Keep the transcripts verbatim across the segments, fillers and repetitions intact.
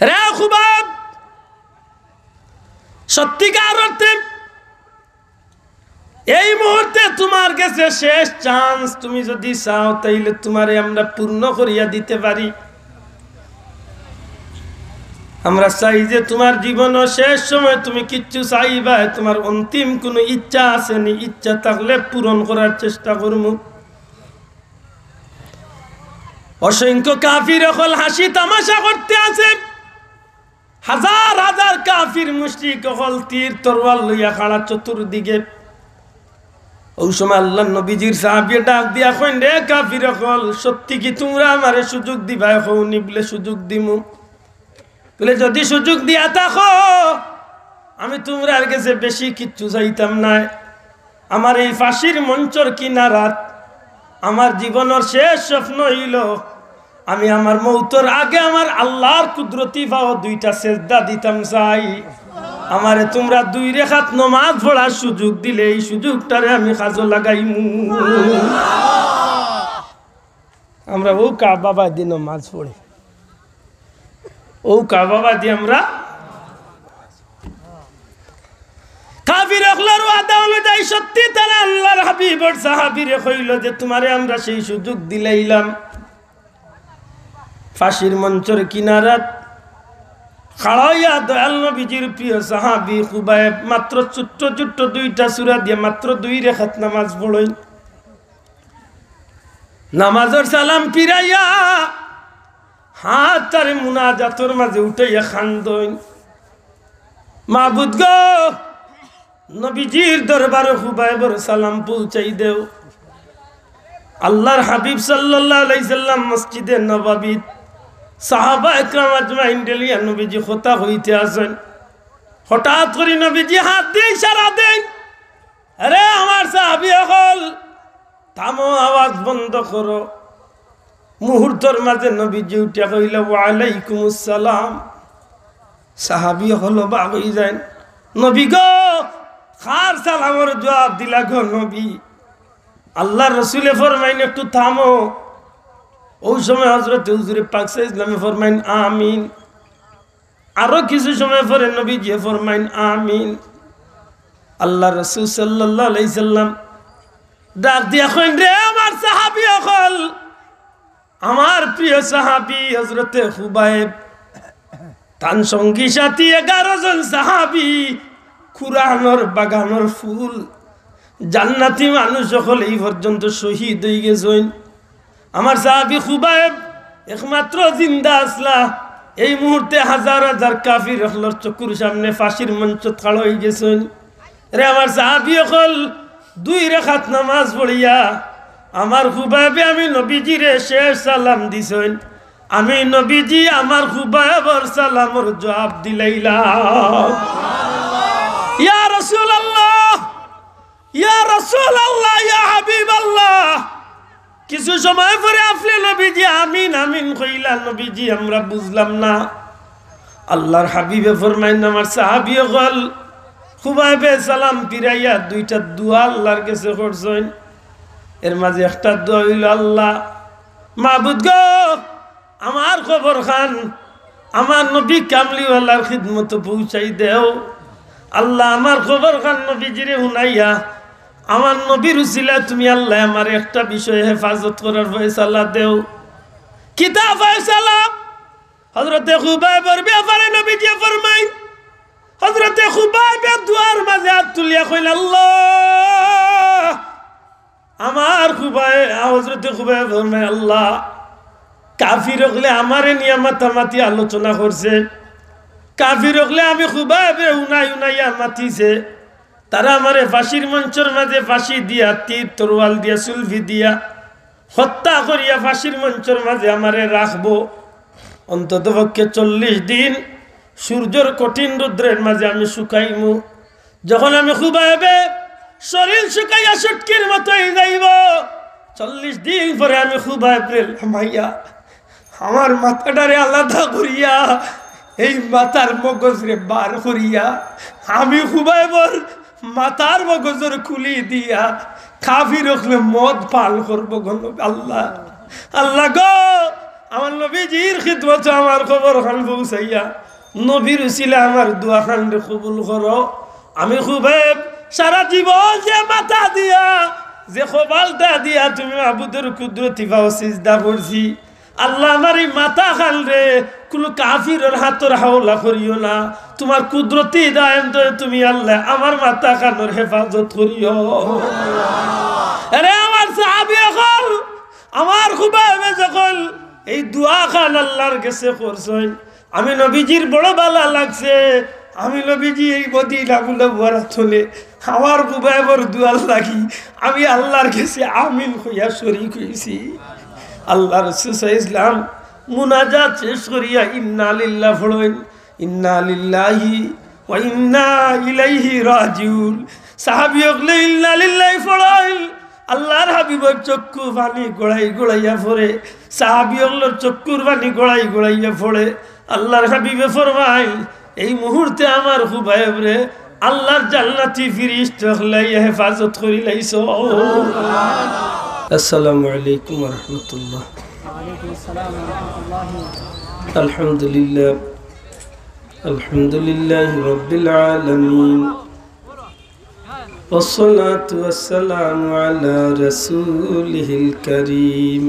রে খুবাইব, সত্যিকার অর্থে এই মুহূর্তে তুমার গেছে শেষ চান্স। তুমি যুদি চাও, তাইলে তুমারে আমরা পূর্ণ করিয়া দিতে পারি। আমরা চাই যে তুমার জীবনর শেষ সময় তুমি কিচ্ছু চাইবায়, তুমার অন্তিম কুনু ইচ্ছা আছে নি, ইচ্ছা থাকলে পূরণ করার চেষ্টা করমু। অসংখ্য কাফির অকল হাসি তামাশা করতে আছে। হাজার হাজার কাফির মুশরিক অকল তীর তরোয়াল লইয়া খাড়া চতুর্দিকে। অউ সময় আল্লার নবীজির সাহাবিয়ে ডাক দিয়া কইন, "রে কাফির অকল, সত্যি কি তুমরা আমারে সুযোগ দিবায়?" কও নি। বুলে, "সুযোগ দিমু।" বুলে, "যুদি সুযোগ দিয়া থাকো, আমি তুমরার গেছে বেশি কিচ্ছু চাইতাম নায়। আমার এই ফাঁসির মঞ্চর কিনারাত আমার জীবনর শেষ স্বপ্ন অইলো, আমি আমার মউতর আগে আমার আল্লার কুদরতি পাও দুইটা সেজদা দিতাম চাই। আমারে তুমরা দুই রেখাত নমাজ পড়ার সুযোগ দিলে এই সুযোগটারে আমি কাজো লাগাইমু।" আমরা অউ কাবা বাদি নমাজ পড়ি, অউ কাবা বাদি আমরা কাফির অকলর ওয়াদা অনুযায়ী সত্যি তারা আল্লার হাবিবর সাহাবিরে কইলো যে, "তুমারে আমরা সেই সুযোগ দিলাইলাম।" ফাঁসির মঞ্চর কিনারাত খাড়া অইয়া দয়াল নবীজির প্রিয় সাহাবি খুবাইব মাত্র ছোট্ট ছোট্ট দুইটা সূরা দিয়া মাত্র দুই রেখাত নামাজ পড়ইন। নামাজর সালাম ফিরাইয়া হাত তারে মুনাজাতর মাঝে উঠাইয়া কান্দইন, "মাবুদ গো, নবীজির দরবারো খুবাইবর সালাম পৌঁছাই দেও।" আল্লার হাবিব সাল্লাল্লাহু আলাইহি সাল্লাম মসজিদে নববীত সাহাবা একরাম আজমাইনরে লইয়া নবীজি কথা কইতে আছইন। হঠাৎ করি নবীজি হাত দিয়া ইশারা দেইন, "আরে আমার সাহাবি অকল, থামো, আওয়াজ বন্ধ করো।" মুহূর্তর মাঝে নবীজি উঠিয়া কইলা, "ওয়ালাইকুমুস সালাম।" সাহাবি অকল অবাক অইযাইন, "নবী গো, কার সালামর জুয়াব দিলা গো নবী?" আল্লার রসুলে ফরমাইন, "একটু থামো।" অউ সময় হজরতে হুজুরে পাক সাল্লাল্লাহু আলাইহি ওয়াসাল্লামে ফরমাইন, "আমিন।" আরো কিছু সময় পরে নবীজিয়ে ফরমাইন, "আমিন।" আল্লার রসুল সাল্লাল্লাহু আলাইহি সাল্লাম ডাক দিয়া কইন, "রে আমার সাহাবি অকল, আমার প্রিয় সাহাবি হজরতে খুবাইব, তান সঙ্গী সাথী এগারো জন সাহাবি, কুরআনর বাগানর ফুল, জান্নাতি মানুষ অকল এই পর্যন্ত শহীদ অইগেছইন। আমার সাহাবি খুবাইব একমাত্র জিন্দা আছলা। এই মুহূর্তে হাজার হাজার কাফির অকলর চকুর সামনে ফাঁসির মঞ্চত খাড়া অইগেছইন। রে আমার সাহাবি অকল, দুই রেখাত নামাজ পড়িয়া আমার খুবাইবে আমি নবীজিরে শেষ সালাম দিছইন। আমি নবীজি আমার খুবাইবর সালামর জুয়াব দিলাইলাম।" ইয়া রাসূলুল্লাহ, ইয়া রাসূলুল্লাহ, ইয়া হাবিবাল্লাহ, কিছু সময় পরে আপনে নবীজি আমিন আমিন কইলা, নবীজি আমরা বুঝলাম না। আল্লার হাবিবে ফরমাইন, আমার সাহাবি অকল, খুবাইবে সালাম ফিরাইয়া দুইটা দোয়া আল্লার গেছে করছইন। এর মাঝে একটা দোয়া অইলো, "আল্লাহ, মাবুদ গো, আমার খবর খান আমার নবী কামলিওয়ালার খিদমতো পৌঁছাই দেও। আল্লাহ, আমার খবর খান নবীজিরে হুনাইয়া আমার নবীর উসিলায় তুমি আল্লাহ আমার একটা বিষয়ে হেফাজত করার ফয়সালা দেও।" কিতা ফয়সালা? হজরতে খুবাইবর ব্যাপারে নবীজি ফরমাইন, হজরতে খুবাইবে দোয়ার মাঝে আত তুলিয়া কইলা, "আল্লাহ, আমার খুবাইব", হজরতে খুবাইবে ফরমাইন, "আল্লাহ, কাফির অকলে আমারে নিয়া মাতামাতি আলোচনা করছে, কাফির অকলে আমি খুবাইবরে হুনাই হুনাইয়া মাতিছে, তারা আমারে ফাঁসির মঞ্চর মাঝে ফাঁসি দিয়া, তীর তরোয়াল দিয়া, সুলফি দিয়া হত্যা করিয়া ফাঁসির মঞ্চর মাঝে আমারে রাখবো। অন্ততপক্ষে চল্লিশ দিন সূর্যর কঠিন রৌদ্রের মাঝে আমি শুকাইমু। যখন আমি খুবাইবে শরীর শুকাইয়া শুটকির মতো অইযাইবো, চল্লিশ দিন পরে আমি খুবাইবরে লামাইয়া আমার মাথাটারে আলাদা করিয়া, এই মাথার মগজরে বার করিয়া, আমি খুবাইবর মাথার মগজর খুলি দিয়া কাফির অকলে মদ পান করবো গো নবী।" আল্লাহ, আল্লাহ গো, আমার নবীজির খিদমতো আমার খবর খান পৌঁছাইয়া নবীর উসিলা আমার দোয়া খানরে কবুল করো। আমি খুবাইব সারা জীবন যে মাথা দিয়া, যে কপালটা দিয়া তুমি মাবুদর কুদরতি পাও সিজদা করছি, আল্লাহ, আমার ই মাথা খানরে কুনু কাফিরর হাতর হাওলা করিও না। তুমার কুদরতি দায়েম ধরে তুমি আল্লাহ আমার মাথা খানর হেফাজত করিও। আরে আমার সাহাবী অকল, আমার খুবাইবে যখন এই দোয়া খান আল্লাহর গেছে করছইন, আমি নবীজির বড় ভালা লাগছে। আমি নবীজি এই মদিনা মুনাওয়ারাত অইলে আমার খুবাইবর দোয়ার লাগি আমি আল্লাহর গেছে আমিন কইয়া শরিক অইছি। আল্লাহর রাসূল সাল্লাল্লাহু আলাইহি ওয়াসাল্লাম মুনাজাত শেষ করিয়া ইন্না লিল্লাহ পড়ইন, ইন্না লিল্লাহি ওয়া ইন্না ইলাইহি রাজিউন। সাহাবী অকলে ইন্না লিল্লাহি পড়ইন, আল্লাহর হাবিবর চক্ষু পানি গড়াই গড়াইয়া পড়ে। সাহাবী অকলর চক্ষুর পানি গড়াই গড়াইয়া পড়ে। আল্লাহর হাবিবে ফরমাইন, এই মুহূর্তে আমার খুবাইবরে আল্লাহর জান্নাতি ফিরিস্তা অকলে হেফাজত করি লাইছো। আসসালামু আলাইকুম ওয়া রাহমাতুল্লাহ। আলহামদুলিল্লাহ। আলহামদুলিল্লাহি রাব্বিল আলামিন। والصلاة والسلام على رسوله الكريم.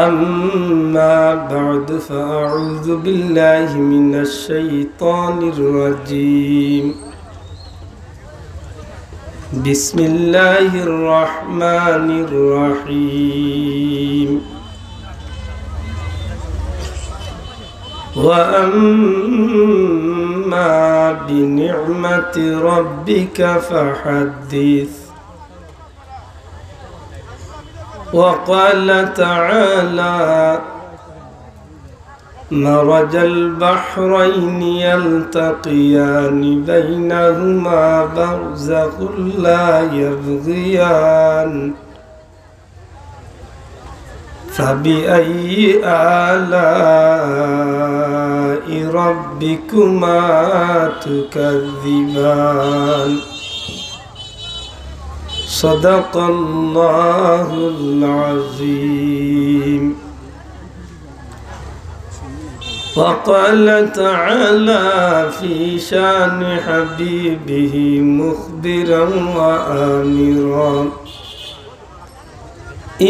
أما بعد، فأعوذ بالله من الشيطان الرجيم. بسم الله الرحمن الرحيم. وأما بنعمة ربك فحدث. وقال تعالى: مرج البحرين يلتقيان بينهما برزخ لا يبغيان. فبأي آلاء ربكما تكذبان؟ صدق الله العظيم. وقال تعالى في شان حبيبه مخبرا وآمرا: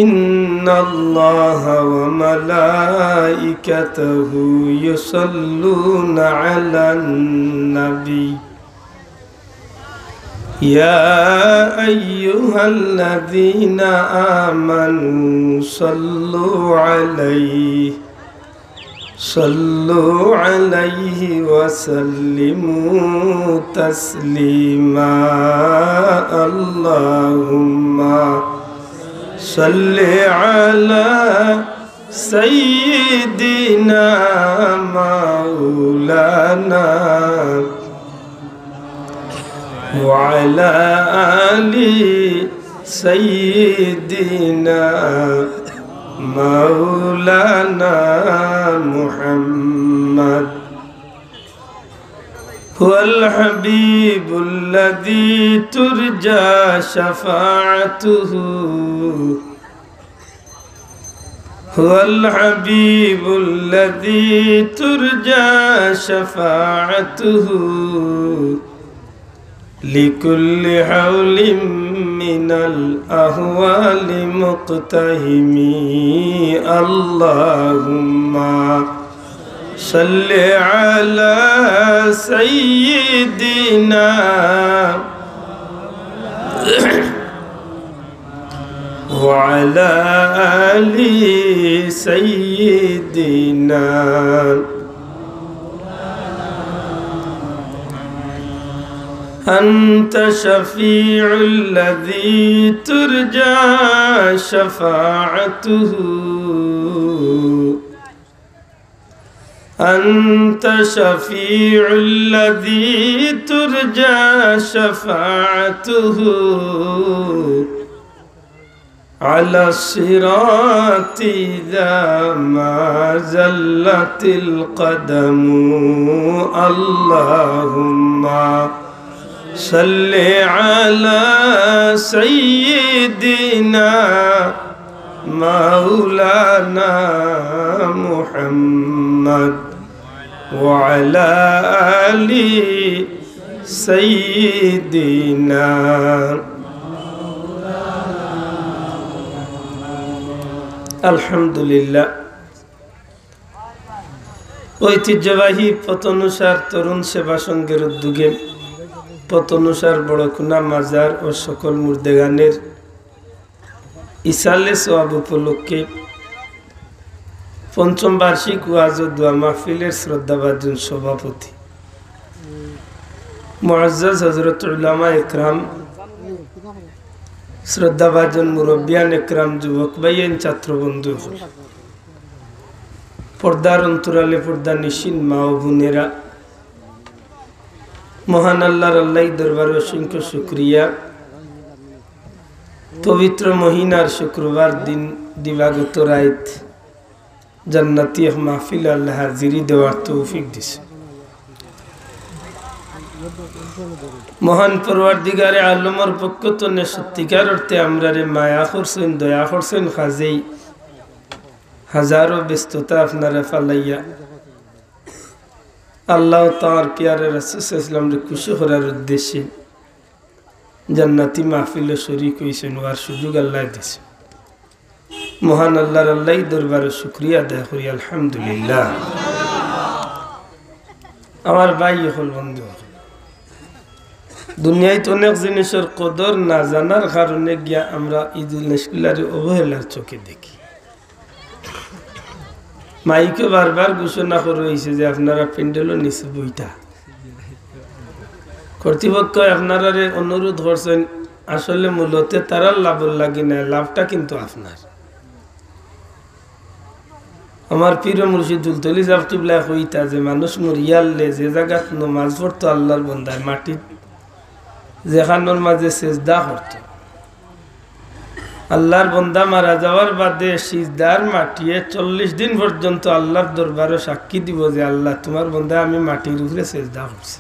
إن الله وملائكته يصلون على النبي، يا أيها الذين آمنوا صلوا عليه، صلوا عليه وسلموا تسليما. اللهم صل على سيدنا مولانا وعلى آل سيدنا مولانا محمد. هو الحبيب الذي ترجى شفاعته، هو الحبيب الذي ترجى شفاعته، لكل هول من الأهوال مقتحم. اللهم صل على سيدنا وعلى آل سيدنا. أنت شفيع الذي ترجى شفاعته، أنت شفيع الذي ترجى شفاعته على الصراط إذا ما زلت القدم. اللهم صل على سيدنا مولانا محمد وعلى آل سيدنا। আলহামদুলিল্লাহ। ঐতিহ্যবাহী পথ অনুসার তরুণ সেবা সংঘের উদ্যোগে পথ অনুসার বড়কুনা মাজার ও সকল মুর্দেগানের ইসালে সওয়াব উপলক্ষে পঞ্চম বার্ষিক ওয়াজ ও দোয়া মাহফিলের শ্রদ্ধাভাজন সভাপতি মুআজ্জাজ হযরত উলামা একরাম, শ্রদ্ধাভাজন মুরব্বিয়ান একরাম, যুবক ভাইয়াইন, ছাত্র বন্ধু অকল, পর্দার অন্তরালে পর্দা নিশিন মা ও বোনেরা, মহান আল্লাহর আল্লাহি দরবারে অসংখ্য শুকরিয়া। পবিত্র মহিনার শুক্রবার দিন দিবাগত রাইত জান্নাতি এক মাহফিল আল্লাহ হাজিরি দেওয়ার তৌফিক দিছে। মহান পরওয়ারদিগারে আলমর পক্ষ তনে সত্যিকার অর্থে আমরারে মায়া করছইন, দয়া করছইন, কাজেই হাজারো ব্যস্ততা আপনারে ফালাইয়া আল্লাহ তাআলার পিয়ারে রাসূল সাল্লাল্লাহু আলাইহি ওয়াসাল্লামরে খুশি করার উদ্দেশ্যে জান্নাতি মাহফিলো শরীক অইছইন, অওয়ার সুযোগ আল্লায় দিছে। মহান আল্লাহর আল্লাহি দরবারে শুকরিয়া আদায় করি, আলহামদুলিল্লাহ। আমার ভাই অকল, বন্ধু অকল, দুনিয়াত অনেক জিনিসর কদর না জানার কারণে গিয়া আমরা ই জিনিসগুলারে অবহেলার চোখে দেখি। মাইকে বারবার ঘোষণা করা অইছে যে আপনারা প্যান্ডেলর নিচে বইতা। কর্তৃপক্ষ আপনারারে অনুরোধ করছইন, আসলে মূলত তারার লাভর লাগি নায়, লাভটা কিন্তু আপনার। আমার পীর মুর্শিদ দুলতলি সাহেব কিবলায় কইতা যে মানুষ মরিয়ারলে যে জাগাত নমাজ পড়তো আল্লাহর বন্দায়, মাটিত যেখানোর মাঝে সেজদা করতো, আল্লাহর বন্দা মারা যাওয়ার বাদে সিজদার মাটিয়ে চল্লিশ দিন পর্যন্ত আল্লাহর দরবারো সাক্ষী দিবো যে, "আল্লাহ, তুমার বন্দায় আমি মাটির উপরে সেজদা করছি।"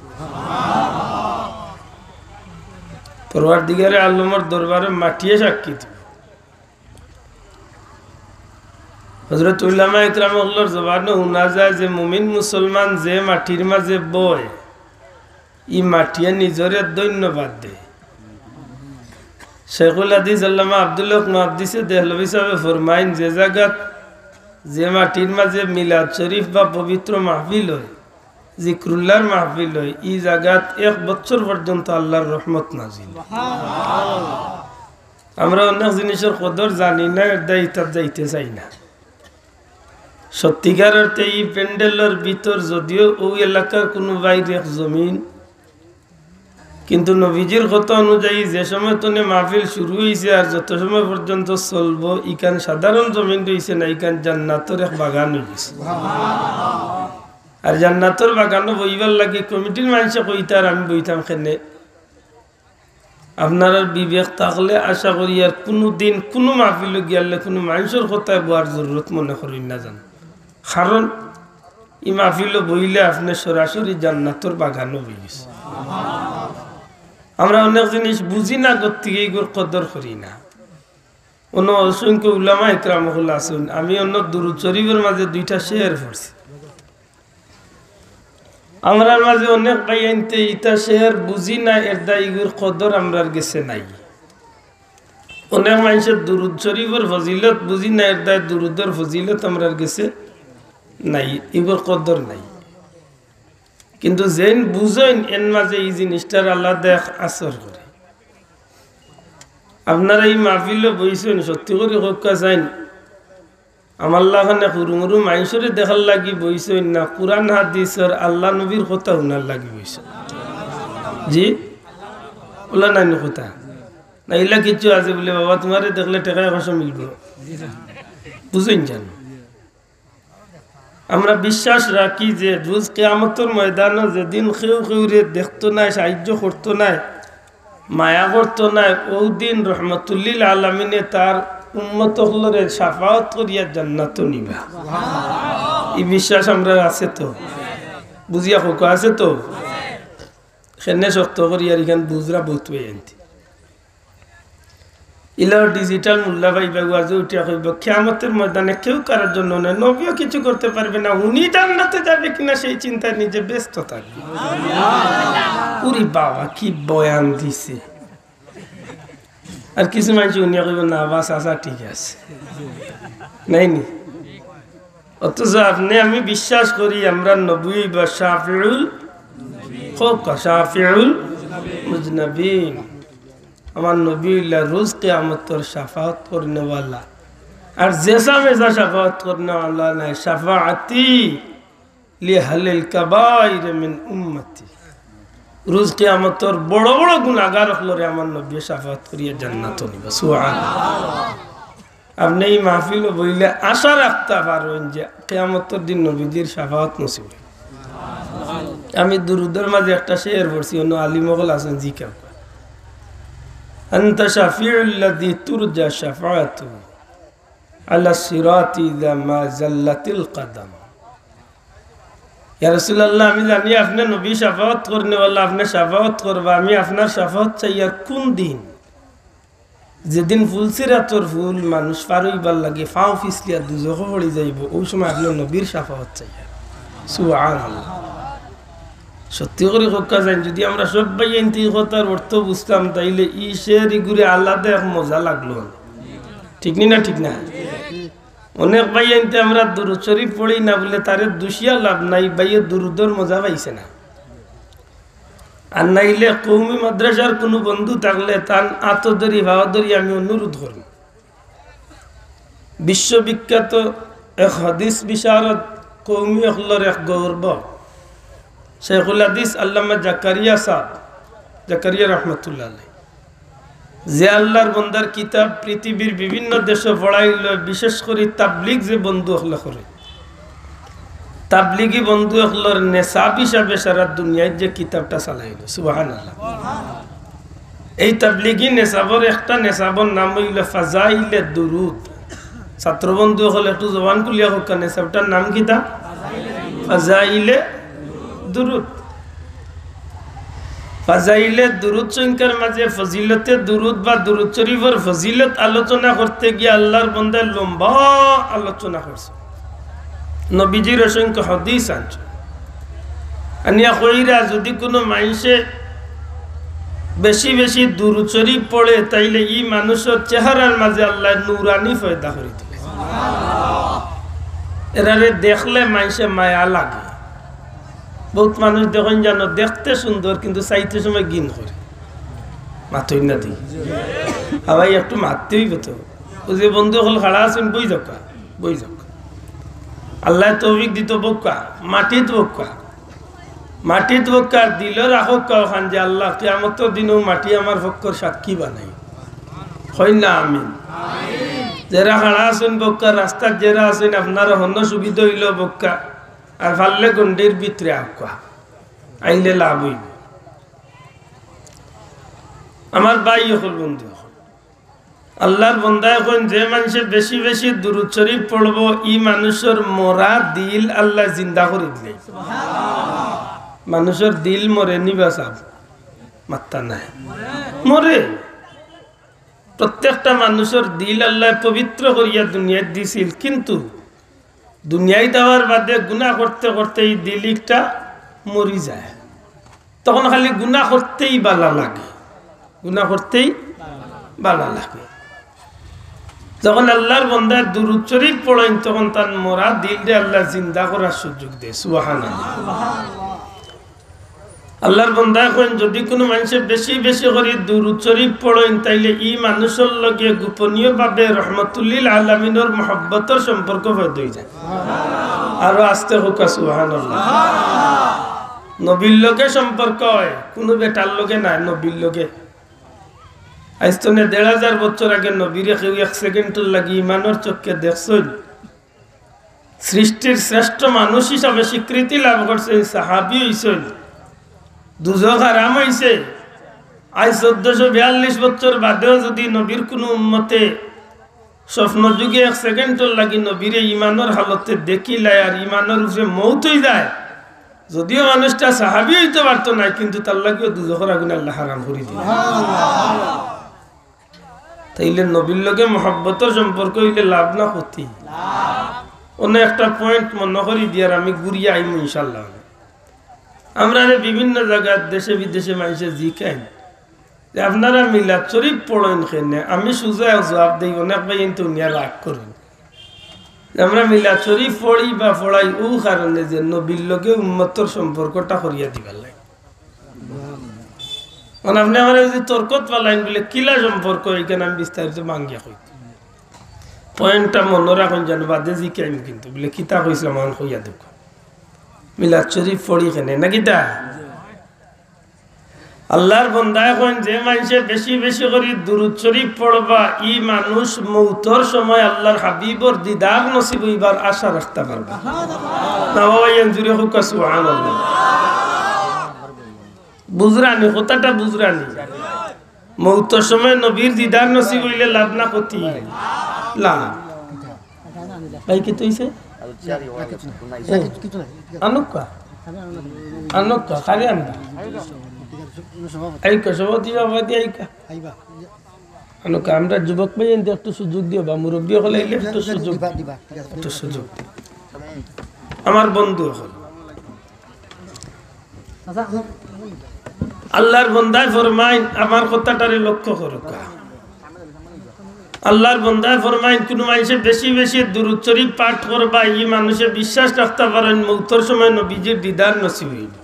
পরওয়ারদিগারে আলমর দরবারো মাটিয়ে সাক্ষী দিবো। হযরত উলামা একরাম অকলর জবানো হুনা যায় যে মুমিন মুসলমান যে মাটির মাঝে বয়, ই মাটিয়ে নিজরে ধন্যবাদ দেয়। শেখুল হাদিস আল্লামা আব্দুল হক মুহাদ্দিসে দেহলভী সাহেবে ফরমাইন, যে জাগাত, যে মাটির মাঝে মিলাদ শরীফ বা পবিত্র মাহফিল অয়, জিক্রুল্লাহর মাহফিল অয়, ই জাগাত এক বছর পর্যন্ত আল্লাহর রহমত নাজিল। আমরা অনেক জিনিসর কদর জানি না, এর দায় ইতাত যাইতে চাই না। সত্যিকার অর্থে ই প্যান্ডেলর ভিতর যদিও অউ এলাকার কুনু বাইর এক জমিন, কিন্তু নবীজির কথা অনুযায়ী যে সময় তনে মাহফিল শুরু অইছে আর যত সময় পর্যন্ত চলবো, ইখান সাধারণ জমিন রইছে না, ইখান জান্নাতর এক বাগান অইগেছে। আর জান্নাতর বাগানো বইবার লাগি কমিটির মানষে কইতা আর আমি বইতাম কেনে। আপনারার বিবেক থাকলে আশা করি আর কুনু দিন কুনু মাহফিলো গিয়ালে কুনু মানষর কথায় বওয়ার জরুরত মনে করইন না জানো। কারণ ই মাহফিলো বইলে আপনে সরাসরি জান্নাতর বাগানো বইগেছে। আমরা অনেক জিনিস বুঝি না, গতিকে ইগুর কদর করি না। অনো অসংখ্য উলামা একরাম অকল আছইন। আমি অনো দুরুদ শরীফর মাঝে দুইটা শের পড়ছি। আমরার মাঝে অনেক ভাইয়াইন্তে ইতা শের বুঝি না, এর দায় ইগুর কদর আমরার গেছে নাই। অনেক মানষে দুরুদ শরীফর ফজিলত বুঝি না, এর দায় দুরুদর ফজিলত আমরার গেছে নাই, ইগুর কদর নাই। কিন্তু যেইন বুঝইন, এন মাঝে ই জিনিসটার আলাদা এক আসর করে। আপনারা ই মাহফিলো বইছইন, সত্যি করি কউক্কা চাইন, আমার লাখান হুরুমুরু মানষরে দেখার লাগি বইছইন না, কুরআন হাদিসর আল্লাহ নবীর কথা হুনার লাগি বইছইন। জি? অলা নায়নি কথা? না, ইলা কিচ্ছু আছে বুলে, বাবা, তুমারে দেখলে টেকা পয়সা মিলবো। বুঝইন জানো? আমরা বিশ্বাস রাখি যে রোজ কিয়ামতর ময়দানো যেদিন কেউ কেউরে দেখতো নায়, সাহায্য করতো নায়, মায়া করতো নায়, অউ দিন রহমতুল্লিল আলামিনে তার উম্মত অকলরে শাফাআত করিয়া জান্নাতো নিবা। ই বিশ্বাস আমরার আছে তো? বুঝিয়া কউক্কা আছে তো? কেনে শক্ত করি আর ইখান বুঝরা বউত অইন্তে। ইলাও ডিজিটাল মোল্লা ভাই বা ওয়াজে উঠিয়া কইব, "কিয়ামতের ময়দানে কেউ কারোর জন্য নয়, নবীও কিছু করতে পারবে না, উনি জান্নাতে যাবে কিনা সেই চিন্তায় নিজে ব্যস্ত থাকবে।" উরি বাবা, কি বয়ান দিছে! আর কিছু মানুষ উনিয়া কইব, "না, বাস, আচ্ছা, ঠিক আছে।" নাই নি? অথচ আপনে আমি বিশ্বাস করি, আমরার নবী বা শাফিউল, কউক্কা, শাফিউল মুজনাবিন। আমার নবী অইলা রোজ কিয়ামতর শাফাআত করনেওয়ালা। আর যেসা মেসা শাফাআত করনেওয়ালা নায়, শাফাআতি লিআহলিল কাবাইর মিন উম্মতি। রোজ কিয়ামতর বড় বড় গুনাগার অকলরে আমার নবী শাফাআত করিয়া জান্নাতো নিবা। সুবহানাল্লাহ। আপনে ই মাহফিলো বইলে আশা রাখতা পারইন যে কিয়ামতর দিন নবীজির শাফাআত নসিব অইবো। আমি দুরুদর মাঝে একটা শের পড়ছি, অন্য আলিম অকল আছইন, জিকাউক্কা। "আনতা শাফিউল্লাযী তুরজা শাফাআতুহু আলা সিরাতি ইযা মা জাল্লাতিল কাদাম।" ইয়া রাসূলুল্লাহ, আমি জানি আপনে নবী শাফাআত করনেওয়ালা, আপনে শাফাআত করবা, আমি আপনার শাফাআত চাইয়ার কুন দিন? যেদিন ফুলসিরাতর ফুল মানুষ পার অইবার লাগি পাও ফিছলিয়া দুজখো পড়ি যাইবো, অউ সময় আপনে নবীর শাফাআত চাইয়ার। সুবহানাল্লাহ। সত্যি করি কউক্কা যাইন, যুদি আমরা সব ভাইয়াইন্তে ই কথার অর্থ বুঝতাম, তাইলে ই শের ইগুরে আলাদা এক মজা লাগলো। ঠিক নি না? ঠিক না? অনেক ভাইয়াইন্তে আমরা দুরুদ শরিফ পড়ি না বুলে তারে দুষিয়া লাভ নাই, ভাইয়ে দুরুদর মজা পাইছে না। আর নাইলে কওমি মাদ্রাসার কুনু বন্ধু থাকলে তান আতো ধরি, পাও ধরি আমি অনুরোধ করমু। বিশ্ববিখ্যাত এক হাদিস বিশারদ, কওমি অকলর এক গৌরব, শেখুল হাদিস আল্লামা জাকারিয়া সাব, জাকারিয়া রহমতুল্লাহ আলাইহি, যে আল্লার বন্দার কিতাব পৃথিবীর বিভিন্ন দেশো পড়াইল, বিশেষ করি তাবলিগ যে বন্ধু অকলে করে, তাবলিগি বন্ধু অকলর নেশাব হিসাবে সারা দুনিয়াত যে কিতাবটা চালাইল, সুবহানাল্লাহ। এই তাবলিগি নেশাবর একটা নেশাবর নাম অইল ফাজাইলে দুরুদ। ছাত্র বন্ধু অকল একটু জবান খুলিয়া কউক্কা, নেশাবটার নাম কিতা? ফাজাইলে দুরুদ। ফাজাইলে দুরুদ সংখ্যার মাঝে ফজিলতে দুরুদ বা দুরুদ শরিফর ফজিলত আলোচনা করতে গিয়া আল্লার বন্দায় লম্বা আলোচনা করছে। নবীজির অসংখ্য হাদিস আনছে। আনিয়া কইরা যুদি কুনু মানষে বেশি বেশি দুরুদ শরিফ পড়ে, তাইলে ই মানুষর চেহারার মাঝে আল্লায় নুরানি পয়দা করি দিলে। এরারে দেখলে মানষে মায়া লাগে। বউত মানুষ দেখইন জানো, দেখতে সুন্দর, কিন্তু চাইতে সময় ঘিন করে। মাতইন না দি। হাবাই একটু মাততে অইবো তো। অউ যে বন্ধু অকল খাড়া আছইন, বই যাউক্কা, বই যাউক্কা। আল্লায় তৌফিক দিতো বউক্কা, মাটিত বউক্কা। মাটিত বউক্কা, দিলো রাখউক্কা অখান যে আল্লাহ, কিয়ামতর দিন অউ মাটি আমার পক্ষর সাক্ষী বানাই। কইন না আমিন। যেরা খাড়া আছইন বউক্কা, রাস্তাত যেরা আছইন, আপনারা হনো সুবিধা অইলো বউক্কা। আর পারলে গন্ডির ভিতরে আউক্কা, আইলে লাভ অইবো। আমার ভাই অকল, বন্ধু অকল, আল্লার বন্দায় কইন, যে মানষে বেশি বেশি দুরুদ শরিফ পড়বো, ই মানুষর মরা দিল আল্লায় জিন্দা করি দিলে। মানুষর দিল মরে নি বা সাব? মাত্তা নাই। মরে। প্রত্যেকটা মানুষর দিল আল্লায় পবিত্র করিয়া দুনিয়াত দিছিল, কিন্তু দুনিয়াত আওয়ার বাদে গুনা করতে করতে ই দিল ইকটা মরি যায়। তখন খালি গুনা করতেউ ভালা লাগে, গুনা করতেউ ভালা লাগে। যখন আল্লার বন্দায় দুরুদ শরিফ পড়ইন, তখন তান মরা দিলরে আল্লায় জিন্দা করার সুযোগ দেয়। সুবহানাল্লাহ। আল্লার বন্দায় কইন, যুদি কুনু মানষে বেশি বেশি করি দুরুদ শরিফ পড়ইন, তাইলে ই মানুষর লগে গোপনীয়ভাবে রহমতুল্লিল আলামিনর মহব্বতর সম্পর্ক পয়দা অই যায়। আরো আস্তে কউক্কা, সুবহানাল্লাহ। নবীর লগে সম্পর্ক অয়, কুনু বেটার লগে নায়, নবীর লগে। আইজ তনে দেড় হাজার বছর আগে নবীরে কেউ এক সেকেন্ডর লাগি ইমানর চক্ষে দেখছইন? সৃষ্টির শ্রেষ্ঠ মানুষ হিসাবে স্বীকৃতি লাভ করছইন, সাহাবী অইছইন, দুজখ হারাম অইছে। আইজ চৌদ্দশো বিয়াল্লিশ বছর বাদেও যুদি নবীর কুনু উম্মতে স্বপ্ন যুগে এক সেকেন্ডর লাগি নবীরে ইমানর হালতে দেখিলায় আর ইমানর উপরে মউত অই যায়, যুদিও মানুষটা সাহাবী অইতো পারতো নায়, কিন্তু তার লাগিও দুজখর আগুন আল্লায় হারাম করি দিলা। তে এইলে নবীর লগে মহব্বতর সম্পর্ক অইলে লাভ না ক্ষতি? অন্য একটা পয়েন্ট মনো করি দিয়ার আমি ঘুরিয়া আইমু ইনশাআল্লাহ। আমরারে বিভিন্ন জাগাত দেশে বিদেশে মানষে জিকাইন যে আপনারা মিলাদ শরীফ পড়ইন কেনে? আমি সুজা এক জুয়াব দেই, অনেক ভাইয়াইন্তে হুনিয়া রাগ করইন যে আমরা মিলাদ শরীফ পড়ি বা পড়াই অউ কারণে যে নবীর লগে উম্মতর সম্পর্কটা করিয়া দিবার লাগি। মানে আপনে আমারে যদি তর্কত ফালাইন বুলে কিলা সম্পর্ক, ইখান আমি বিস্তারিত ভাঙ্গিয়া কইতাম। পয়েন্টটা মনো রাখইন যেন, বাদে জিকাইমু কিন্তু, বুলে কিতা কইছলাম অখন কইয়া দেউক্কা। মিলাদ শরীফ পড়ি কেনে না কিতা? আল্লার বন্দায় কইন, যে মানষে বেশি বেশি করি দুরুদ শরীফ পড়বা, ই মানুষ মউতর সময় আল্লার হাবিবর দিদার নসিব অইবার আশা রাখতা পারবা। না বাবা, ইয়ান জুরে কউক্কা সুবহানাল্লাহ। বুঝরানি, কথাটা বুঝরানি। মউতর সময় নবীর দিদার নসিব অইলে লাভ না ক্ষতি? লাভ। ভাই, কিতা অইছে? আনুক্কা, আনুক্কা, খালি আনবা। আইক্কা, সভাপতি, সভাপতি, আইক্কা। আনুক্কা, আমরা যুবক ভাইয়াইন্তে একটু সুযোগ দিও বা মুরব্বি অকল আইলে একটু সুযোগ, একটু সুযোগ। আমার বন্ধু অকল। আল্লার বন্দায় ফরমাইন, আমার কথাটারে লক্ষ্য করউক্কা। আল্লার বন্দায় ফরমাইন, কুনু মানষে বেশি বেশি দুরুদ শরীফ পাঠ করবা, ই মানুষে বিশ্বাস রাখতা পারইন মউতর সময় নবীজির দিদার নসিব অইবো।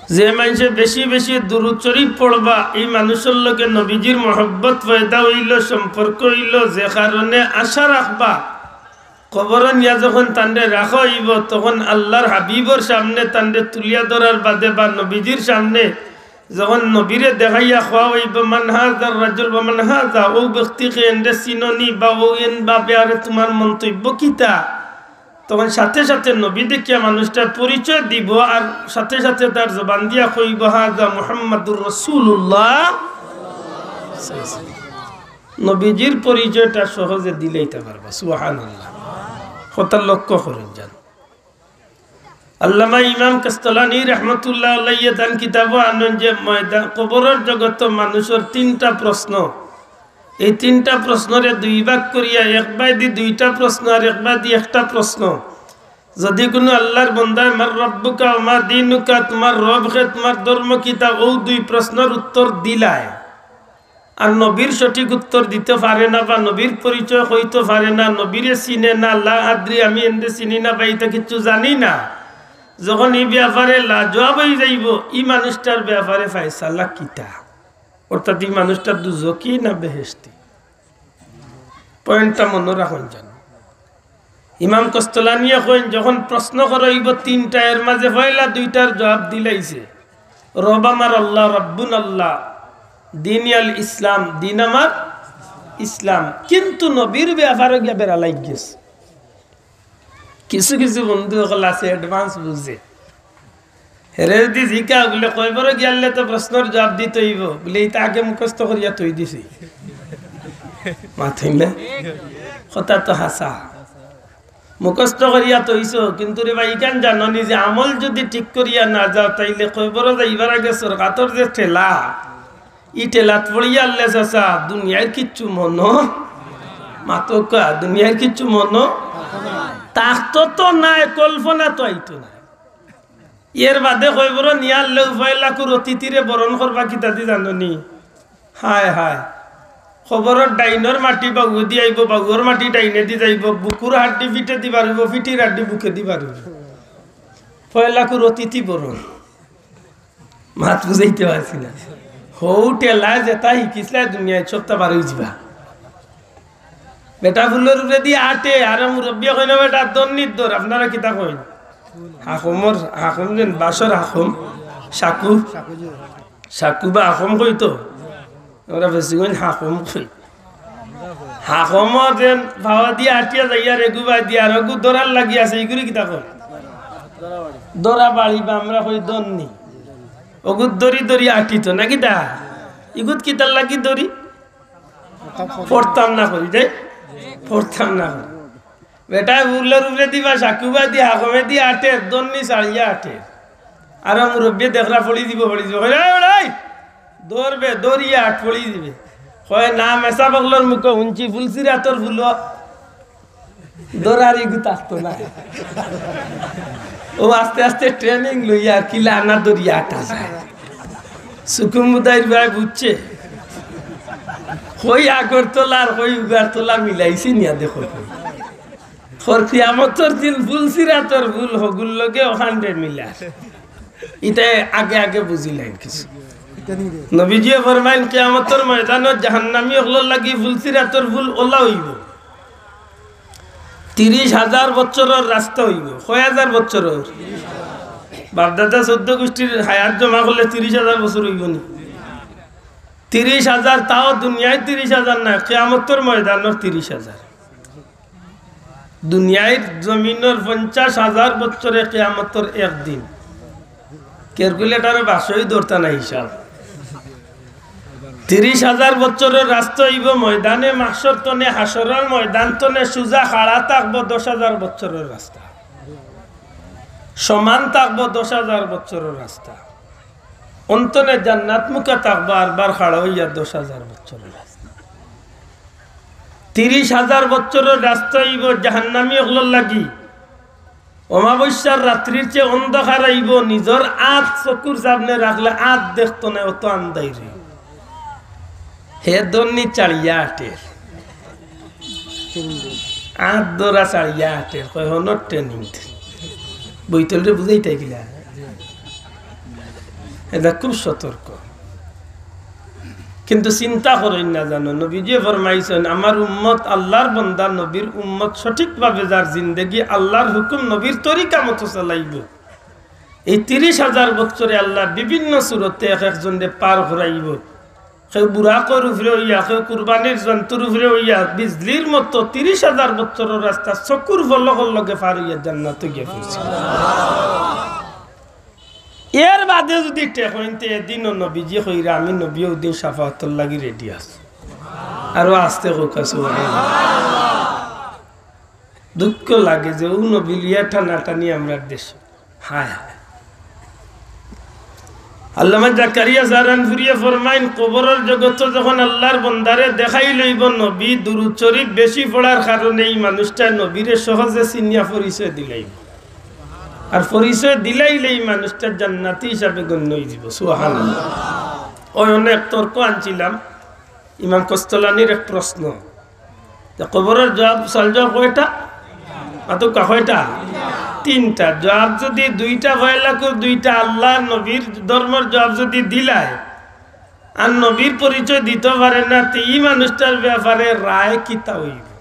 যে মানষে বেশি বেশি দুরুদ শরীফ পড়বা, ই মানুষর লগে নবীজির মহব্বত পয়দা অইলো, সম্পর্ক অইলো, যে কারণে আশা রাখবা কবরো নিয়া যখন তানরে রাখা অইবো, তখন আল্লার হাবিবর সামনে তানরে তুলিয়া ধরার বাদে বা নবীজির সামনে যখন নবীরে দেখাইয়া কওয়া অইবো, "মান হাজার রাজুল বা মান হাজা", অউ ব্যক্তিকে এনরে চিনোনি বা অউ এন বা বেয়ারে তুমার মন্তব্য কিতা? তখন সাথে সাথে নবী দেখিয়া মানুষটার পরিচয় দিবো, আর সাথে সাথে তার জবান দিয়া কইবো, "হাজা মুহাম্মাদুর রাসূলুল্লাহ।" নবীজির পরিচয়টা সহজে দিলাইতা পারবা। সুবহানাল্লাহ। কথা লক্ষ্য করইন যান। আল্লামা ইমাম কাস্তালানী রহমতুল্লাহ আলাইহি তান কিতাবো আনইন যে ময়দান, কবরর জগতো মানুষর তিনটা প্রশ্ন। এই তিনটা প্রশ্নরে দুই ভাগ করিয়া এক বায়দি দুইটা প্রশ্ন আর এক বায়দি একটা প্রশ্ন। যদি কুনু আল্লার বন্দায় "মান রব্বুকা ওয়া মা দীনুকা", তুমার রব কে, তুমার ধর্ম কিতা, অউ দুই প্রশ্নর উত্তর দিলায়, আর নবীর সঠিক উত্তর দিতো পারে না বা নবীর পরিচয় কইতো পারে না, নবীরে চিনে না, "লা আদরি", আমি এনরে চিনি না বা ইতা কিচ্ছু জানি না, যখন ই বেয়াপারে লাজওয়াব অইযাইবো, ই মানুষটার বেয়াপারে ফয়সালা কিতা? অর্থাৎ ই মানুষটা দুজখি না বেহেশতি? পয়েন্টটা মনো রাখইন যান। ইমাম কস্তলানিয়ে কইন, যখন প্রশ্ন করা অইবো তিনটা, এর মাঝে পয়লা দুইটার জুয়াব দিলাইছে, "রব আমার আল্লাহ, রব্বুন আল্লাহ, দীন আল ইসলাম, দীন আমার ইসলাম।" কিন্তু নবীর বেয়াপারো গিয়া বেড়া লাগি গেছে। কিছু কিছু বন্ধু অকল আছে, advance বুঝে। হেরে যদি জিকা বুলে, "কয়বরো গিয়ালে তো প্রশ্নর জুয়াব দিতো অইবো।" বুলে, "ইতা আগে মুখস্থ করিয়া থই দিছি।" মাতইন না? কথা তো হাছা। মুখস্থ করিয়া থইছো, কিন্তু রে ভাই, ইখান জানো নি যে আমল যদি ঠিক করিয়া না যাও, তাইলে কয়বরো যাইবার আগে সরকাতর যে ঠেলা, ই ঠেলাত পড়িয়া আল্লে চাচা, দুনিয়ার কিচ্ছু মনো, মাতউক্কা, দুনিয়ার কিচ্ছু মনো থাকতো তো নায়, কল্পনা তো আইতো নায়। এর বাদে কয়বরো নিয়ার লেউ পয়লাকুর অতিথিরে বরণ করবা কিতা দি জানো নি? হায় হায়, কবরর ডাইনর মাটি বাউদি আইবো, বাউর মাটি ডাইনেদি যাইবো, বুকুর হাড্ডি ফিঠেদি বারইবো, ফিঠির হাড্ডি বুকেদি বারইবো। পয়লাকুর অতিথি বরণ। মাত বুঝাইতে পারছি না। হউ ঠেলায় যেতা হিকিছলায় দুনিয়াত সবতা বারই যিবা। বেটা ফুলর উপরেদি আটে, আর মুরব্বিয়ে কইন, "বেটা দন্নির দর", আপনারা কিতা কইন? হাকমর, হাকম যেন বাঁশর হাকম, সাকু, সাকু বা হাকম কইতো, আমরা বেশি কইন হাকম কই। হাকমর যেন পাওয়া দিয়া আটিয়া যাইয়ার এগু বায় দিয়া আর অগু দরার লাগি আছে, ইগুরে কিতা কয়? দরা বাড়ি বা আমরা কই দন্নি। অগুত দরি দরি আটিতো না কিতা? ইগুত কিতার লাগি দরি? পড়তাম না করি দে, পড়তাম না করি। বেটায় ফুলর উপরেদি বা সাকু বায়দি হাকমেদি আটের, দন্নি ছাড়িয়া আটের। আর মুরব্বিয়ে দেখরা পড়ি যিবো, পড়ি যিবো। কইরা, "এই বেটাই, দরবে, দরিয়া আট, পড়ি যিবে।" কয় না, মেসাব অকলর মুখো হুনছি ফুলসিরাতর ফুলো দরার ইগু থাকতো না। ও আস্তে আস্তে training লইয়া আর কিলা আনা দরিয়া আটা যায়। সুকুমুদাইর ভাই বুঝছে, কই আগরতলা আর কই উগারতলা মিলাইছে নিয়া দেখো। কর কিয়ামতর দিন ফুলসিরাতর ফুল হগুর লগে অখানরে মিলার। ইটা আগে আগে বুঝিলাইন কিছু। নবীজিয়ে ফরমাইন, কিয়ামতর ময়দানো জাহান্নামী অকলর লাগি ফুলসিরাতর ফুল ওলা অইবো। তিরিশ হাজার বছরর রাস্তা অইবো। কয় হাজার বছরর? বাপদাদা চৌদ্দ গুষ্টির হায়াত জমা করলে তিরিশ হাজার বছর অইবো নি? তিরিশ হাজার, তাও দুনিয়ার তিরিশ হাজার নায়, কিয়ামতর ময়দানর তিরিশ হাজার। দুনিয়ার জমিনর পঞ্চাশ হাজার বছরে কিয়ামতর একদিন। Calculator-এ বাক্সই ধরতা না হিসাব। তিরিশ হাজার বছরর রাস্তা অইবো ময়দানে মাহশর তনে, হাশরর ময়দান তনে সুজা খাড়া থাকবো দশ হাজার বছরর রাস্তা। সমান থাকবো দশ হাজার বছরর রাস্তা। অন্তনে জান্নাত মুখা থাকবো আরবার খাড়া অইয়া দশ হাজার বছরর রাস্তা। তিরিশ হাজার বছরর রাস্তা অইবো জাহান্নামী অকলর লাগি। অমাবস্যার রাত্রির চেয়ে অন্ধকার অইবো, নিজর আত চকুর সামনে রাখলে আত দেখতো না, অত আন্দাইর। হে দন্নি চাড়িয়া আটের। আত ধরা চাড়িয়া আটের, কয় হনর training। বইতলরে বুঝাইতায় কিলা? এটা খুব সতর্ক। কিন্তু চিন্তা করইন না জানো, নবীজিয়ে ফরমাইছইন, আমার উম্মত, আল্লার বন্দা, নবীর উম্মত সঠিকভাবে যার জিন্দেগি আল্লার হুকুম নবীর তরিকা মতো চালাইবো, এই তিরিশ হাজার বছরে আল্লায় বিভিন্ন সুরতে এক একজনরে পার করাইবো। কেউ বুরাকর উপরে অইয়া, কেউ কুরবানির জন্তুর উপরে অইয়া, বিজলির মতো তিরিশ হাজার বছরর রাস্তা চকুর পলকর লগে পার অইয়া জান্নাতো গিয়া পৌঁছে। এর বাদে যুদি ঠেকইন তে এদিনও নবীজি কইরা, আমি নবী ওদিন শাফাআতর লাগি ready আছি। আরো আস্তে কউক্কা সুবহানাল্লাহ। দুঃখ লাগে যে ও নবী লইয়া টানাটানি আমরার দেশো। হায় হায়। আল্লামা জাকারিয়া জারানপুরিয়ে ফরমাইন, কবরর জগতো যখন আল্লার বন্দারে দেখাই লইবো নবী, দুরূদ শরীফ বেশি পড়ার কারণে ই মানুষটা নবীরে সহজে চিনিয়া পরিচয় দিলাইবো। আর পরিচয় দিলাইলে ই মানুষটা জান্নাতি হিসাবে গণ্য অইযিবো। সুবহানাল্লাহ। ওই অনেক তর্ক আনছিলাম, ইমাম কস্তলানির এক প্রশ্ন, যে কবরর জবাব, সওয়াল জবাব কয়টা? মাতুক্কা কয়টা? তিনটা। জবাব যুদি দুইটা, পয়লাকুর দুইটা, আল্লার নবীর ধর্মর জবাব যুদি দিলায়, আর নবীর পরিচয় দিতো পারে না, তে ই মানুষটার ব্যাপারে রায় কিতা অইবো?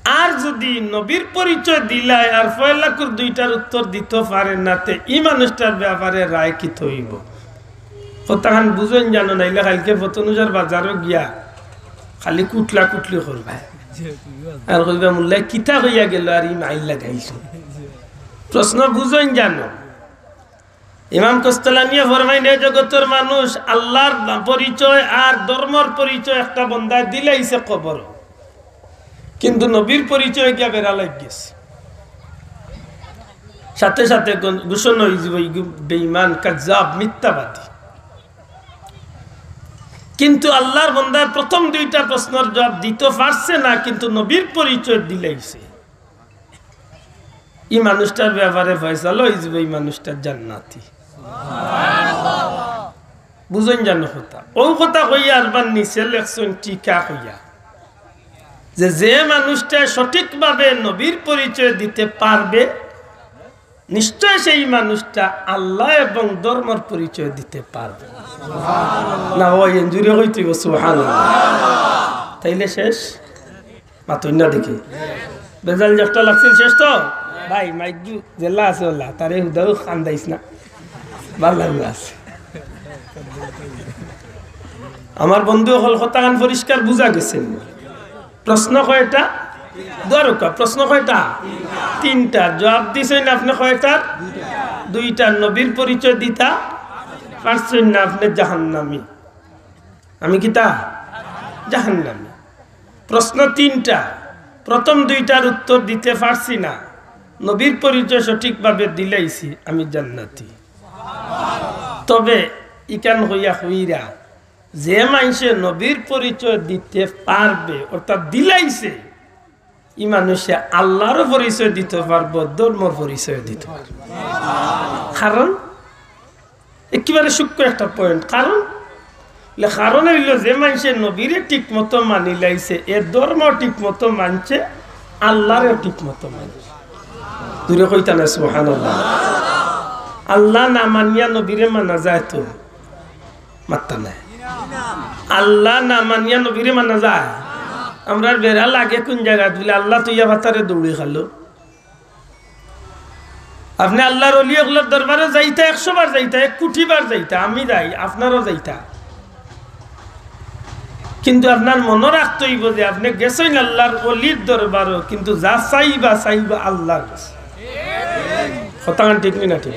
আর যুদি নবীর পরিচয় দিলায় আর পয়লাকুর দুইটার উত্তর দিতো পারে না, তে ই মানুষটার ব্যাপারে রায় কিতা অইবো? কথাখান বুঝইন জানো, নাইলে কাইলকে ফতনুজার বাজারো গিয়া খালি কুটলা কুটলি করবা। আর কইবা, "মুল্লায় কিতা কইয়া গেল আর ই মাইর লাগাইছে।" প্রশ্ন বুঝইন জানো। ইমাম কস্তলানিয়ে ফরমাইন, এ জগতর মানুষ আল্লার পরিচয় আর ধর্মর পরিচয় একটা বন্দায় দিলাইছে কবরো, কিন্তু নবীর পরিচয় গিয়া বেড়া লাগি গেছে। সাথে সাথে ঘ-, ঘোষণা অইযিবো, ইগু বেঈমান, কাজ্জাব, মিথ্যাবাদী। কিন্তু আল্লার বন্দায় প্রথম দুইটা প্রশ্নর জবাব দিতো পারছে না, কিন্তু নবীর পরিচয় দিলাইছে। ই মানুষটার ব্যাপারে ফয়সালা অইযিবো, ই মানুষটা জান্নাতি। বুঝইন জানো কথা? অউ কথা কইয়া আরবার নিচে লেখছইন টিকা কইয়া, যে, যে মানুষটা সঠিকভাবে নবীর পরিচয় দিতে পারবে, নিশ্চয় সেই মানুষটা আল্লাহ এবং ধর্মর পরিচয় দিতে পারবে। না অয়, এঞ্জুরে কইতে অইবো, সুবহানাল্লাহ। তাইলে শেষ? মাতইন না দেখি। বেজাল যেটা লাগছিল শেষ তো? ভাই, মাইকু যেলা আছে ওলা, তারে হুদাও কান্দাইস না। ভালা লাগলো আছে। আমার বন্ধু অকল কথাখান পরিষ্কার বুঝা গেছে। প্রশ্ন কয়টা? দুয়ারকা, প্রশ্ন কয়টা? তিনটা। জবাব দিছইন আপনে কয়টার? দুইটা। নবীর পরিচয় দিতা পারছইন না, আপনে জাহান্নামী। আমি কিতা? জাহান্নামী। প্রশ্ন তিনটা, প্রথম দুইটার উত্তর দিতে পারছি না, নবীর পরিচয় সঠিকভাবে দিলাইছি, আমি জান্নাতি। তবে ইখান কইয়া কইরা যে মানষে নবীর পরিচয় দিতে পারবে, অর্থাৎ দিলাইছে, ই মানষে আল্লারও পরিচয় দিতো পারবো, ধর্মর পরিচয় দিতো পারবো। কারণ একেবারে সূক্ষ্ম একটা point। কারণ, লে, কারণ অইলো যে মানষে নবীরে ঠিক মতো মানিলাইছে, এ ধর্ম ঠিক মতো মানছে, আল্লারেও ঠিক মতো মানছে। জোরে কইতা না সুবহানাল্লাহ? আল্লা না মানিয়া নবীরে মানা যায় তো? মাত্তা নাই। আল্লা না মানিয়া নবীরে মানা যায়? আমরার বেড়া লাগে কুন জাগাত বুলে আল্লা থইয়া ফাতারে দৌড়ি খালো। আপনে আল্লার অলি অকলর দরবারো যাইতা, একশো বার যাইতা, এক কুটি বার যাইতা, আমি যাই, আপনারও যাইতা। কিন্তু আপনার মনো রাখতে অইবো যে আপনে গেছইন আল্লার অলির দরবারো, কিন্তু যা চাইবা, চাইবা আল্লার গেছে। কথাখান ঠিক নি না ঠিক?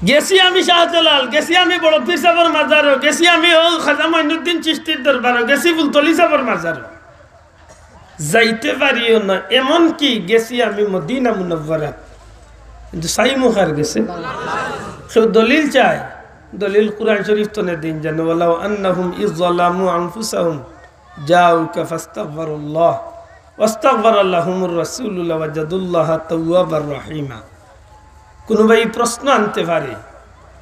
গেছি আমি শাহজালাল, গেছি আমি বড় পীর সাবর মাজারো, গেছি আমি অউ খাজা মঈনুদ্দিন চিশতির দরবারো, গেছি ফুলতলি সাবর মাজারো। যাইতে পারিও না, এমনকি গেছি আমি মদিনা মুনাওয়ারাত, কিন্তু চাইমু কার গেছে? কেউ দলিল চায়? দলিল কুরআন শরীফ তনে দিন জানো, "ওয়ালাউ আন্নাহুম ইয যালামু আনফুসাহুম জাউকা ফাস্তাগফারুল্লাহ ওয়াস্তাগফারা লাহুমুর রাসূলু লাওয়াজাদুল্লাহা তাওয়াবার রহিমা।" কুনুবায় প্রশ্ন আনতে পারে,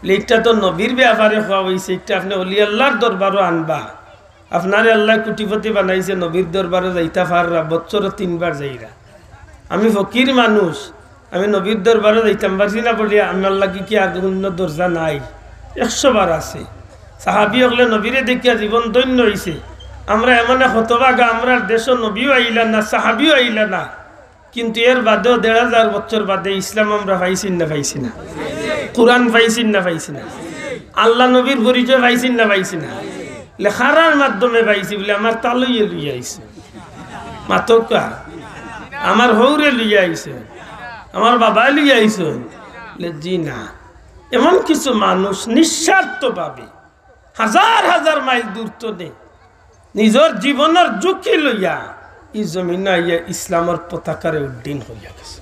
"লে, ইটা তো নবীর ব্যাপারে কওয়া অইছে, ইটা আপনে অলি আল্লার দরবারো আনবা?" আপনারে আল্লায় কুটিপতি বানাইছে, নবীর দরবারো যাইতা পাররা, বছরো তিনবার যাইরা। আমি ফকির মানুষ, আমি নবীর দরবারো যাইতাম পারছি না বলিয়া আমার লাগি কি আর অইন্য দরজা নাই? একশো বার আছে। সাহাবী অকলে নবীরে দেখিয়া জীবন ধন্য অইছে। আমরা এমন এক হতভাগা, আমরার দেশো নবীও আইলা না, সাহাবীও আইলা না। কিন্তু এর বাদেও দেড় হাজার বছর বাদে ইসলাম আমরা পাইছি না পাইছি না? কুরআন পাইছি না পাইছি না? আল্লা নবীর পরিচয় পাইছি না পাইছি না? লেখারার মাধ্যমে পাইছি বুলে আমার তালইয়ে লইয়া আইছে। মাতউক্কা, আমার হউরে লইয়া আইছে, আমার বাবায় লইয়া আইছে। লে জি না, এমন কিছু মানুষ নিঃস্বার্থভাবে হাজার হাজার মাইল দূর তনে নিজর জীবনর ঝুঁকি লইয়া ই জমিনো আইয়া ইসলামর পতাকারে উড্ডীন করিয়া গেছে।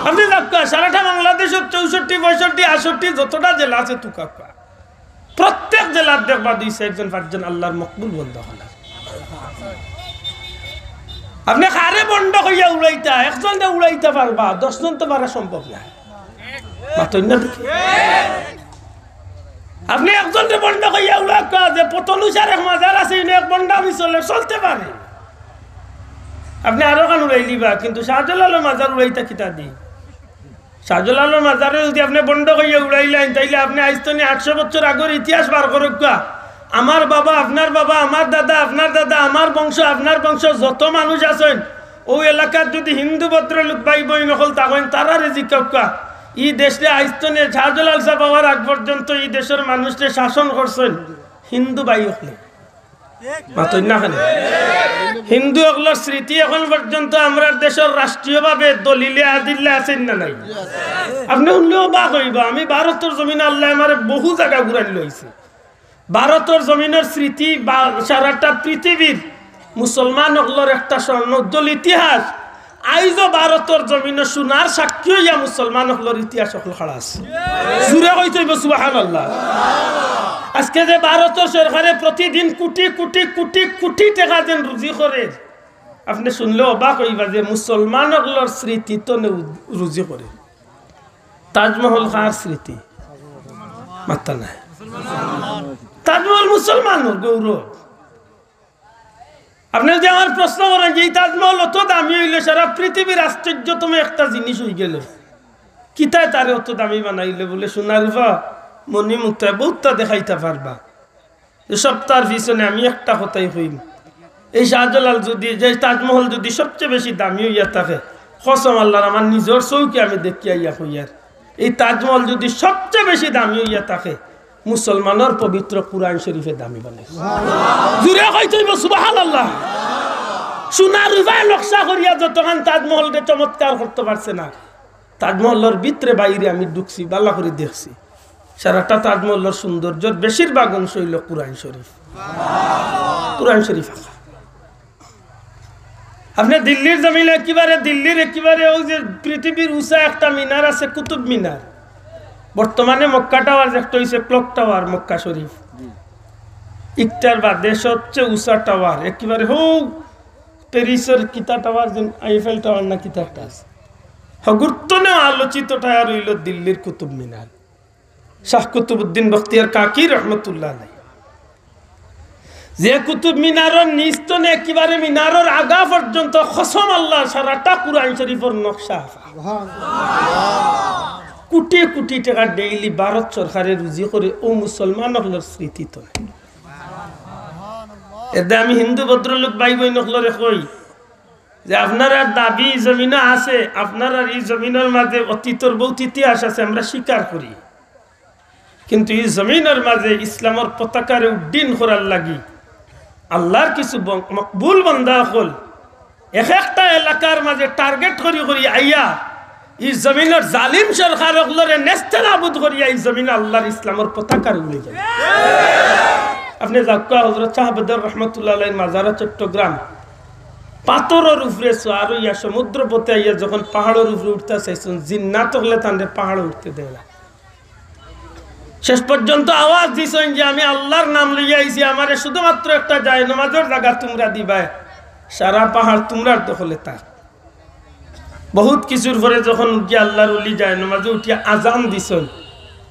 আপনে দেখউক্কা, সারাটা বাংলাদেশর চৌষট্টি, পঁয়ষট্টি, আটষট্টি যতটা জেলা আছে তুকাউক্কা, প্রত্যেক জেলাত দেখবা দুই চাইরজন পাঁচজন আল্লার মকবুল বন্দা অকল। আপনে কারে বন্ড কইয়া উড়াইতা, একজনরে উড়াইতা পারবা, দশজন তো পারা সম্ভব নায়। মাতইন না দেখি। আপনে একজনরে বন্ড কইয়া উড়াউক্কা যে পতলুছার এক মাজার আছে, ইনো এক বন্ডামি চলে, চলতে পারে। আপনে আরোখান উড়াইলিবা, কিন্তু শাহজালালর মাজার উড়াইতা কিতা দি? শাহজালালর মাজারে যুদি আপনে বন্ড কইয়া উড়াইলাইন, তাইলে আপনে আইজ তনে আটশো বছর আগর ইতিহাস বার করউক্কা। আমার বাবা, আপনার বাবা, আমার দাদা, আপনার দাদা, আমার বংশ, আপনার বংশ, যত মানুষ আছইন, অউ এলাকাত যুদি হিন্দু ভদ্রলোক ভাই বইন অকল থাকইন, তারারে জিকাউক্কা, ই দেশরে আইজ তনে শাহজালাল সাব আওয়ার আগ পর্যন্ত ই দেশর মানুষরে শাসন করছইন হিন্দু ভাই অকলে। মাতইন না কেনে? হিন্দু অকলর স্মৃতি এখন পর্যন্ত আমরার দেশর রাষ্ট্রীয়ভাবে দলিলে আদিল্লা আছে না নাই? আপনে হুনলে অবাক অইবা, আমি ভারতর জমিনো আল্লায় আমারে বহু জাগা ঘুরাইল লইছে। ভারতর জমিনর স্মৃতি বা সারাটা পৃথিবীর মুসলমান অকলর একটা স্বর্ণোজ্জ্বল ইতিহাস। আইজও ভারতর জমিনো সোনার সাক্ষী অইয়া মুসলমান অকলর ইতিহাস অকল খাড়া আছে। জুরে কইতে অইবো সুবহানাল্লাহ। আজকে যে ভারতর সরকারে প্রতিদিন কুটি কুটি কুটি কুটি টেকা যেন রুজি করের, আপনে হুনলে অবাক অইবা যে মুসলমান অকলর স্মৃতি তনে রুজি করের। তাজমহল কার স্মৃতি? মাত্তা নাই। তাজমহল মুসলমানর গৌরব। আপনে যুদি আমারে প্রশ্ন করইন যে ই তাজমহল অত দামি অইলো, সারা পৃথিবীর আশ্চর্যতম একটা জিনিস অইগেলো, কিতায় তারে অত দামি বানাইলো? বুলে, সোনা রুপা, মণি মুক্তায়, বউততা দেখাইতা পারবা। যে সবতার পিছনে আমি একটা কথাই কইমু, এই শাহজালাল যুদি, যে তাজমহল যুদি সবচে বেশি দামি অইয়া থাকে, কসম আল্লার, আমার নিজর চউখে আমি দেখিয়া আইয়া কইয়ার, এই তাজমহল যুদি সবচে বেশি দামি অইয়া থাকে, মুসলমানর পবিত্র কুরআন শরীফে দামি বানাইছে। জুরে কইতে অইবো সুবহানাল্লাহ। সোনা রুপায় নকশা করিয়া যতখান তাজমহলরে চমৎকার করতে পারছে না, তাজমহলর ভিতরে বাইরে আমি ঢুকছি, ভালা করি দেখছি, সারাটা তাজমহলর সৌন্দর্যর বেশিরভাগ অংশ অইলো কুরআন শরীফ। কুরআন শরীফ আঁকা। আপনে দিল্লির জমিনো একেবারে, দিল্লির একেবারে অউ যে পৃথিবীর উচা একটা মিনার আছে, কুতুব মিনার, বর্তমানে মক্কা টাওয়ার, একটা অইছে ক্লক টাওয়ার মক্কা শরীফ, ইকটার বাদে সবচেয়ে উঁচা টাওয়ার, একেবারে হউ প্যারিসর কিতা টাওয়ার, যেন আইফেল টাওয়ার না কিতা একটা আছে, হগুর তনেও আলোচিত টাওয়ার অইলো দিল্লির কুতুব মিনার, শাহ কুতুবউদ্দিন বখতিয়ার কাকি রহমতুল্লাহ আলাইহি। যে কুতুব মিনারর নিচ তনে একেবারে মিনারর আগা পর্যন্ত কসম আল্লাহ, সারাটা কুরআন শরীফর নকশা আঁকা। কোটি কোটি টেকা ডেইলি ভারত সরকারে রুজি করে অউ মুসলমান অকলর স্মৃতি তনে। এরদায় আমি হিন্দু ভদ্রলোক ভাই বইন অকলরে কই যে আপনারার দাবি ই জমিনো আছে, আপনারার ই জমিনর মাঝে অতীতর বউত ইতিহাস আছে, আমরা স্বীকার করি। কিন্তু ই জমিনর মাঝে ইসলামর পতাকারে উড্ডীন করার লাগি আল্লার কিছু বন-, মকবুল বান্দা অকল এক একটা এলাকার মাঝে টার্গেট করি করি আইয়া ই জমিনর জালিম সরকার অকলরে নেস্তেনাবুদ করিয়া ই জমিনো আল্লার ইসলামর পতাকারে উড়াই যায়। আপনে যাউক্কা হজরত শাহ বদর রহমতুল্লাহ আলাইহির মাজারো চট্টগ্রাম, পাথরর উপরে সোয়ার অইয়া সমুদ্র পথে আইয়া যখন পাহাড়র উপরে উঠতা চাইছইন, জিন্নাত অকলে তানরে পাহাড়ো উঠতে দেয় না। শেষ পর্যন্ত আওয়াজ দিছইন যে, "আমি আল্লার নাম লইয়া আইছি, আমারে শুধুমাত্র একটা জায়নামাজর জাগা তুমরা দিবায়, সারা পাহাড় তুমরার দখলে থাক।" বউত কিছুর পরে যখন উঠিয়া আল্লার অলি জায়নামাজো উঠিয়া আজান দিছইন,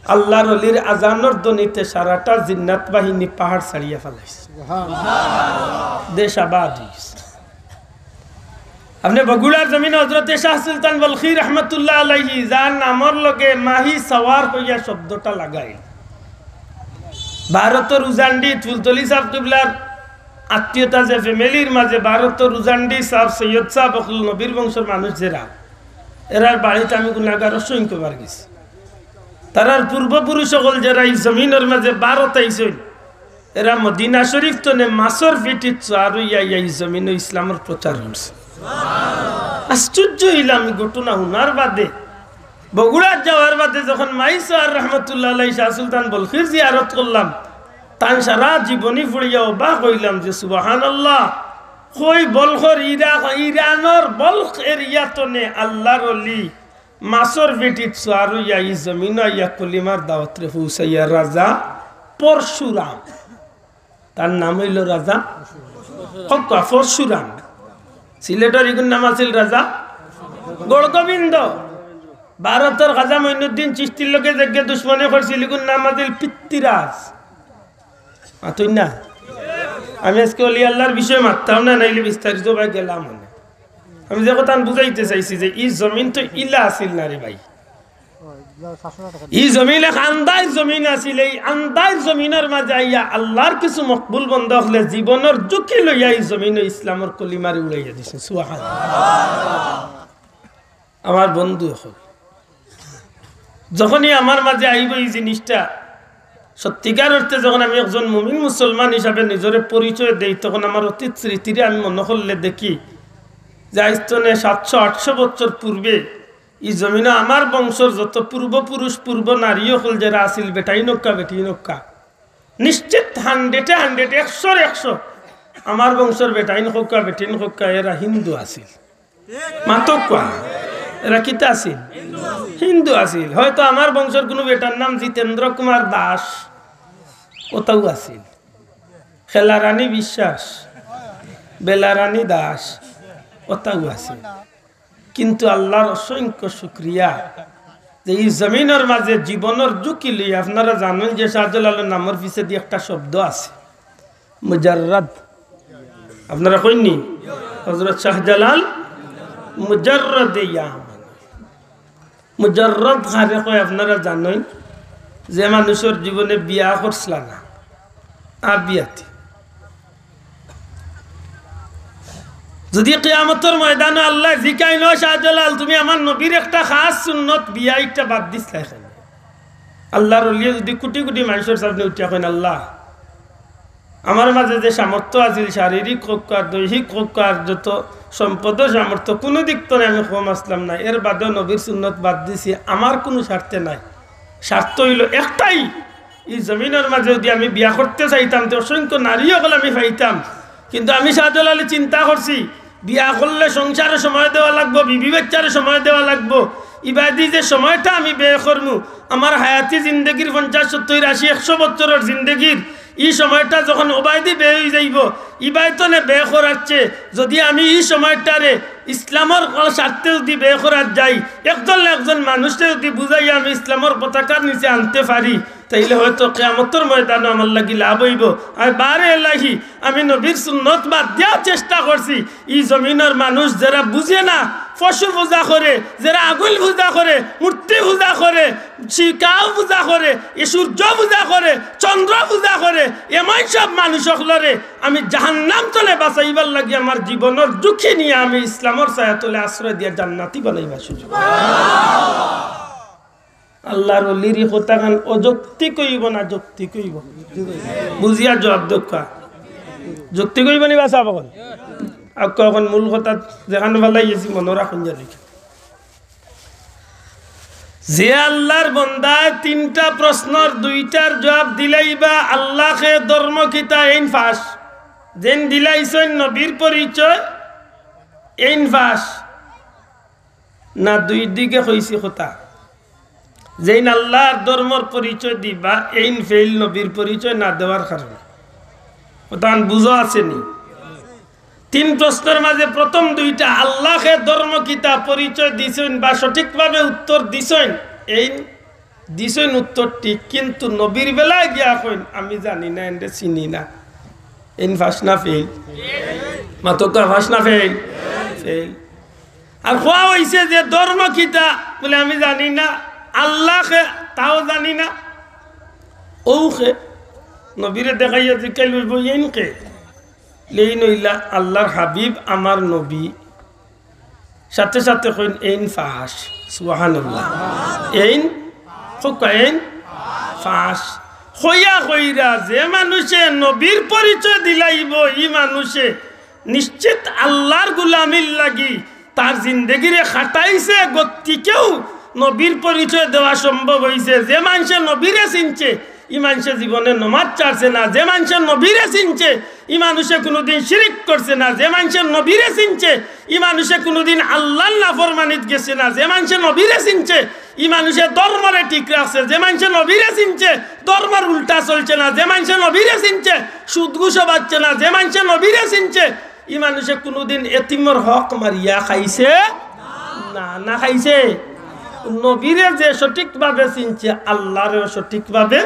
আল্লার অলির আজানর ধ্বনিতে সারাটা জিন্নাত বাহিনী পাহাড় ছাড়িয়া ফালাইছে। দেশ আবাদ অইগেছে। আপনে বগুড়ার জমিনো হজরতে শাহ সুলতান বলখি রহমতুল্লাহ আলাইহি, যার নামর লগে মাহি সওয়ার কইয়া শব্দটা লাগাইল। ভারতর উজান্ডিত ফুলতলি সাব কিবলার আত্মীয়তা যে ফ্যামিলির মাঝে ভারতর উজান্ডি সাব, সৈয়দ সাব অকল নবীর বংশর মানুষ যেরা, এরার বাড়িত আমি গুনাগার অসংখ্যবার গেছি। তারার পূর্বপুরুষ অকল যেরা ই জমিনর মাঝে ভারত আইছইন, এরা মদিনা শরীফ তনে মাছর পিঠিত সোয়ার অইয়া আইয়া ই জমিনো ইসলামর প্রচার করছে। আশ্চর্য অইলাম ই ঘটনা হুনার বাদে। বগুড়াত যাওয়ার বাদে যখন মাই সওয়ার রহমতুল্লাহ আলাইহি শাহ সুলতান বলখির জিয়ারত করলাম, তান সারা জীবনী পড়িয়া অবাক অইলাম যে সুবহানাল্লাহ, কই বলখর ইরা-, ইরানর বলখ এরিয়া তনে আল্লার অলি মাছর পিঠিত সোয়ার অইয়া ই জমিনো আইয়া কলিমার দাওয়াতরে পৌঁছাইয়া রাজা পরশুরাম। তার নাম অইলো রাজা কক্কা পরশুরাম। সিলেটর ইগুর নাম আছিল রাজা গৌড়গোবিন্দ। ভারতর খাজা মঈনুদ্দিন চিশতির লগে যেগিয়ে দুশমনি করছিল, ইগুর নাম আছিল পৃথ্বীরাজ। মাতইন না? আমি আজকে অলি আল্লার বিষয়ে মাততাম না, নাইলে বিস্তারিত ভাই গেলাম অনে। আমি যে কথা বুঝাইতে চাইছি যে ই জমিন তো ইলা আছিল না রে ভাই। ই জমিন এক আন্দাইর জমিন আছিল, এই আন্দাইর জমিনর মাঝে আইয়া আল্লার কিছু মকবুল বন্দা অকলে জীবনর ঝুঁকি লইয়া ই জমিনো ইসলামর কলিমারে উড়াইয়া দিছে। সুবহানাল্লাহ। আমার বন্ধু অকল, যখনই আমার মাঝে আইবো ই জিনিসটা, সত্যিকার অর্থে যখন আমি একজন মুমিন মুসলমান হিসাবে নিজরে পরিচয় দেই, তখন আমার অতীত স্মৃতিরে আমি মনো করলে দেখি যে আইজ তনে সাতশো আটশো বছর পূর্বে ই জমিনো আমার বংশর যত পূর্বপুরুষ, পূর্ব নারী অকল যেরা আছিল, বেটাইন অউক্কা, বেটিন অউক্কা, নিশ্চিত হান্ড্রেডে হান্ড্রেড, একশোর একশো, আমার বংশর বেটাইন অউক্কা, বেটিন অউক্কা, এরা হিন্দু আছিল। মাতউক্কা, এরা কিতা আছিল? হিন্দু আছিল। হয়তো আমার বংশর কুনু বেটার নাম জিতেন্দ্র কুমার দাস, অতাউ আছিল। খেলারানী বিশ্বাস, বেলারানী দাস, অতাউ আছিল। কিন্তু আল্লার অসংখ্য শুকরিয়া যে ই জমিনর মাঝে জীবনর ঝুঁকি লইয়া, আপনারা জানইন যে শাহজালালর নামর পিছেদি একটা শব্দ আছে, মুজাররদ। আপনারা কইননি? হজরত শাহজালাল মুজাররদে ইয়ামান। মুজাররদ কারে কয় আপনারা জানইন? যে মানুষর জীবনে বিয়া করছলা না, আবিয়াতি। যদি কিয়ামতর ময়দানো আল্লায় জিকাইন, "ও শাহজালাল, তুমি আমার নবীর একটা খাস সুন্নত বিয়া ইটা বাদ দিছলায় কেনে?" আল্লার অলিয়ে যদি কোটি কোটি মানুষর সামনে উঠিয়া কইন, "আল্লাহ, আমার মাঝে যে সামর্থ্য আছিল, শারীরিক অউক্কা, দৈহিক অউক্কা, যত সম্পদ সামর্থ্য, কুনু দিক তনে আমি কম আছলাম না, এর বাদেও নবীর সুন্নত বাদ দিছি, আমার কুনু স্বার্থে নাই। স্বার্থ অইলো একটাই, ই জমিনর মাঝে যদি আমি বিয়া করতে চাইতাম, তে অসংখ্য নারী অকল আমি পাইতাম। কিন্তু আমি শাহজালালে চিন্তা করছি, বিয়া করলে সংসারে সময় দেওয়া লাগবো, বিবি বাচ্চারে সময় দেওয়া লাগবো। ইবাদি যে সময়টা আমি ব্যয় করমু, আমার হায়াতি জিন্দেগির পঞ্চাশ, সত্তর, আশি, একশো বছরর জিন্দেগির ই সময়টা যখন ওবায়দি বে অই যাইবো, ইবায়তনে বে করাচ্ছে, যদি আমি ই সময়টারে ইসলামর স্বার্থে যদি বে করার যাই, একজন না একজন মানুষরে যদি বুঝাইয়া আমি ইসলামর পতাকার নিচে আনতে পারি, তাইলে হয়তো কিয়ামতর ময়দানো আমার লাগি লাভ অইবো। আর বারে এলাহি, আমি নবীর সুন্নত বাদ দিয়াও চেষ্টা করছি। ই জমিনর মানুষ যেরা বুঝে না, পশু পূজা করে, যেরা আগুন পূজা করে, মূর্তি পূজা করে, শিকাও পূজা করে, ই সূর্য পূজা করে, চন্দ্র পূজা করে, এমন সব মানুষ অকলরে আমি জাহান্নাম তলে বাঁচাইবার লাগি আমার জীবনর ঝুঁকি নিয়া আমি ইসলামর ছায়া তলে আশ্রয় দিয়া জান্নাতি বানাইবার সুযোগ। আল্লার অলির ই কথাখান অযৌক্তিক অইবো না যৌক্তিক অইবো? বুঝিয়া জবাব দেউক্কা। যৌক্তিক অইবো নি বা সাব অকল? আউক্কা, অখন মূল কথা যেখান ফালাই গেছি মনো রাখইন জানি। যে আল্লার বন্দায় তিনটা প্রশ্নর দুইটার জবাব দিলাইবা, আল্লাহ কে, ধর্ম কিতা, এইন ফাঁস। যেইন দিলাইছইন নবীর পরিচয়, এইন ফাঁস। না দুই দিকে কইছি কথা। যেইন আল্লার ধর্মর পরিচয় দিবা, এইন ফেইল নবীর পরিচয় না দেওয়ার কারণে। কথাখান বুঝো আছে নি? তিন প্রশ্নর মাঝে প্রথম দুইটা আল্লাহ কে, ধর্ম কিতা, পরিচয় দিছইন বা সঠিকভাবে উত্তর দিছইন, এইন দিছইন উত্তর ঠিক, কিন্তু নবীর বেলায় গিয়া কইন, "আমি জানি না, এনরে চিনি না।" এইন ফাঁস না ফেইল? মাতউক্কা, ফাঁস না ফেইল? ফেইল। আর কওয়া অইছে যে ধর্ম কিতা, বলে, "আমি জানি না।" আল্লাহ কে, তাও জানি না। অউ কে, নবীরে দেখাইয়া জিকাইল অইবো, "এইন কে?" লেইন অইলা আল্লার হাবিব, আমার নবী। সাথে সাথে কইন, "এইন ফাঁস।" সুবহানাল্লাহ। এইন, কউক্কা, এইন ফাঁস। কইয়া কইরা যে মানুষে নবীর পরিচয় দিলাইবো, ই মানুষে নিশ্চিত আল্লার গুলামির লাগি তার জিন্দেগিরে খাটাইছে, গতিকেউ নবীর পরিচয় দেওয়া সম্ভব অইছে। যে মানষে নবীরে চিনছে, ই মানষে জীবনে নমাজ ছাড়ছে না। যে মানষে নবীরে চিনছে, ই মানুষে কুনুদিন শিরিক করছে না। যে মানষে নবীরে চিনছে, ই মানুষে কুনুদিন আল্লার নাফরমানিত গেছে না। যে মানষে নবীরে চিনছে, ই মানুষে ধর্মরে ঠিক রাখছে। যে মানষে নবীরে চিনছে, ধর্মর উল্টা চলছে না। যে মানষে নবীরে চিনছে, সুদ ঘুষও বাচ্ছে না। যে মানষে নবীরে চিনছে, ই মানুষে কুনুদিন এতিমর হক মারিয়া খাইছে না, না খাইছে। নবীরে যে সঠিকভাবে চিনছে, আল্লারেও সঠিকভাবে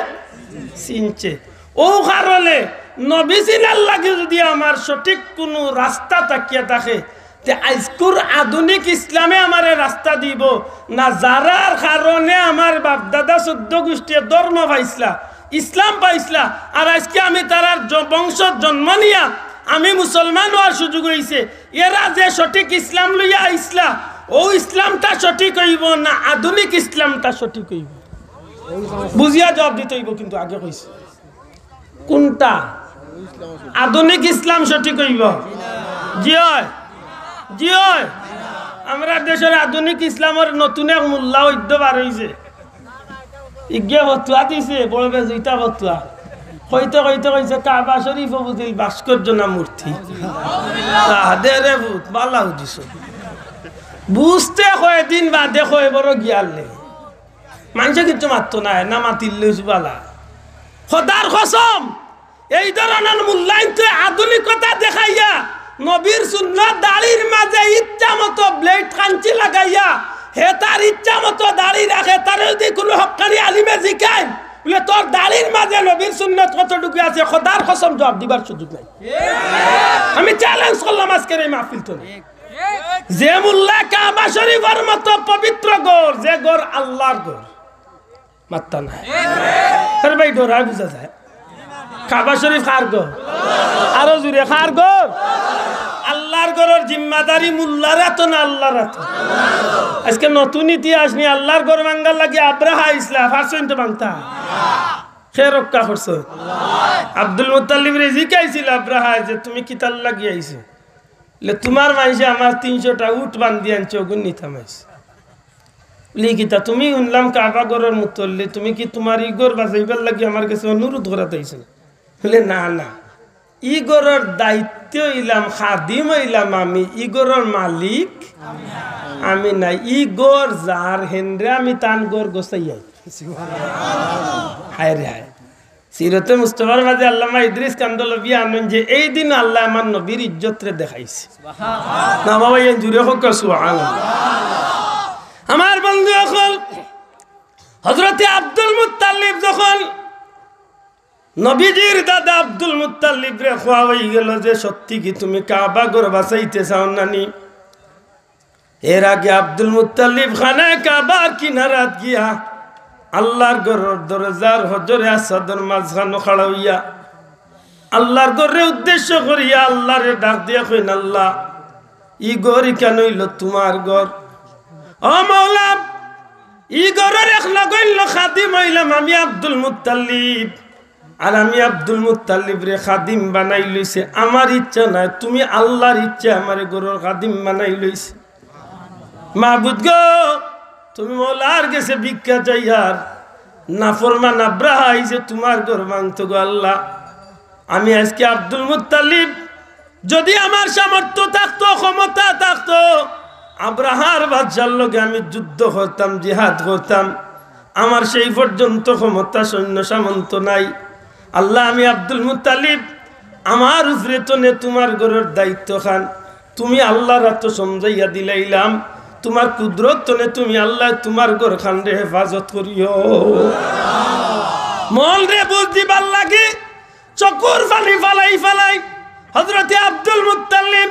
চিনছে। অউ কারণে নবী চিনার লাগি যদি আমার সঠিক কুনু রাস্তা থাকিয়া থাকে, তে আইজকুর আধুনিক ইসলামে আমারে রাস্তা দিবো না? যারার কারণে আমার বাপদাদা চৌদ্দ গুষ্টিয়ে ধর্ম পাইছলা, ইসলাম পাইছলা, আর আইজকে আমি তারার জ-, বংশত জন্ম নিয়া আমি মুসলমান অওয়ার সুযোগ অইছে। এরা যে সঠিক ইসলাম লইয়া আইছলা, অউ ইসলামটা সঠিক অইবো না আধুনিক ইসলামটা সঠিক অইবো? বুঝিয়া জবাব দিতে অইবো, কিন্তু আগে কইছি কুনটা? আধুনিক ইসলাম সঠিক অইবো? জি অয়, জি অয়। আমরার দেশর আধুনিক ইসলামর নতুন এক মোল্লা অইদ্য বার অইছে। ইগিয়ে ফতুয়া দিছে, বড় বেজুইতা ফতুয়া। কইতে কইতে কইছে, "কাবা শরীফও বুঝিল ভাস্কর্য না মূর্তি।" আহ, দে রে পুত, বালা বুঝিস। বুঝতে কয়দিন বাদে কয়, "বড় জ্ঞান লে।" মানষে কিচ্ছু মাততো নায়, না মাতিলে অইছে বালা। খোদার কসম, এই ধরনর মোল্লাইন্তে আধুনিকতা দেখাইয়া, নবীর সুন্নত দাড়ির মাঝে ইচ্ছা মতো ব্লেড কাঞ্চি লাগাইয়া, হে তার ইচ্ছা মতো দাড়ি রাখে, তারে যদি কুনু হক্কানি আলিমে জিকাইন, বলে, "তোর দাড়ির মাঝে নবীর সুন্নত কতটুকু আছে?" খোদার কসম, জবাব দিবার সুযোগ নাই। আমি চ্যালেঞ্জ করলাম আজকের এই মাহফিল তনে। যে মোল্লা কাবা শরীফর মতো পবিত্র ঘর, যে ঘর আল্লার ঘর, মাত্তা নাই। আরে ভাই, ডরায় বুঝা যায়। কাবা শরীফ কার ঘর? আরো জুরে, কার ঘর? আল্লার ঘরর জিম্মাদারি মোল্লার আতো না আল্লার আতো? আইজকে নতুন ইতিহাস নি, আল্লার ঘর ভাঙ্গার লাগি আব্রাহা আইছলা, পারছইন তো ভাংতা? কে রক্ষা করছে? আব্দুল মুত্তালিবরে জিকাইছিল আব্রাহায় যে, "তুমি কিতার লাগি আইছো?" বলে, "তুমার মানষে আমার তিনশোটা উট বান্ধি আনছে, অগুন নিতাম আইছি।" বলে, "কিতা, তুমি হুনলাম কাবা ঘরর মুতল্লি, তুমি কি তুমার ই ঘর বাচাইবার লাগি আমার গেছে অনুরোধ করাত আইছো?" বলে, "না, না, ই ঘরর দায়িত্ব অইলাম, খাদিম অইলাম আমি, ই ঘরর মালিক আমি না। ই ঘর যার, হেনরে আমি তান ঘর গোছাইয়াই।" হায় রে হায়। সিরতে মুস্তফার মাঝে আল্লামা ইদ্রিস কান্দলবি আনইন যে এই দিন আল্লায় আমার নবীর ইজ্জতরে দেখাইছে। না বাবা, এন জুরে কউক্কা সুবহানাল্লাহ। আমার বন্ধু অকল, হযরতে আব্দুল মুত্তালিব যখন নবীজির দাদা আব্দুল মুত্তালিবরে কওয়া অইগেলো যে, "সত্যি কি তুমি কাবা ঘর বাঁচাইতে চাও না নি?" এর আগে আব্দুল মুত্তালিব খানায়ে কাবার কিনারাত গিয়া আল্লার ঘরর দরজার হজরে আসওয়াদর মাঝখানো খাড়া অইয়া আল্লার ঘররে উদ্দেশ্য করিয়া আল্লারে ডাক দিয়া কইন, "আল্লাহ, ই ঘর ইখান অইলো তুমার ঘর। ও মাওলা, ই ঘরর এক নগণ্য খাদিম অইলাম আমি আব্দুল মুত্তালিব। আর আমি আব্দুল মুত্তালিবরে খাদিম বানাই লইছি আমার ইচ্ছা নায়, তুমি আল্লার ইচ্ছা আমারে ঘরর খাদিম বানাই লইছি। মাবুদ গো, তুমি মাওলার গেছে ভিক্ষা চাইয়ার, নাফরমান আব্রাহায় যে তুমার ঘর ভাঙতো গো আল্লাহ। আমি আইজকে আব্দুল মুত্তালিব, যুদি আমার সামর্থ্য থাকতো, ক্ষমতা থাকতো, আব্রাহার বাদশার লগে আমি যুদ্ধ করতাম, জিহাদ করতাম। আমার সেই পর্যন্ত ক্ষমতা, সৈন্য সামন্ত নাই। আল্লাহ, আমি আব্দুল মুত্তালিব, আমার উপরে তনে তুমার ঘরর দায়িত্ব খান তুমি আল্লার আতো সমজাইয়া দিলাইলাম। তুমার কুদরত তনে তুমি আল্লায় তুমার ঘর খানরে হেফাজত করিও।" মনরে বুঝ দিবার লাগি চকুর পানি ফালাই ফালাই হযরতে আব্দুল মুত্তালিব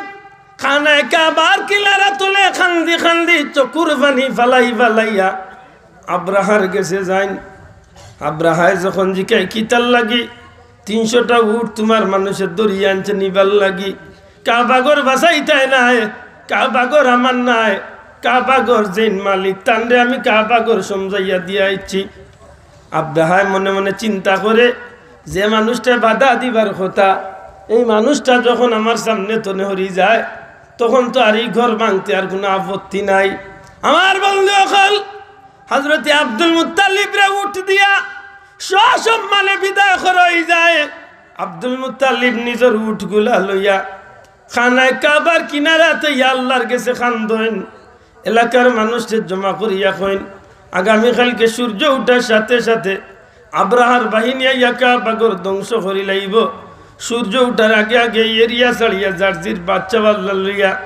খানায়ে কাবার কিনারাত তনে কান্দি কান্দি চকুর পানি ফালাই ফালাইয়া আব্রাহার গেছে যাইন। আব্রাহায় যখন জিকায়, "কিতার লাগি?" "তিনশোটা উট তুমার মানুষে ধরিয়া আনছে নিবার লাগি। কাবা ঘর বাঁচাইতায় নায়, কাবা ঘর আমার নায়, কাবা ঘর যেইন মালিক, তানরে আমি কাবা ঘর সমজাইয়া দিয়া আইছি।" আব্রাহায় মনে মনে চিন্তা করে, "যে মানুষটায় বাধা দিবার কথা, এই মানুষটা যখন আমার সামনে তনে হরি যায়, তখন তো আর ই ঘর ভাঙতে আর কুনু আপত্তি নাই।" আমার বন্ধু অকল, হযরতে আব্দুল মুত্তালিবরে উট দিয়া সসম্মানে বিদায় করা অইযায়। আব্দুল মুত্তালিব নিজর উটগুলা লইয়া খানায়ে কাবার কিনারাত আইয়া আল্লার গেছে কান্দইন। এলাকার মানুষরে জমা করিয়া কইন, "আগামীকাইলকে সূর্য উঠার সাথে সাথে আব্রাহার বাহিনী আইয়া কাবা ঘর ধ্বংস করিলাইবো। সূর্য উঠার আগে আগে ই এরিয়া ছাড়িয়া যার যির বাচ্চা বাল্লা লইয়া,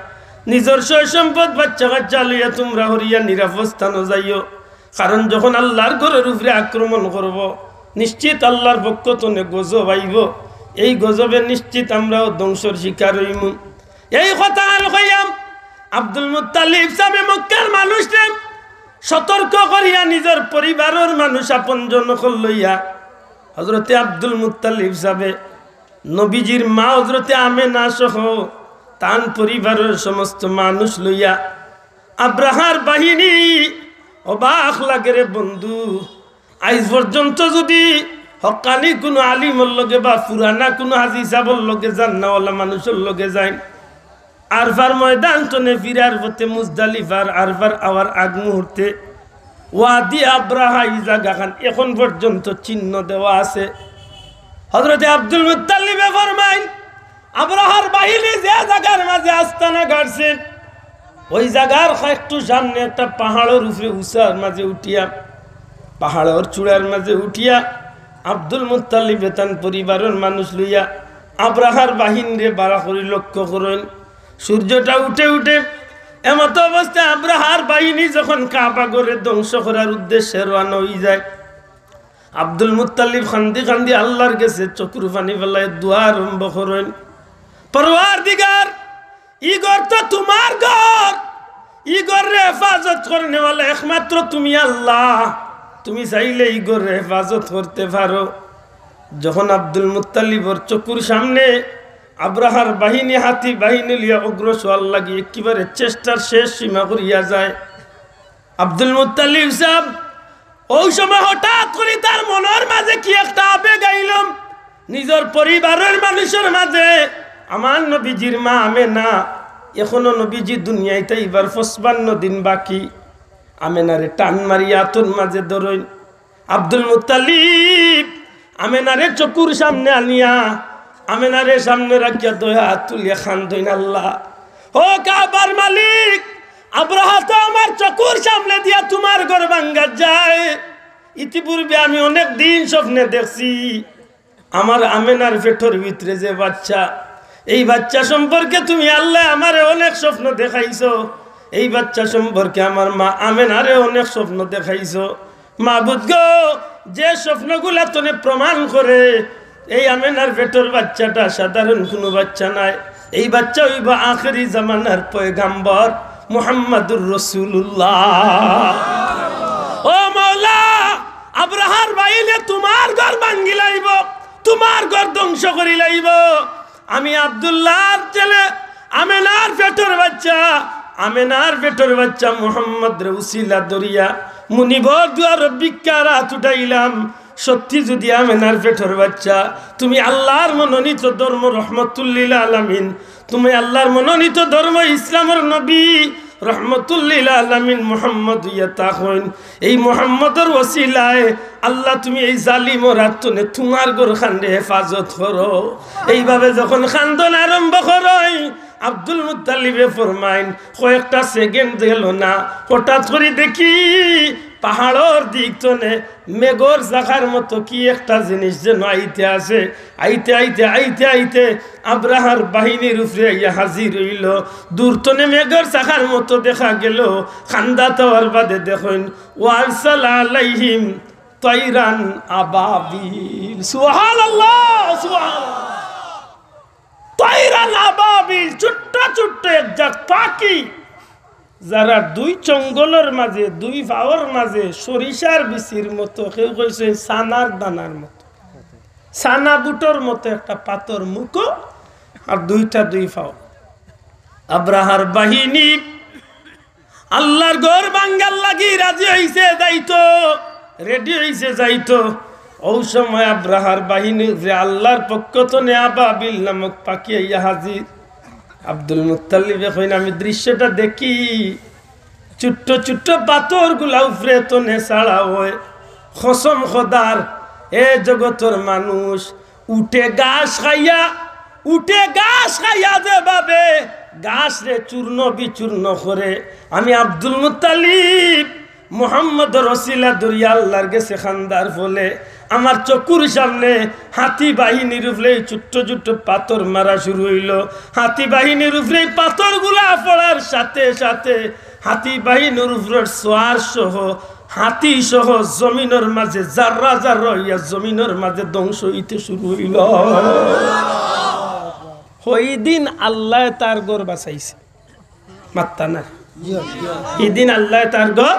নিজর সয় সম্পদ বাচ্চা কাচ্চা লইয়া তুমরা হরিয়া নিরাপদ স্থানো যাইও।" কারণ যখন আল্লার ঘরর উপরে আক্রমণ করবো, নিশ্চিত আল্লার পক্ষ তনে গজব আইবো। এই গজবে নিশ্চিত আমরাও ধ্বংসর শিকার অইমু। এই কথা আর কইয়াম আব্দুল মুত্তালিব সাবে মক্কার মানুষরে সতর্ক করিয়া নিজর পরিবারর মানুষ আপনজন অকল লইয়া হযরতে আব্দুল মুত্তালিব সাবে নবীজির মা হযরতে আমেনা সহ তান পরিবারর সমস্ত মানুষ লইয়া আব্রাহার বাহিনী অবাক লাগে রে বন্ধু। আইজ পর্যন্ত যুদি হক্কানি কুনু আলিমর লগে বা পুরানা কুনু হাজি সাবর লগে যান না, অলা মানুষর লগে যাইন, আরফার ময়দান তনে ফিরার পথে মুজদালিফার আরফার আওয়ার আগ মুহূর্তে ওয়াদি আব্রাহা ই জাগাখান এখন পর্যন্ত চিহ্ন দেওয়া আছে। হযরতে আব্দুল মুত্তালিবে ফরমাইন, আব্রাহার বাহিনী যে জাগার মাঝে আস্তানা গাড়ছে, ওই জাগার একটু সামনে একটা পাহাড়র উপরে উচার মাঝে উঠিয়া, পাহাড়র চূড়ার মাঝে উঠিয়া আব্দুল মুত্তালিবে তান পরিবারর মানুষ লইয়া আব্রাহার বাহিনীরে বাড়া করি লক্ষ্য করইন। সূর্যটা উঠে উঠে এমতো অবস্থায় আব্রাহার বাহিনী যখন কাবা ঘরে ধ্বংস করার উদ্দেশ্যে রওয়ানা অইযায়, আব্দুল মুত্তালিব কান্দি কান্দি আল্লার গেছে চকুর পানি ফালাইয়া দোয়া আরম্ভ করইন, "পরওয়ারদিগার, ই ঘর তো তুমার ঘর, ই ঘররে হেফাজত করনেওয়ালা একমাত্র তুমি আল্লাহ, তুমি চাইলে ই ঘররে হেফাজত করতে পারো।" যখন আব্দুল মুত্তালিবর চকুর সামনে আব্রাহার বাহিনী, হাতি বাহিনী লইয়া অগ্রসর লাগি একেবারে চেষ্টার শেষ সীমা করিয়া যায়, আব্দুল মুত্তালিব সাব অউ সময় হঠাৎ করি তার মনর মাঝে কি একটা আবেগ আইলো, নিজর পরিবারর মানুষর মাঝে আমার নবীজির মা আমেনা, এখনো নবীজি দুনিয়াইত আইবার পঁচপান্ন দিন বাকি, আমেনারে টান মারি আতর মাঝে ধরইন। আব্দুল মুত্তালিব আমেনারে চকুর সামনে আনিয়া, আমেনারে সামনে রাখিয়া দুই আত তুলিয়া কান্দইন, "আল্লাহ, ও কাবার মালিক, আব্রাহা তো আমার চকুর সামনে দিয়া তুমার ঘর ভাঙ্গাত যায়। ইতিপূর্বে আমি অনেক দিন স্বপ্নে দেখছি, আমার আমেনার পেটর ভিতরে যে বাচ্চা, এই বাচ্চা সম্পর্কে তুমি আল্লায় আমারে অনেক স্বপ্ন দেখাইছো, এই বাচ্চা সম্পর্কে আমার মা আমেনারে অনেক স্বপ্ন দেখাইছো। মাবুদ গো, যে স্বপ্নগুলা তনে প্রমাণ করে এই আমেনার পেটর বাচ্চাটা সাধারণ কুনু বাচ্চা নায়, এই বাচ্চা অইবা আখেরি জামানার পয়গাম্বর মুহাম্মাদুর রাসূলুল্লাহ। ও মাওলা, আব্রাহার বাহিনীয়ে তুমার ঘর ভাঙ্গিলাইবো, তুমার ঘর ধ্বংস করিলাইবো। আমি আব্দুল্লাহর ছেলে, আমেনার পেটর বাচ্চা, আমেনার পেটর বাচ্চা মুহাম্মদরে উসিলা ধরিয়া মুনিবর দুয়ারো ভিক্ষার আত উঠাইলাম। সত্যি যুদি আমেনার পেটর বাচ্চা, তুমি আল্লাহর মনোনীত ধর্ম রহমতুল্লিল আলামিন, তুমি আল্লাহর মনোনীত ধর্ম ইসলামর নবী রহমতুল্লিল আলামিন মুহাম্মদ অইয়া থাকইন, এই মুহাম্মদর ওসিলায় আল্লাহ তুমি এই জালিমর আত তনে তুমার ঘরখানরে হেফাজত করো। এইভাবে যখন কান্দন আরম্ভ করইন, আব্দুল মুত্তালিবে ফরমাইন, কয়েকটা সেকেন্ড গেল না, হঠাৎ করি দেখি পাহাড়র দিক তনে মেঘর চাকার মতো কি একটা জিনিস যেন আইতে আছে। আইতে আইতে আইতে আইতে আব্রাহার বাহিনীর উপরে আইয়া হাজির অইলো। দূর তনে মেঘর চাকার মতো দেখা গেলো। কান্দা থাওয়ার বাদে দেখইন, "ওয়া আরসালা আলাইহিম তাইরান আবাবিল।" সুবহানাল্লাহ, সুবহানাল্লাহ। তাইরান আবাবিল, ছোট্ট ছোট্ট এক জাত পাখি, যারা দুই চঙ্গলর মাঝে, দুই পাওর মাঝে সরিষার বিচির মতো, কেউ কইছে চানার দানার মতো, চানা বুটর মতো একটা পাতর মুখো, আর দুইটা দুই পাও। আব্রাহার বাহিনী আল্লাহর ঘর ভাঙ্গার লাগি রাজি অইছে যাইতো, রেডি অইছে যাইতো। অউ সময় আব্রাহার বাহিনীর উপরে আল্লাহর পক্ষ তনে আবাবিল নামক পাখি আইয়া হাজির। আব্দুল মুত্তালিবে কইন, আমি দৃশ্যটা দেখি, ছোট্ট ছোট্ট পাথরগুলা উপরে তনে ছাড়া অয়। কসম খোদার, এ জগতর মানুষ, উটে ঘাস খাইয়া, উটে ঘাস খাইয়া যেভাবে ঘাসরে চূর্ণ বিচূর্ণ করে, আমি আব্দুল মুত্তালিব মুহাম্মদর ওসিলা ধরিয়া আল্লাহর গেছে কান্দার ফলে আমার চকুর সামনে হাতি বাহিনীর উপরে এই ছোট্ট ছোট্ট পাথর মারা শুরু অইলো। হাতি বাহিনীর উপরে এই পাথরগুলা পড়ার সাথে সাথে হাতি বাহিনীর উপরের সোয়ার সহ, হাতি সহ জমিনর মাঝে জাররা জাররা অইয়া জমিনর মাঝে ধ্বংস অইতে শুরু অইলো। ওই দিন আল্লায় তার ঘর বাঁচাইছে। মাত্তা না। ই দিন আল্লায় তার ঘর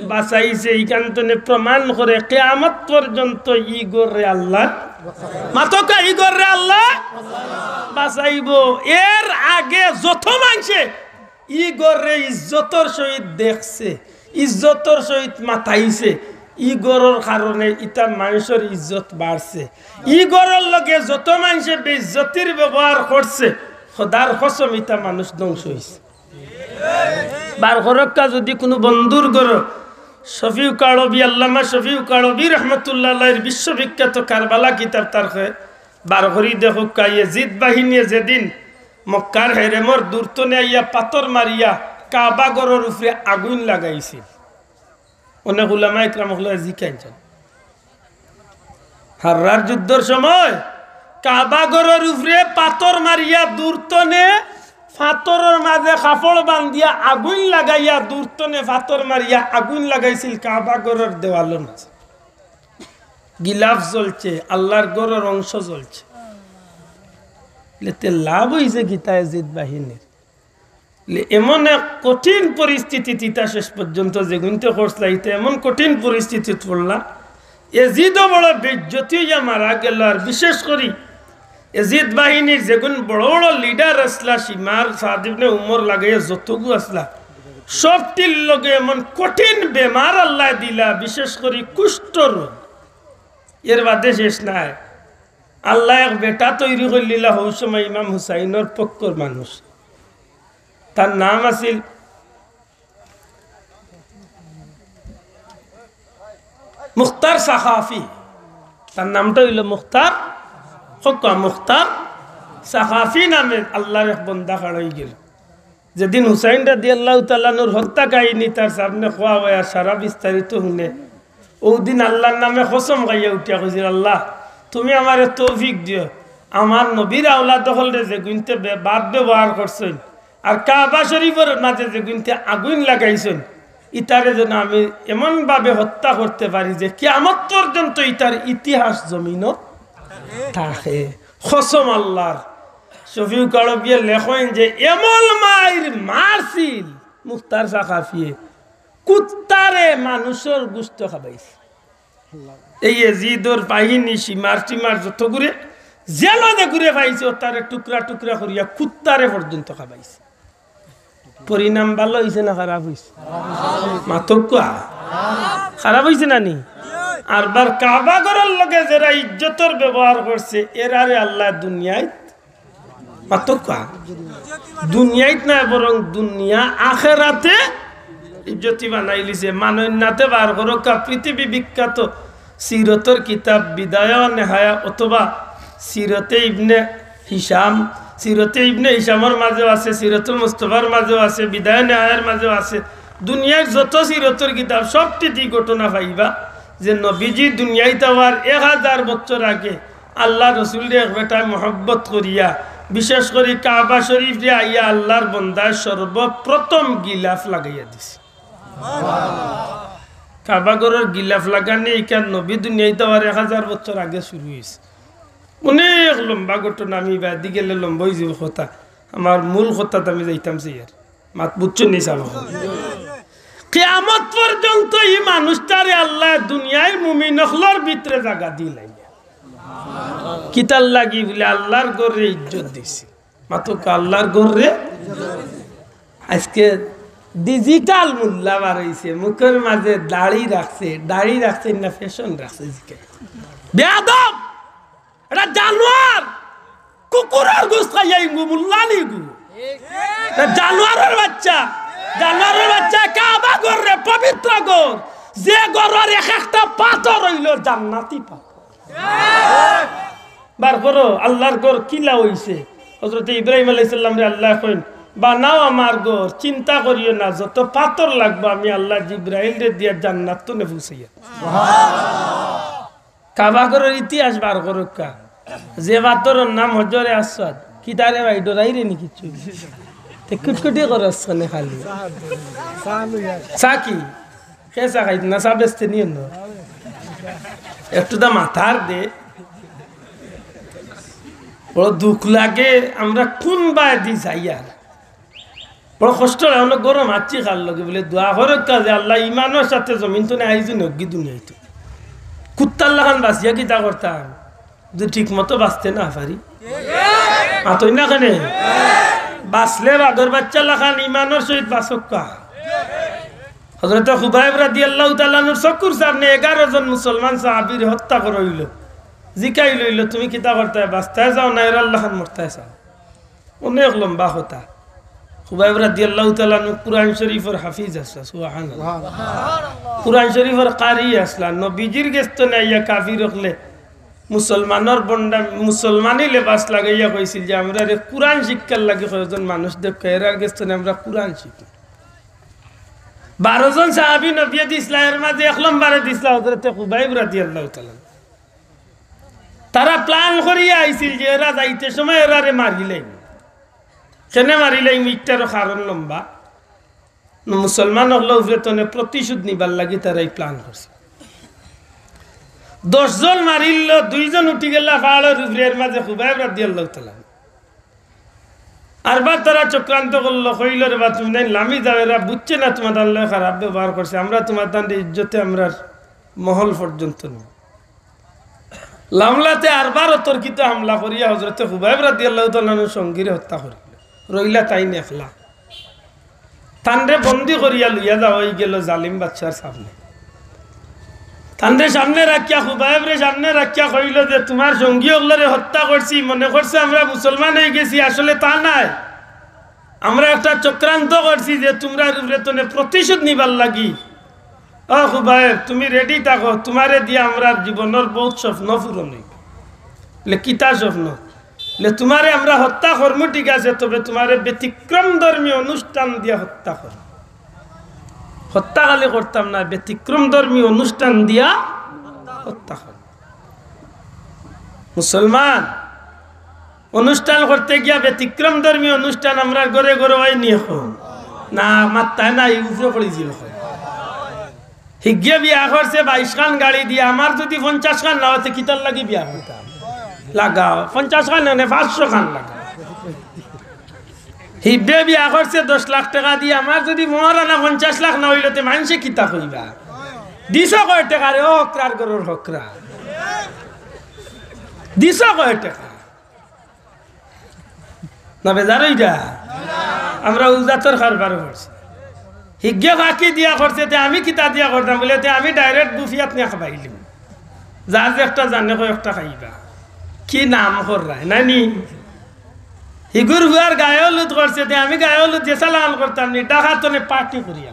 বাঁচাইছে। ইখান তনে প্রমাণ করে কিয়ামত পর্যন্ত ই ঘররে আল্লায়, মাতকা, ই ঘররে আল্লায় বাঁচাইবো। এর আগে যত মানষে ই ঘররে ইজ্জতর সহিত দেখছে, ইজ্জতর সহিত মাতাইছে, ই ঘরর কারণে ইতা মানষর ইজ্জত বাড়ছে। ই ঘরর লগে যত মানষে বেইজ্জতির ব্যবহার করছে, খোদার কসম, ইতা মানুষ ধ্বংস অইছে। বার করক্কা যুদি কুনু বন্ধুর ঘর, শফিউ কারবি, আল্লামা শফিউ কারবি রহমতুল্লাহ আলাইহির বিশ্ববিখ্যাত কারবালা কিতাব তার কে বার করি দেখক্কা, ইয়াজিদ বাহিনীয়ে যেদিন মক্কার হেরেমর দূর তনে আইয়া পাথর মারিয়া কাবা ঘরর উপরে আগুইন লাগাইছিল। অনেক উলামা ইকরাম অকলে জিকাইন চান। হাররার যুদ্ধর সময় কাবা ঘরর উপরে পাথর মারিয়া দূর তনে, পাথরর মাঝে কাপড় বান্ধিয়া আগুইন লাগাইয়া দূর তনে পাথর মারিয়া আগুইন লাগাইছিল কাবা ঘরর দেওয়ালর মাঝে। গিলাফ জ্বলছে, আল্লাহর ঘরর অংশ জ্বলছে। লে তে লাভ অইছে কিতা ইয়াজিদ বাহিনীর? লে এমন এক কঠিন পরিস্থিতিত ইতা শেষ পর্যন্ত যেগুইন্তে করছলা, ইতা এমন কঠিন পরিস্থিতিত পড়লা, এজিদও বড় বেইজ্জতি অইয়া মারা গেল। আর বিশেষ করি এজিদ বাহিনীর যেগুন বড় বড় লিডার আছলা, শিমার সাদ ইবনে উমর লাগাইয়া যতগু আছলা, সবটির লগে এমন কঠিন বেমার আল্লায় দিলা, বিশেষ করি কুষ্ঠ রোগ। এর বাদে শেষ নাই। আল্লায় এক বেটা তৈরি করিলিলা, হউ সময় ইমাম হুসাইনর পক্ষর মানুষ। তার নাম আছিল মুখতার সাকাফি। তার নামটা অইলো মুখতার, কউক্কা, মুখতার সাকাফি নামে আল্লাহর এক বন্দা খাড়া অইগেল। যেদিন হুসাইন রাদিয়াল্লাহু তাআলা আনহুর হত্যা কাহিনী তার সামনে কওয়া অয় আর সারা বিস্তারিত হুনে, অউ দিন আল্লাহর নামে কসম খাইয়া উঠিয়া কইছিল, "আল্লাহ, তুমি আমারে তৌফিক দিও, আমার নবীর আওলাদ অকলরে যেগুইন্তে বে-, বাদ ব্যবহার করছইন, আর কাবা শরীফর মাঝে যেগুইন্তে আগুইন লাগাইছইন, ইতারে যেন আমি এমনভাবে হত্যা করতে পারি যে কিয়ামত পর্যন্ত ইতার ইতিহাস জমিনো থাকে। কসম আল্লাহর। শফিউক আরবিয়ে লেখইন যে এমন মাইর মারছিল মুখতার সাকাফিয়ে, কুত্তারে মানুষর গুস্ত খাবাইছে। এই এজিদর বাহিনী সীমার টিমার যত ঘুরে, জেলো যে ঘুরে পাইছে, ও তারে টুকরা টুকরা করিয়া কুত্তারে পর্যন্ত খাবাইছে। পরিণাম ভালো অইছে না খারাপ অইছে? মাতউক্কা। খারাপ অইছে না নি? আরবার কাবা ঘরর লগে যেরা ইজ্জতর ব্যবহার করছে, এরারে আল্লায় দুনিয়াত মাতউক্কা। দুনিয়াত নায়, বরং দুনিয়া আখেরাতে ইজ্জতি বানাইলিছে। মানইন্নাতে বার করউক্কা, পৃথিবী বিখ্যাত সিরতর কিতাব বিদায়া ওয়া নেহায়া অথবা সিরতে ইবনে হিশাম, সিরতে ইবনে হিশামর মাঝেও আছে, সিরতুল মুস্তফার মাঝেও আছে, বিদায়া নেহায়ার মাঝেও আছে। দুনিয়ার যত সিরতর কিতাব সবটিতেই ঘটনা পাইবা যে নবীজি দুনিয়াত আওয়ার এক হাজার বছর আগে আল্লার রসুলরে এক বেটায় মহব্বত করিয়া, বিশেষ করি কাবা শরীফরে আইয়া আল্লার বন্দায় সর্বপ্রথম গিলাফ লাগাইয়া দিছে। কাবা ঘরর গিলাফ লাগানি ইখান নবী দুনিয়াত আওয়ার এক হাজার বছর আগে শুরু অইছে। অনেক লম্বা ঘটনা, আমি বাদি গেলে লম্বা অইযিবো কথা। আমার মূল কথাত আমি যাইতাম চাইয়ার। মাত বুঝছইন নি সাব? কিয়ামত পর্যন্ত ই মানুষটারে আল্লায় দুনিয়ার মুমিন অকলর ভিতরে জাগা দিলাইলা। কিতার লাগি বুলে আল্লার ঘররে ইজ্জত দিছে। মাতউক্কা, আল্লার ঘররে। আজকে digital মোল্লা বার অইছে, মুখর মাঝে দাড়ি রাখছে, দাড়ি রাখছে না fashion রাখছে, জিকে। বেয়াদব! এটা জানোয়ার, কুকুরর গোস্ত খাইয়া ইগু মোল্লা নি গু। এটা জানোয়ারর বাচ্চা, জানোয়ারর বাচ্চা। কাবা ঘররে, পবিত্র ঘর, যে ঘরর এক একটা পাথর অইলো জান্নাতি পাথর। বার করো, আল্লার ঘর কিলা অইছে। হযরতে ইব্রাহিম আলাইহিস সালামরে আল্লায় কইন, "বানাও আমার ঘর, চিন্তা করিও না, যত পাথর লাগবো আমি আল্লায় জিব্রাইলরে দিয়া জান্নাত তনে পৌঁছাইয়া।" কাবা ঘরর ইতিহাস বার করউক্কা। যে পাথরর নাম হজরে আসওয়াদ। কিতারে ভাই, ডরাইরে নি কিচ্ছু? তে কুটকুটি করস কেনে খালি? চা কি? কে চা খাইত না, চা বেচতে নিয়ে না। একটু দা মাথার দে। বড় দুখ লাগে, আমরা কুন বায়দি যাইয়ার। বড় কষ্ট লাগে, আমরা গরম আছি খার লগে বলে দোয়া করউক্কা যে আল্লাহ ইমানর সাথে জমিন তনে আইজু নগি দুনিয়াইত। কুত্তার লাখান বাঁচিয়া কিতা করতাম? যদি ঠিক মতো বাঁচতে না পারি, মাতইন না কেনে? বাঁচলে বাঘর বাচ্চা লাখান ইমানর সহিত বাঁচউক্কা। হযরতে খুবাইব রাদিয়াল্লাহু তাআলা আনহুর চকুর সামনে এগারো জন মুসলমান সাহাবীরে হত্যা করা অইলো। জিকাইল অইলো, "তুমি কিতা করতায়? বাঁচতায় চাও না এরার লাখান মরতায় চাও?" অনেক লম্বা কথা। খুবাইব রাদিয়াল্লাহু তাআলা আনহু কুরআন শরীফর হাফিজ আছলা, সুবহানাল্লাহ। কুরআন শরীফর কারি আছলা, নবীজির গেছ তনে আইয়া কাফির অকলে মুসলমানর বন্ডা, মুসলমানি লেবাস লাগাইয়া কইছিল যে, "আমরারে কুরআন শিক্ষার লাগি কয়জন মানুষ দেউক্কা, এরার গেছ তনে আমরা কুরআন শিখি।" বারো জন সাহাবী নবীয়ে দিছলা, এর মাঝে এক নম্বরে দিছলা হযরতে খুবাইব রাদিয়াল্লাহু তাআলা। তারা plan করিয়া আইছিল যে এরা যাইতে সময় এরারে মারিলাইমু। কেনে মারিলাইমু, ইটারও কারণ লম্বা। মুসলমান অকলর উপরে তনে প্রতিশোধ নিবার লাগি তারা ই plan করছে। দশ জন মারিল, দুইজন উঠি গেলা পাহাড়র উপরে, এর মাঝে খুবাইব রাদিয়াল্লাহু তাআলা। আরবার তারা চক্রান্ত করলো, কইলো, "রে বা, তুমি নাই লামি যাও, এরা বুঝছে না তোমার তার লগে খারাপ ব্যবহার করছে, আমরা তোমার তানরে ইজ্জতে আমরার মহল পর্যন্ত নিব।" লামলাতে আরবার অতর্কিত হামলা করিয়া হযরতে খুবাইব রাদিয়াল্লাহু তাআলা আনহুর সঙ্গীরে হত্যা করিল। রইলা তাইন একলা। তানরে বন্দি করিয়া লইয়া যাওয়া অইগেল জালিম বাদশার সামনে। তানরে সামনে রাখিয়া, খুবাইবরে সামনে রাখিয়া কইল যে, "তোমার সঙ্গী অকলরে হত্যা করছি, মনে করছো আমরা মুসলমান অইগেছি, আসলে তা নায়। আমরা একটা চক্রান্ত করছি যে তোমরার উপরে তনে প্রতিশোধ নিবার লাগি। ও খুবাইব, তুমি ready থাকো, তোমারে দিয়া আমরার জীবনর বউত স্বপ্ন পূরণ অইবো।" বলে, "কিতা স্বপ্ন?" বলে, "তোমারে আমরা হত্যা করমু, ঠিক আছে, তবে তোমারে ব্যতিক্রমধর্মী অনুষ্ঠান দিয়া হত্যা করমু। হত্যা খালি করতাম না, ব্যতিক্রমধর্মী অনুষ্ঠান দিয়া হত্যা করমু।" মুসলমান, অনুষ্ঠান করতে গিয়া ব্যতিক্রম ধর্মী অনুষ্ঠান আমরার ঘরে ঘরে অয়নি অখন? না, মাত্তায় না, এই উপরে পড়ি যাইবো। হিগে বিয়া করছে বাইশ খান গাড়ি দিয়া, আমার যুদি পঞ্চাশ খান না অয় তে কিতার লাগি বিয়া করতাম? লাগাও, পঞ্চাশ খান না, পাঁচশো খান লাগাও। হিগে বিয়া করছে দশ লাখ টেকা দিয়া, আমার যুদি মোহরানা পঞ্চাশ লাখ না অইলো তে মানষে কিতা কইবা? দিছো কয় টেকা রে, ও হকরার ঘরর হকরা? দিছো কয় টেকা? না বেজার অইরা? আমরা উজাতর কারবার করছি। হিগে ফাঁকি দিয়া করছে, তে আমি কিতা দিয়া করতাম? বুলে, তে আমি direct বুফিয়াত নিয়া খাবাইলিমু। যার যে একটা জানে কয় একটা খাইবা। কি নাম কররায়, নানি? হিগুর হুয়ার গায়ে হলুদ করছে, তে আমি গায়ে হলুদ যেছা লাখান করতাম নি, ঢাকাত অনে party করিয়া।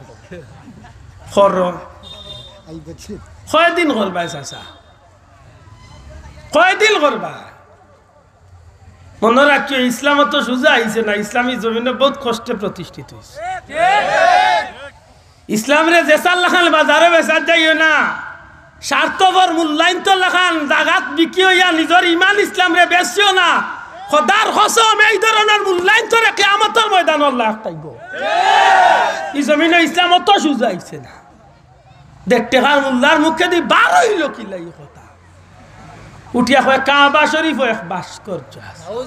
করো। কয়দিন করবায় চাচা? কয়দিন করবায়? মনো রাখিও, ইসলাম অত সুজা আইছে না, ইসলাম ই জমিনো বউত কষ্টে প্রতিষ্ঠিত অইছে। ইসলামরে যেছার লাখান বাজারো বেচাত যাইও না, স্বার্থপর মূল্যায়ন্তর লাখান জাগাত বিকি অইয়া নিজর ইমান ইসলামরে বেচিও না। খোদার কসম, এই ধরনর মূল্যায়ন্তরে কিয়ামতর ময়দানো আল্লায় আটকাইবো। ই জমিনো ইসলাম অত সুজা আইছে না। দেড় টেকার মূল্যার মুখেদি বার অইলো কিলা ই কথা? উঠিয়া কয়, "কাবা শরীফো এক ভাস্কর্য আছে।"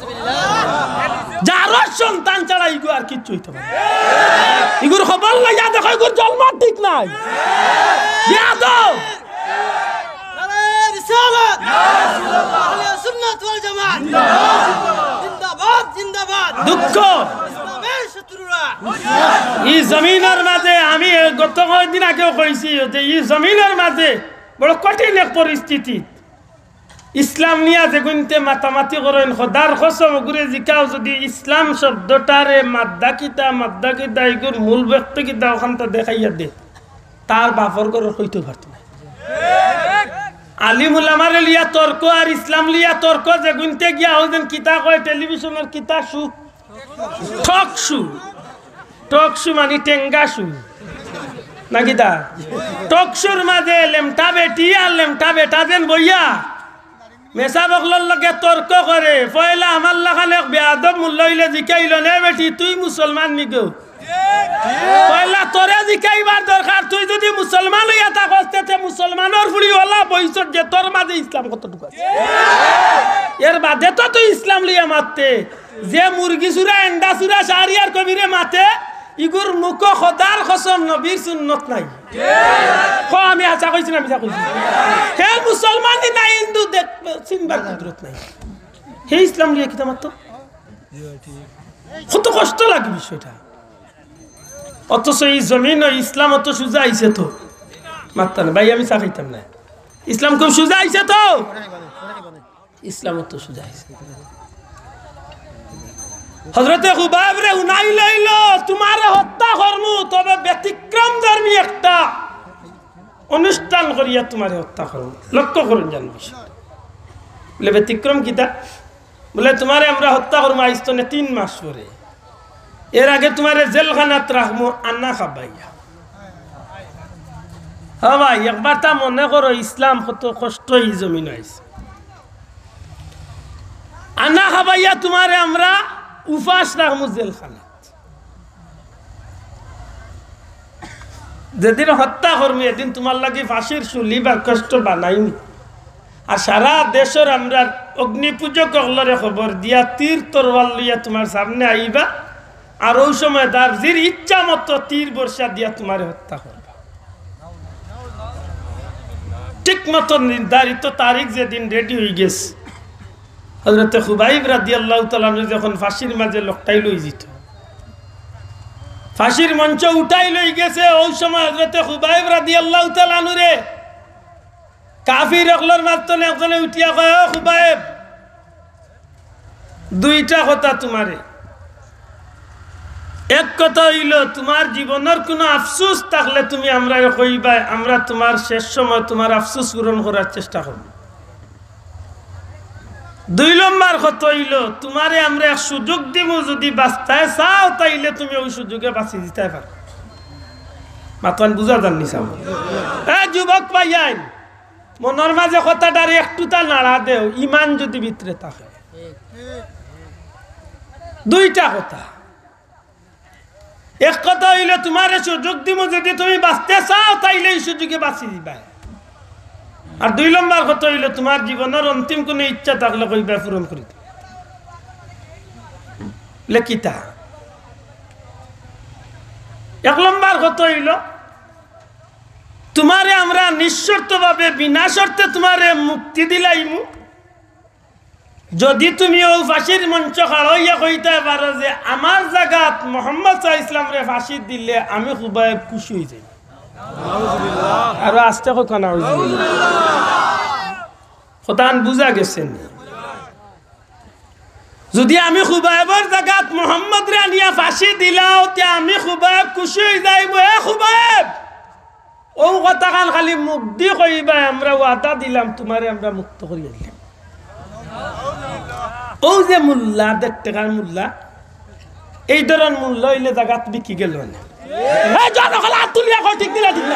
যারর সন্তান ছাড়া ইগু আর কিচ্ছু অইতো পারে না। ইগুর খবর লইয়া দেখো, ইগুর জন্ম ঠিক নাই। বেয়াদব। নারায়ে রিসালাত। আহলে সুন্নাত ওয়াল জামাত। জিন্দাবাদ, জিন্দাবাদ। দুঃখ। ইসলামের শত্রুরা। ই জমিনর মাঝে আমি গত কয়দিন আগেও কইছি যে ই জমিনর মাঝে বড় কঠিন এক পরিস্থিতি। ইসলাম নিয়া যেগুইন্তে মাতামাতি করইন, খোদার কসম, ওগুরে জিকাও যুদি ইসলাম শব্দটারে মাদ্দা কিতা, মাদ্দা কিতা, ইগুর মূল ব্যক্তি কিতা, অখানতা দেখাইয়া দে, তার বাপর ঘরর কইতো পারতো নায়। আলিম উলামারে লিয়া তর্ক আর ইসলাম লিয়া তর্ক, যেগুইন্তে গিয়া অউ যেন কিতা কয়, টেলিভিশনর কিতা শু, টক শু। টক শু মানি টেঙ্গা শু। না কিতা? টক শুর মাঝে লেমটা বেটি আর লেমটা বেটা যেন বইয়া মেসাব অকলর লগে তর্ক করে। পয়লা আমার লাখান এক বেয়াদব মুল্লা অইলে জিকাইলো, "নে বেটি, তুই মুসলমান নি গো?" পয়লা তোরে জিকাইবার দরকার, তুই যুদি মুসলমান অইয়া থাকস, তে মুসলমানর ফুড়ি অলা বইছস যে তোর মাঝে ইসলাম কতটুকু আছে? এর বাদে তো তুই ইসলাম লইয়া মাততে। যে মুরগি চুরা, এন্ডা চুরা, শাহরিয়ার কবিরে মাতে, ইগুর মুখো খোদার কসম নবীর সুন্নত নাই। ক, আমি হাছা কইছি না মিছা কইছি? হে মুসলমান নি না হিন্দু দেখ, চিনবার কুদরত নাই। হে ইসলাম লইয়া কিতা মাততো? কত কষ্ট লাগে বিষয়টা। অথচ ই জমিনো ইসলাম অত সুজা আইছে তো। মাততা না ভাই, আমি চা খাইতাম না। ইসলাম খুব সুজা আইছে তো। ইসলাম অত সুজা আইছে। হযরতে খুবাইবরে হুনাই লইলো, "তুমারে হত্যা করমু, তবে ব্যতিক্রম ধর্মী একটা অনুষ্ঠান করিয়া তুমারে হত্যা করমু।" লক্ষ্য করুন যেন বিষয়। বলে, "ব্যতিক্রম কিতা?" বলে, "তুমারে আমরা হত্যা করমু আইজ তনে তিন মাস পরে। এর আগে তুমারে জেলখানাত রাখমু আনা খাবাইয়া।" হ্যাঁ ভাই, একবার তা মনে করো, ইসলাম কত কষ্ট ই জমিন আইছে। আনা খাবাইয়া তুমারে আমরা উপাস রাখমু জেলখানাত। যেদিন হত্যা করমু, এদিন তুমার লাগি ফাঁসির শুলি বা কষ্ট বানাইমু। আর সারা দেশর আমরার অগ্নিপূজক অকলরে খবর দিয়া তীর তরোয়াল লইয়া তুমার সামনে আইবা, আর অউ সময় তার জির ইচ্ছা মতো তীর বর্ষা দিয়া তুমারে হত্যা করবা। ঠিক মতো নির্ধারিত তারিখ যেদিন রেডি অইগেছে, হযরতে খুবাইব রাদিয়াল্লাহু তাআলা আনহু যখন ফাঁসির মাঝে লটকাই লই যিত, ফাঁসির মঞ্চ উঠাই লই গেছে, অউ সময় হযরতে খুবাইব রাদিয়াল্লাহু তাআলা আনহুরে কাফির অকলর মাঝ তনে একজনে উঠিয়া কয়, "ও খুবাইব, দুইটা কথা তুমারে। এক কথা অইলো, তুমার জীবনর কুনু আফসোস থাকলে তুমি আমরারে কইবায়, আমরা তুমার শেষ সময় তুমার আফসোস পূরণ করার চেষ্টা করমু। দুই নম্বর কথা অইলো, তুমারে আমরা এক সুযোগ দিমু, যুদি বাঁচতায় চাও, তাইলে তুমি অউ সুযোগে বাঁচি যিতায় পারো।" মাতখান বুঝা যার নি চাও? এ যুবক ভাইয়াইন, মনর মাঝে কথাটারে একটুতা নাড়া দেও, ইমান যুদি ভিতরে থাকে। দুইটা কথা। এক কথা অইলো, তুমারে সুযোগ দিমু, যুদি তুমি বাঁচতে চাও, তাইলে ই সুযোগে বাঁচি যিবায়। আর দুই নম্বর কথা অইলো, তুমার জীবনর অন্তিম কুনু ইচ্ছা থাকলে কইবায়, পূরণ করি দিমু। লে কিতা? এক নম্বর কথা অইলো, তুমারে আমরা নিঃশর্তভাবে বিনা শর্তে তুমারে মুক্তি দিলাইমু, যুদি তুমি অউ ফাঁসির মঞ্চ খাড়া অইয়া কইতায় পারো যে আমার জাগাত মোহাম্মদ সাল্লাল্লাহু আলাইহি ওয়াসাল্লামরে ফাঁসি দিলে আমি খুবাইব খুশি অইযাইমু। আরো আস্তে কউক্কা, নাউজুবিল্লাহ। কথাখান বুঝা গেছে নি? যুদি আমি খুবাইবর জাগাত মোহাম্মদরে আনিয়া ফাঁসি দিলাও, তে আমি খুবাইব খুশি অইযাইমু। এ খুবাইব, অউ কথাখান খালি মুখদি কইবায়, আমরা ওয়াদা দিলাম, তুমারে আমরা মুক্ত করিয়া দিলাম। অউ যে মুল্লা, দেড় টেকার মুল্লা, এই ধরন মুল্লা অইলে জাগাত বিকি গেলো না। এই জন অকল আত তুলিয়া কও, ঠিক নি না, ঠিক না?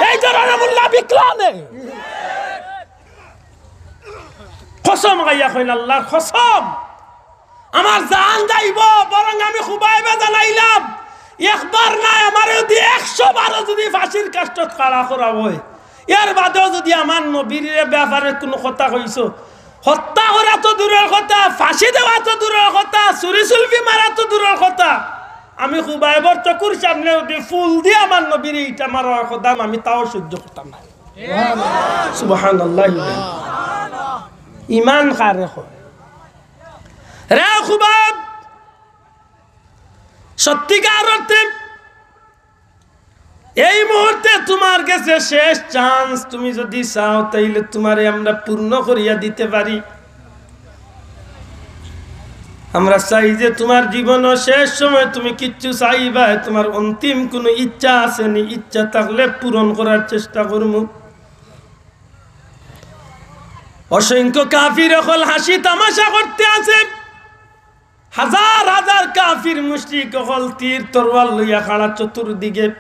এই ধরন মুল্লা বিকলো না। কসম খাইয়া কইন, আল্লার কসম, আমার জান যাইবো, বরং আমি খুবাইবে জানাইলাম, একবার নায়, আমারে যুদি একশো বারও যুদি ফাঁসির কাষ্ঠত খাড়া করা অয়, এর বাদেও যুদি আমার নবীর ব্যাপারে কুনু কথা কইছো, হত্যা করা তো দূরর কথা, ফাঁসি দেওয়া তো দূরর কথা, ছুরি-ছুলফি মারা তো দূরর কথা, আমি খুবাইবর চকুর সামনে যুদি ফুলদি আমার নবীরে ইটা মারা অয়, খোদা, আমি তাও সইজ্য করতাম নায়। সুবহানাল্লাহ। ইমান কারে কয়? রে খুবাইব, সত্যিকার অর্থে এই মুহূর্তে তুমার গেছে শেষ chance। তুমি যুদি চাও, তাইলে তুমারে আমরা পূর্ণ করিয়া দিতে পারি। আমরা চাই যে তুমার জীবনর শেষ সময় তুমি কিচ্ছু চাইবায়, তুমার অন্তিম কুনু ইচ্ছা আছে নি, ইচ্ছা থাকলে পূরণ করার চেষ্টা করমু। অসংখ্য কাফির অকল হাসি তামাশা করতে আছে। হাজার হাজার কাফির মুশরিক অকল তীর তরোয়াল লইয়া খাড়া চতুর্দিকে।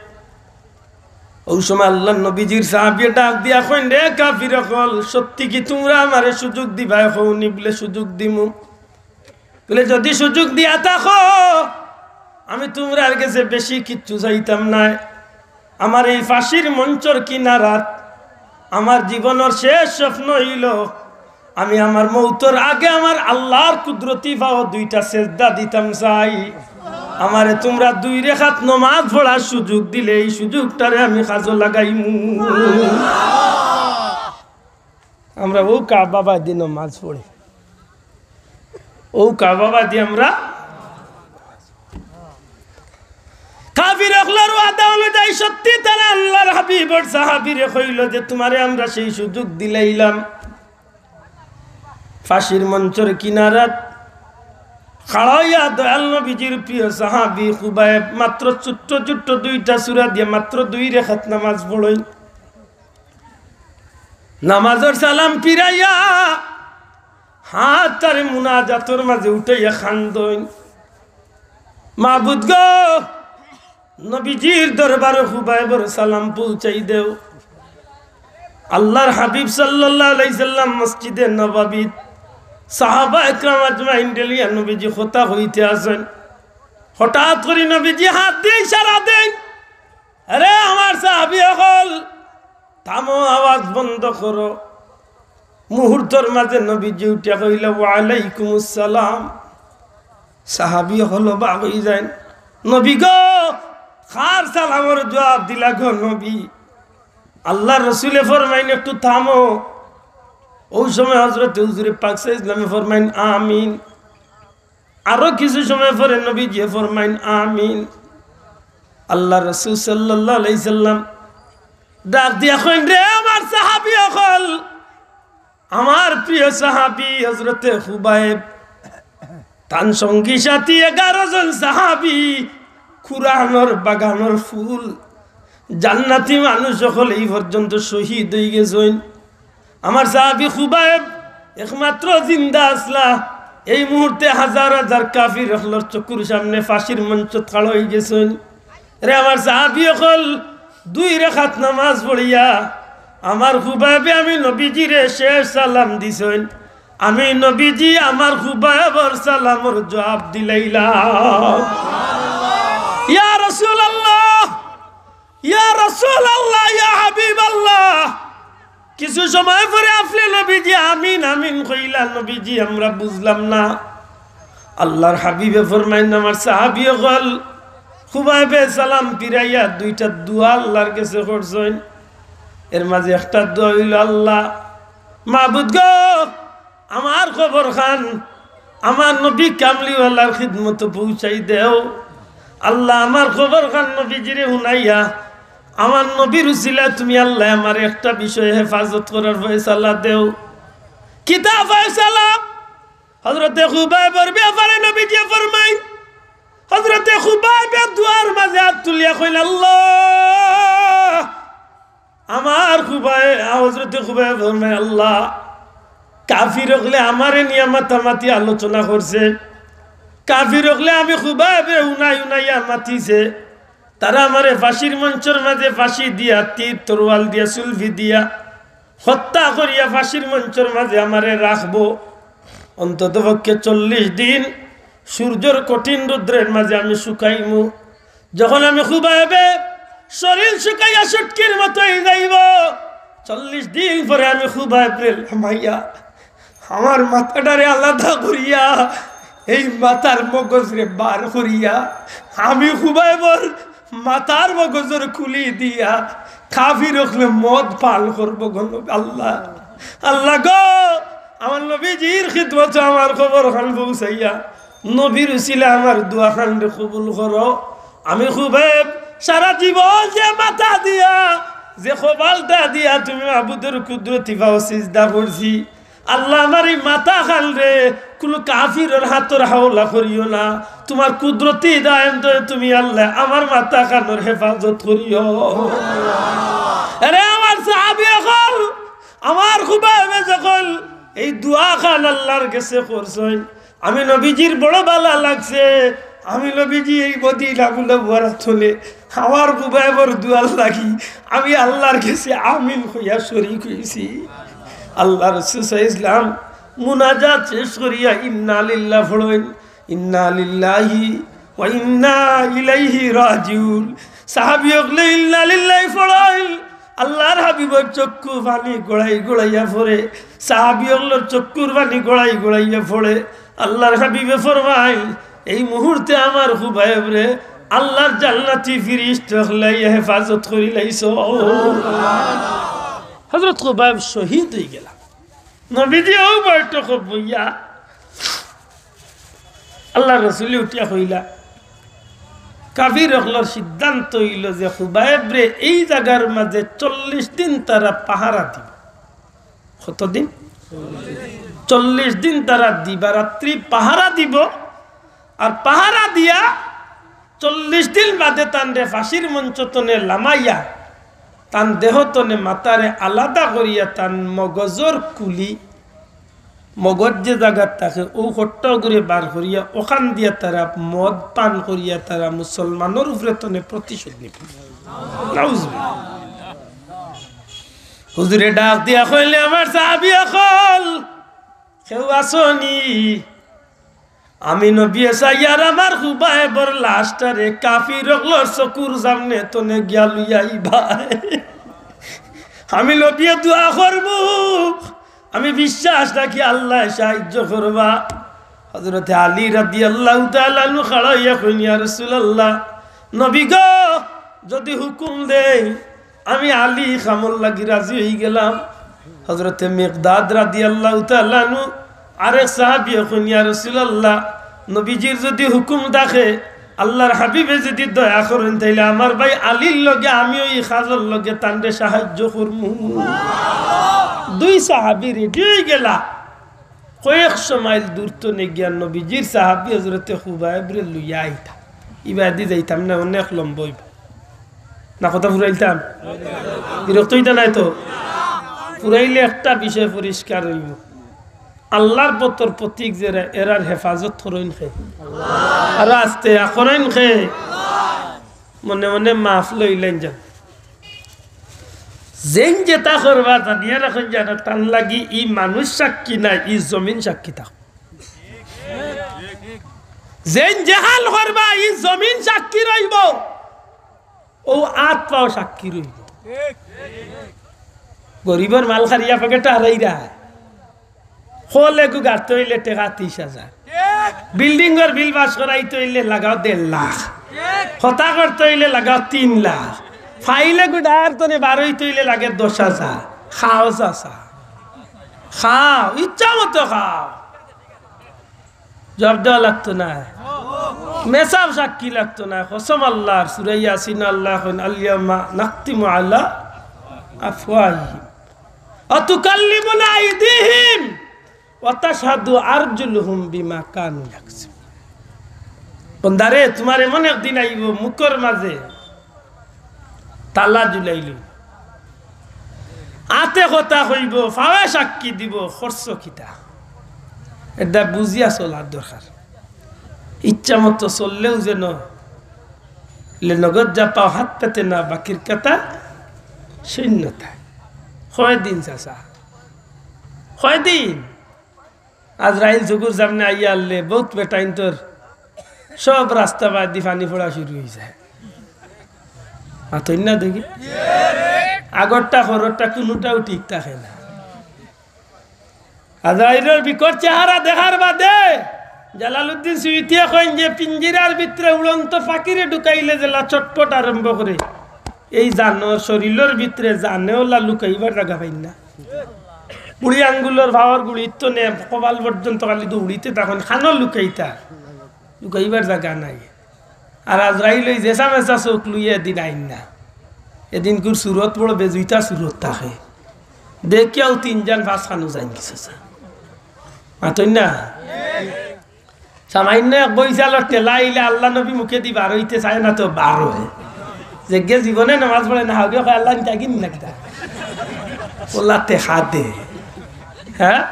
অউ সময় আল্লার নবীজির সাহাবিয়ে ডাক দিয়া কইন, "রে কাফির অকল, সত্যি কি তুমরা আমারে সুযোগ দিবায়?" কও নি। বুলে, "সুযোগ দিমু।" বুলে, "যুদি সুযোগ দিয়া থাকো, আমি তুমরার গেছে বেশি কিচ্ছু চাইতাম নায়। আমার এই ফাঁসির মঞ্চর কিনারাত আমার জীবনর শেষ স্বপ্ন অইলো, আমি আমার মউতর আগে আমার আল্লার কুদরতি পাও দুইটা সেজদা দিতাম চাই। আমারে তুমরা দুই রেখাত নমাজ পড়ার সুযোগ দিলে এই সুযোগটারে আমি কাজো লাগাইমু।" আমরা অউ কাবা বাদি নমাজ পড়ি, অউ কাবা বাদি আমরা কাফির অকলর ওয়াদা অনুযায়ী সত্যি তারা আল্লার হাবিবর সাহাবিরে কইলো যে, "তুমারে আমরা সেই সুযোগ দিলাইলাম।" ফাঁসির মঞ্চর কিনারাত খাড়া অইয়া দয়াল নবীজির প্রিয় সাহাবি খুবাইব মাত্র ছোট্ট ছোট্ট দুইটা সূরা দিয়া মাত্র দুই রেখাত নামাজ পড়ইন। নামাজর সালাম ফিরাইয়া হাত তারে মুনাজাতর মাঝে উঠাইয়া কান্দইন, "মাবুদ গো, নবীজির দরবারো খুবাইবর সালাম পৌঁছাই দেও।" আল্লার হাবিব সাল্লাল্লাহু আলাইহি সাল্লাম মসজিদে নববীত, সাহাবা একরাম আজমাইনরে লইয়া নবীজি কথা কইতে আছইন। হঠাৎ করি নবীজি হাত দিয়া ইশারা দেইন, "আরে আমার সাহাবি অকল, থামো, আওয়াজ বন্ধ করো।" মুহূর্তর মাঝে নবীজি উঠিয়া কইলা, "ওয়ালাইকুমুস সালাম।" সাহাবি অকল অবাক অইযাইন, "নবী গো, কার সালামর জুয়াব দিলা গো নবী?" আল্লার রসুলে ফরমাইন, "একটু থামো।" অউ সময় হজরতে হুজুরে পাক সাল্লাল্লাহু আলাইহি ওয়াসাল্লামে ফরমাইন, "আমিন।" আরো কিছু সময় পরে নবীজিয়ে ফরমাইন, "আমিন।" আল্লার রসুল সাল্লাল্লাহু আলাইহি সাল্লাম ডাক দিয়া কইন, "রে আমার সাহাবি অকল, আমার প্রিয় সাহাবি হজরতে খুবাইব, তান সঙ্গী সাথী এগারো জন সাহাবি, কুরআনর বাগানর ফুল, জান্নাতি মানুষ অকল এই পর্যন্ত শহীদ অইগেছইন। আমার সাহাবি খুবাইব একমাত্র জিন্দা আছলা। এই মুহূর্তে হাজার হাজার কাফির অকলর চকুর সামনে ফাঁসির মঞ্চত খাড়া অইগেছইন। রে আমার সাহাবি অকল, দুই রেখাত নামাজ পড়িয়া আমার খুবাইবে আমি নবীজিরে শেষ সালাম দিছইন, আমি নবীজি আমার খুবাইবর সালামর জুয়াব দিলাইলাম। ইয়া রাসুলাল্লাহ, ইয়া রাসুলাল্লাহ, ইয়া হাবিবাল্লাহ। কিছু সময় পরে আপনে নবীজি আমিন আমিন কইলা, নবীজি আমরা বুঝলাম না। আল্লার হাবিবে ফরমাইন, আমার সাহাবি অকল, খুবাইবে সালাম ফিরাইয়া দুইটা দোয়া আল্লার গেছে করছইন। এর মাঝে একটা দোয়া অইলো, আল্লাহ, মাবুদ গো, আমার কবরখান আমার নবী কামলিওয়ালার খিদমতো পৌঁছাই দেও। আল্লাহ, আমার কবরখান নবীজিরে হুনাইয়া আমার নবীর উসিলায় তুমি আল্লাহ আমার একটা বিষয়ে হেফাজত করার ফয়সালা দেও। কিতা ফয়সালা? হযরতে খুবাইবর ব্যাপারে নবীজি ফরমাইন, হযরতে খুবাইবে দোয়ার মাঝে আত তুলিয়া কইলা, আল্লাহ, আমার খুবাইব, হযরতে খুবাইবে ফরমাইন, আল্লাহ, কাফির অকলে আমারে নিয়া মাতামাতি আলোচনা করছে, কাফির অকলে আমি খুবাইবরে হুনাই হুনাইয়া মাতিছে, তারা আমারে ফাঁসির মঞ্চর মাঝে ফাঁসি দিয়া, তীর তরোয়াল দিয়া, সুলফি দিয়া হত্যা করিয়া ফাঁসির মঞ্চর মাঝে আমারে রাখবো। অন্তত পক্ষে চল্লিশ দিন সূর্যর কঠিন রৌদ্রের মাঝে আমি শুকাইমু। যখন আমি খুবাইবে শরীর শুকাইয়া শুটকির মতো অই যাইবো, চল্লিশ দিন পরে আমি খুবাইবরে লামাইয়া আমার মাথাটারে আলাদা করিয়া, এই মাথার মগজরে বার করিয়া, আমি খুবাইবর মাথার মগজর খুলি দিয়া কাফির অকলে মদ পান করবো গো নবী। আল্লাহ, আল্লাহ গো, আমার নবীজির খিদমতো আমার কবরখান পৌঁছাইয়া নবীর উসিলায় আমার দোয়াখানরে কবুল করো। আমি খুবাইব সারা জীবন যে মাথা দিয়া, যে কপালটা দিয়া তুমি মাবুদর কুদরতি পাও সিজদা করছি, আল্লাহ, আমার এই মাথাখানরে কুনু কাফিরর হাতর হাওলা করিও না। তুমার কুদরতি দায়েম দয়ে তুমি আল্লাহ আমার মাথাখানর হেফাজত করিও। আরে আমার সাহাবি অকল, আমার খুবাইবে যখন এই দোয়াখান আল্লার গেছে করছইন, আমি নবীজির বড় ভালা লাগছে। আমি নবীজি এই মদিনা মুনাওয়ারাত থনে আমার খুবাইবর দোয়ার লাগি আমি আল্লার গেছে আমিন কইয়া শরিক অইছি। আল্লার রাসুল সাল্লাল্লাহু আলাইহি ওয়াসাল্লাম মুনাজাত শেষ করিয়া ইন্না লিল্লাহ পড়ইন, ইন্না লিল্লাহি ওয়া ইন্না ইলাইহি রাজিউন। সাহাবি অকলে ইন্না লিল্লাহি পড়ইন, আল্লার হাবিবর চক্ষু পানি গড়াই গড়াইয়া পড়ে, সাহাবি অকলর চক্ষুর পানি গড়াই গড়াইয়া পড়ে। আল্লার হাবিবে ফরমাইন, এই মুহূর্তে আমার খুবাইবরে আল্লার জান্নাতি ফিরিস্তা অকলে হেফাজত করিলাইছো। হযরত খুবাইব শহীদ অইগেলা। নবীজি অউ বৈঠকো বইয়া আল্লার রাসুলে উঠিয়া কইলা, কাফির অকলর সিদ্ধান্ত অইলো যে খুবাইবরে এই জাগার মাঝে চল্লিশ দিন তারা পাহারা দিবো। কতদিন? চল্লিশ দিন তারা দিবারাত্রি পাহারা দিবো। আর পাহারা দিয়া চল্লিশ দিন বাদে তানরে ফাঁসির মঞ্চ তনে লামাইয়া তান দেহ তনে মাথারে আলাদা করিয়া তান মগজর কুলি, মগজ যে জাগাত থাকে, অউ খট্টা গুরে বার করিয়া অখান দিয়া তারা মদ পান করিয়া তারা মুসলমানর উপরে তনে প্রতিশোধ নিবা। নাউজুবিল্লাহ। হুজুরে ডাক দিয়া কইলে, আমার সাহাবি অকল, কেউ আছোনি? আমি নবীয়ে চাইয়ার আমার খুবাইবর লাশটারে কাফির অকলর চকুর সামনে তনে গিয়া লইয়া আইবায়। আমি নবীয়ে দোয়া করমু, আমি বিশ্বাস রাখি আল্লায় সাহায্য করবা। হযরতে আলী রাদিয়াল্লাহু তাআলা আনহু খাড়া অইয়া কইন, ইয়া রাসুলাল্লাহ, নবী গো, যুদি হুকুম দেইন, আমি আলী ই কামর লাগি রাজি অইগেলাম। হযরতে মিকদাদ রাদিয়াল্লাহু তাআলা আনহু আরেক সাহাবিয়ে কইন, ইয়া রাসুলাল্লাহ, নবীজির যুদি হুকুম থাকে, আল্লার হাবিবে যুদি দয়া করইন, তাইলে আমার ভাই আলীর লগে আমিও ই কাজর লগে তানরে সাহায্য করমু। দুই সাহাবি রেডি অইগেলা। কয়েকশো মাইল দূর তনে গিয়া নবীজির সাহাবি হযরতে খুবাইবরে লইয়া আইতা। ইবাদি যাইতাম না, অনেক লম্বা অইবো। না, কথা ফুরাইতাম? বিরক্ত অইতা নায় তো? ফুরাইলে একটা বিষয় পরিষ্কার অইবো। আল্লার পথর প্রতীক যেরা, এরার হেফাজত করইন কে? আর আস্তে আ করইন কে? মনে মনে মাফ লইলাইন যান। যেইন যেতা করবা জানিয়া রাখইন যেন তান লাগি ই মানুষ সাক্ষী নায়, ই জমিন সাক্ষী থাকবো। যেইন যেহান করবা ই জমিন সাক্ষী রইবো, অউ আত পাও সাক্ষী রইবো। গরিবর মাল খারিয়া পকেটো হারাইরা, হল এগু গাড়তে অইলে টেকা তিশ হাজার, বিল্ডিংর বিল পাস করাইতে অইলে লাগাও দেড় লাখ, হতা করতে অইলে লাগাও তিন লাখ, ফাইল এগু ডায়ার তনে বারইতে অইলে লাগে দশ হাজার। খাও চাচা, খাও, ইচ্ছা মতো খাও, জবাব দেওয়া লাগতো নায়, মেসাব সাক্ষী লাগতো নায়। কসম আল্লাহর, সূরা ইয়াসিন আল্লায় কইন, "আল ইয়াউমা নাখতিমু আলা আফওয়াহিহিম ওয়া তুকাল্লিমুনা আইদিহিম ওয়া তাশহাদু আরজুলুহুম বিমা কানু ইয়াকসিবুন।" বন্দারে, তুমার এমন একদিন আইবো, মুখর মাঝে তালা ঝুলাইল, আতে কথা কইবো, ফাওয়ে সাক্ষী দিবো, করছো কিতা? এটা বুঝিয়া চলার দরকার। ইচ্ছা মতো চললেও যেন লে নগদ যা পাও হাত পেতে না, বাকির কথা শূন্যতা। কয়দিন চাচা, কয়দিন? আজরাইল চকুর সামনে আইয়া আনলে, বউত বেটাইন্তর সব রাস্তা বাদ দি পানি পড়া শুরু অই যায়। মাতইন না দেখি, আগরটা খররটা কুনুটাও ঠিক থাকে না। আজরাইলর বিকট চেহারা দেখার বাদে জালালউদ্দিন সুয়ুতিয়ে কইন যে পিঞ্জিরার ভিতরে উড়ন্ত পাখিরে ঢুকাইলে যেলা ছটফট আরম্ভ করে, এই জানর শরীলর ভিতরে জানেওলা লুকাইবার জাগা পাইন না। বুড়ি আঙ্গুলর পাওর গুড়ির তনে কপাল পর্যন্ত খালি দৌড়িতে তখন খানো লুকাইতা, লুকাইবার জাগা নাই। আর আজরাইল অই যেসা মেসা চোখ লইয়া এদিন আইন না, এদিনকুর সুরত বড় বেজুইতা সুরত থাকে। দেখিয়াও তিনজন পাঁচ খানো যাইন গেছে। মাতইন না? সামান্য এক বইচালর ঠেলা আইলে আল্লাহ নবী মুখেদি বার অইতে চায় না তো বার অয়। যেগে জীবনে নামাজ পড়ে না, হাউগে কয়, "আল্লাহ, আমি তাকিন না কিতা?" আল্লাহ তে হাত দে। হ্যাঁ?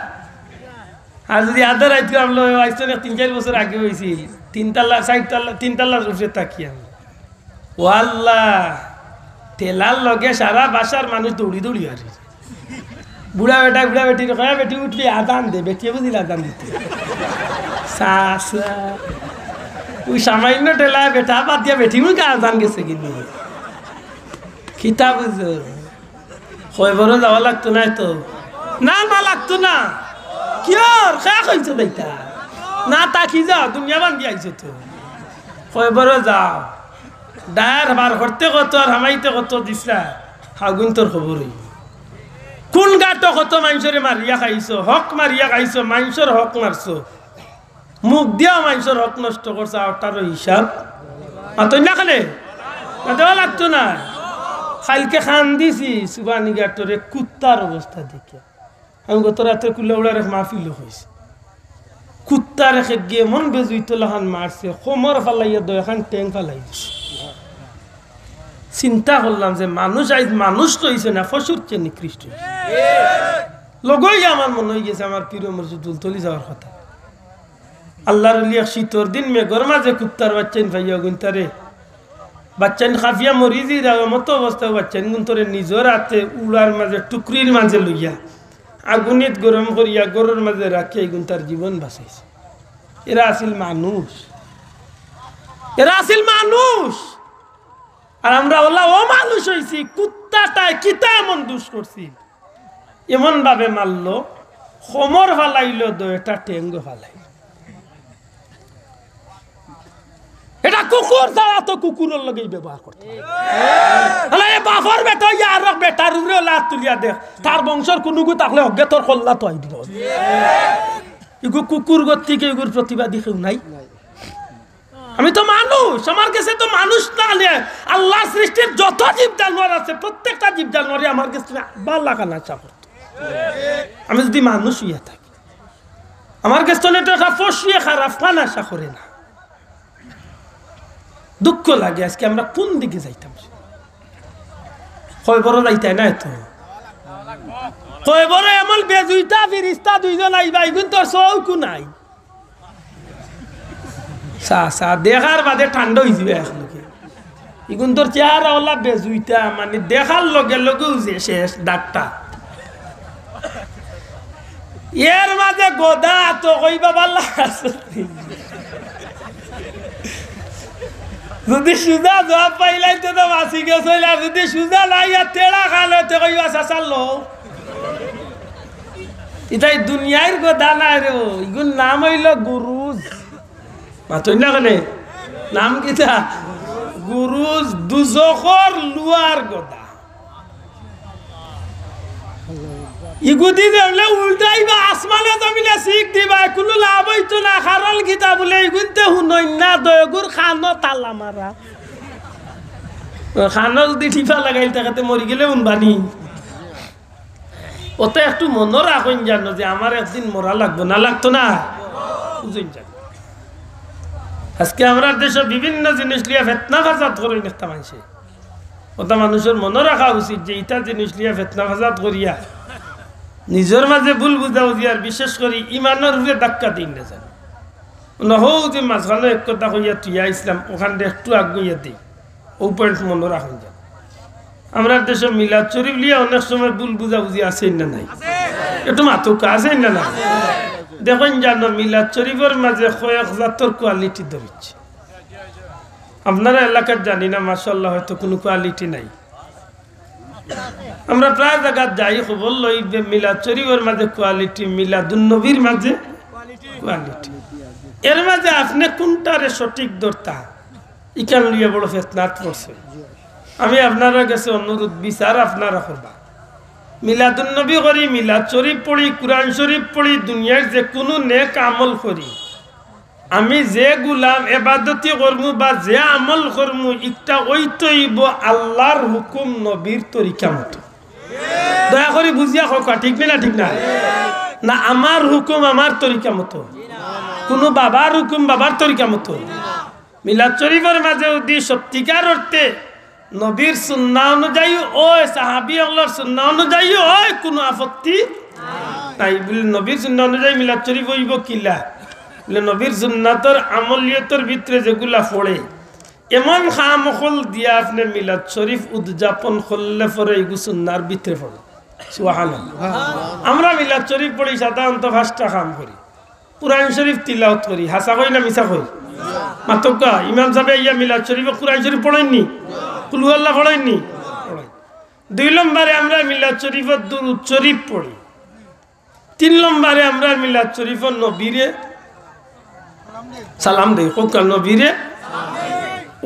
আর যদি আধা রাইত আমলো, আইজ তো না তিন চাইর বছর আগে অইছিল, তিন তালা, চাইর তালা, তিন তালার উপরে থাকি আমি। ও আল্লাহ, ঠেলার লগে সারা বাসার মানুষ দৌড়ি দৌড়ি আর বুড়া বেটা, বুড়া বেটিরে কয়, "বেটি উঠবি, আজান দে।" বেটিয়ে বুঝিল আজান দিতে। সা, সা। ওই সামান্য ঠেলায় বেটা বাদ দিয়া বেটি মুখে আজান গেছে কিন্তু। কিতা বুঝো? কবরো যাওয়া লাগতো নায় তো? না, না লাগতো না। কিয়র? খে কইছো বেটা? না, তাকি যাও, দুনিয়া বান্ধি আইছো তো। কবরো যাও। ডায়ার বার করতে কত আর হামাইতে কত দিছলা, হাগুইন্তর খবর অইবো। কোন গাটো কত মাইনষরে মারিয়া খাইছো, হক মারিয়া খাইছো, মাইনষর হক মারছো, মুখ দিয়াও মাইনষর হক নষ্ট করছো, অটারও হিসাব। মাতইন না কেনে? না দেওয়া লাগতো না। কাইলকে কান্দিছি সুবানি গাটরে কুত্তার অবস্থা দেখিয়া। আমি গত রাত্রে কুলাউড়ার এক মাহফিলো কইছি, কুত্তার একে গিয়ে এমন বেজুইত লাখান মারছে, কোমর ফালাইয়া দয় খান ঠেং ফালাই দিছে। চিন্তা করলাম যে মানুষ আইজ মানুষ রইছে না, পশুর চেয়ে নিকৃষ্ট অইছে। লগই আমার মনে অই গেছে আমার পীর মুর্শিদ ফুলতলি যাওয়ার কথা। আল্লাহর ওলি এক শীতর দিন মেঘর মাঝে কুত্তার বাইচ্চাইন পাইয়া অগুইনতারে, বাইচ্চাইন কাঁপিয়া মরি যিরার মতো অবস্থায় বাইচ্চাইনগুইনতরে নিজর আতে উড়ার মাঝে টুকরির মাঝে লইয়া আগুনিত গরম করিয়া ঘরর মাঝে রাখিয়া অগুইনতার জীবন বাঁচাইছে। এরা আছিল মানুষ, এরা আছিল মানুষ। আর আমরা অলা অমানুষ অইছি, কুত্তাটায় কিতা এমন দুষ করছিল? এমন ভাবে মারলো, কোমর ফালাইলো, দয়টা ঠেংও ফালাইলো। এটা কুকুর ছাড়া তো কুকুরর লগেই ব্যবহার করতে হয়। তাহলে এ বাপর বেটা অইয়া আর এক বেটার উপরে লাত তুলিয়া দেখ, তার বংশর কুনুগু থাকলে হগে তোর কল্লা তো আই দিব। ইগু কুকুর গতিকে ইগুর প্রতিবাদী কেউ নাই। আমি তো মানুষ, আমার গেছে তো মানুষ না হলে আল্লাহর সৃষ্টির যত জীব জানোয়ার আছে, প্রত্যেকটা জীব জানোয়ারে আমার গেছে ভালা খান আশা করতো। আমি যদি মানুষ অইয়া থাকি, আমার গেছে তো এটা একটা পশুয়ে খারাপ খান আশা করে না। দুঃখ লাগে আজকে আমরা কোন দিকে যাইতাম। কবরো যাইতায় নায় তো। কবরো এমন বেজুইতা ফিরিস্তা দুইজন আইবা, অগুইন্তর চউখও নাই। চা, চা, দেখার বাদে ঠান্ডা অই যিবা একলগে। ইগুন্তর চেহারা অলা বেজুইতা, মানে দেখার লগে লগেউ যে শেষ ডাক্তার। এর মাঝে গদা তো কইবা বালা আছে। যদি সুজা জবাব পাইলাইন তে তো বাঁচি গেছইন, আর যদি সুজা না ইয়া তেড়া খান অইতে কইবা চাচা লও। ইতাই দুনিয়ার গদা নায় রে, ইগুর নাম অইলো গুরুজ। মাতইন না কেনে? নাম কিতা? গুরুজ দুজখর লুয়ার গদা। ইগুদি দেখলে উল্টাইবা, আসমানে জমিনে শিক দিবা, কুনু লাভ অইতো না। কারণ কিতা বুলে, ইগুনতে হুনইন না, দয়গুর কানো তালা মারা। কানো যদি টিপা লাগাইল, তাকাতে মরি গেলে হুনবানি। অতা একটু মনো রাখইন জানো যে আমার একদিন মরা লাগবো, না লাগতো না? বুঝইন জানো? আজকে আমরার দেশো বিভিন্ন জিনিস লইয়া ফেতনা ফাসাদ করইন একটা মানষে। অতা মানুষর মনো রাখা উচিত যে ইতা জিনিস লইয়া ফেতনা ফাসাদ করিয়া নিজর মাঝে ভুল বুঝাবুঝি আর বিশেষ করি ইমানর উপরে ধাক্কা দিন না জানো। না হউ যে মাঝখানো এক কথা কইয়া তুইয়া ইসলাম, অখানরে একটু আগুইয়া দেই। অউ point মনো রাখইন জানো। আমরার দেশো মিলাদ শরিফ লইয়া অনেক সময় ভুল বুঝাবুঝি আছে না নাই? একটু মাতউক্কা, আছে না নাই? দেখইন জানো, মিলাদ শরিফর মাঝে কয়েক জাতর quality ধরিছে। আপনারা এলাকাত জানি না, মাশাআল্লাহ, হয়তো কুনু quality নাই। আমরা প্রায় জাগাত যাই, খবর লই যে মিলাদ শরিফর মাঝে quality, মিলাদুন নবীর মাঝে quality। এর মাঝে আপনে কুনটারে সঠিক ধরতা, ইখান লইয়া বড় ফেতনাত পড়ছে। আমি আপনারার গেছে অনুরোধ, বিচার আপনারা করবা। মিলাদুন নবী করি, মিলাদ শরিফ পড়ি, কুরআন শরিফ পড়ি, দুনিয়ার যেকুনু নেক আমল করি, আমি যে গুলাম এবাদতি করমু বা যে আমল করমু, ইটা অইতো অইবো আল্লার হুকুম নবীর তরিকা মতো। দয়া করি বুঝিয়া কউক্কা, ঠিক নি না? ঠিক না? না আমার হুকুম আমার তরিকা মতো, কুনু বাবার হুকুম বাবার তরিকা মতো। মিলাদ শরিফর মাঝে যদি সত্যিকার অর্থে নবীর সুন্নাহ অনুযায়ী অয়, সাহাবী অকলর সুন্নাহ অনুযায়ী অয়, কুনু আপত্তি নাই। বুলে, নবীর সুন্নাহ অনুযায়ী মিলাদ শরিফ অইবো কিলা? বুলে, নবীর সুন্নাতর আমলিয়তর ভিতরে যেগুলা পড়ে, এমন কাম অকল দিয়া আপনে মিলাদ শরিফ উদযাপন করলে পরে ইগু সুন্নার ভিতরে পড়ে। সুবহানাল্লাহ। আমরা মিলাদ শরিফ পড়ি, সাধারণত পাঁচটা কাম করি। কুরআন শরিফ তিলাওয়াত করি, হাছা কই না মিছা কই? মাতউক্কা, ইমাম সাবে আইয়া মিলাদ শরিফো কুরআন শরিফ পড়ইন নি? কুল হু আল্লাহ পড়ইন নি? পড়ইন। দুই নম্বরে আমরা মিলাদ শরিফো দুরুদ শরিফ পড়ি। তিন নম্বরে আমরা মিলাদ শরিফো নবীরে সালাম দেই, কউক্কা নবীরে।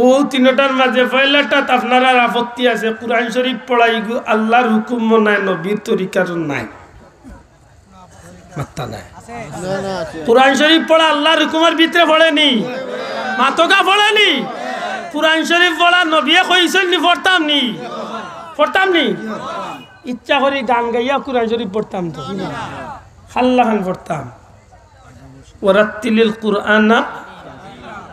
অউ তিনোটার মাঝে পয়লাটাত আপনারার আপত্তি আছে, কুরআন শরিফ পড়া ইগু আল্লার হুকুমও নায়, নবীর তরিকারও নায়। মাত্তা নাই। না, না, আছে। কুরআন শরিফ পড়া আল্লার হুকুমর ভিতরে পড়ে নি? মাতউক্কা পড়ে নি? কুরআন শরিফ পড়া নবিয়ে কইছইন নি পড়তাম নি? পড়তাম নি? ইচ্ছা করি গান গাইয়া কুরআন শরিফ পড়তাম তো। খাল্লাখান পড়তাম। ওয়ারাত্তিলিল কুরআনা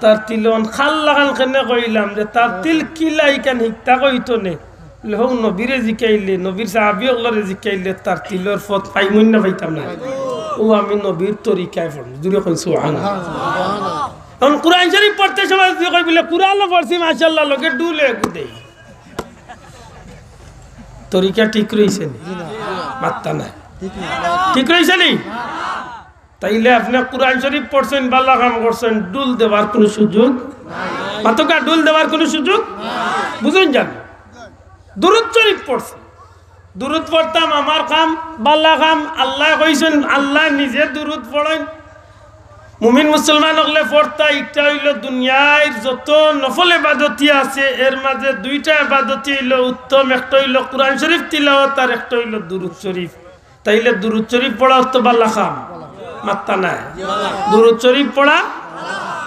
তারতিলা। অন খাল্লাখান কেনে কইলাম যে তারতিল কিলা ইখান হিকতা কইতো নে। বুলে, হউ নবীরে জিকাইলে, নবীর সাহাবী অকলরে জিকাইলে তারতিলর পথ পাইমুন না পাইতাম না? অউ আমি নবীর তরিকায় পড়মু। জুরে কইন সুবহানাল্লাহ। অখন কুরআন শরিফ পড়তে সময় যদি কই বুলে, কুরআনও পড়ছি মাশাআল্লাহ, লগে ডুল এগু দেই। তরিকা ঠিক রইছে নি? মাত্তা নাই। ঠিক রইছে নি? তাইলে আপনে কুরআন শরিফ পড়ছইন, বালা কাম করছইন, ডুল দেওয়ার কুনু সুযোগ? মাতউক্কা, ডুল দেওয়ার কুনু সুযোগ? বুঝইন জানো? দুরুদ শরিফ পড়ছইন, দুরুদ পড়তাম আমার কাম, বালা কাম, আল্লায় কইছইন, আল্লায় নিজে দুরুদ পড়ইন। মুমিন মুসলমান অকলে পড়তা, ইটা অইলো দুনিয়ার যত নফল এবাদতি আছে, এর মাঝে দুইটা এবাদতি অইলো উত্তম, একটা অইলো কুরআন শরিফ তিলাওয়াত আর একটা অইলো দুরুদ শরিফ। তাইলে দুরুদ শরিফ পড়া অত বালা কাম? মাত্তা নাই। দুরুদ শরিফ পড়া,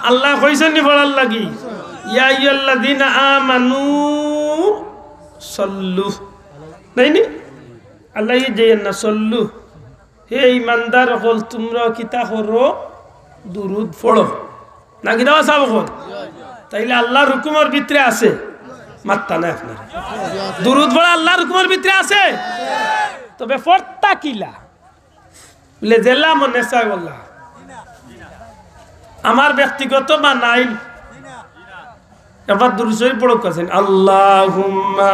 আল্লায় কইছইন নি পড়ার লাগি? ইয়া আইয়ুহাল্লাযীনা আমানু সাল্লু। নাই নি? আল্লায় যেন না সাল্লু। হে ইমানদার অকল, তুমরা কিতা করো? দুরুদ পড়ো। না কিতা বা সাব অকল? তাইলে আল্লার হুকুমর ভিতরে আছে? মাত্তা নাই আপনার। দুরুদ পড়া আল্লার হুকুমর ভিতরে আছে? তবে পড়তা কিলা? বুলে, যেলা মনে চায় অলা। আমার ব্যক্তিগত বানাইল, একবার দুরূদ শরীফ পড়উক্কা চাইন। আল্লাহুম্মা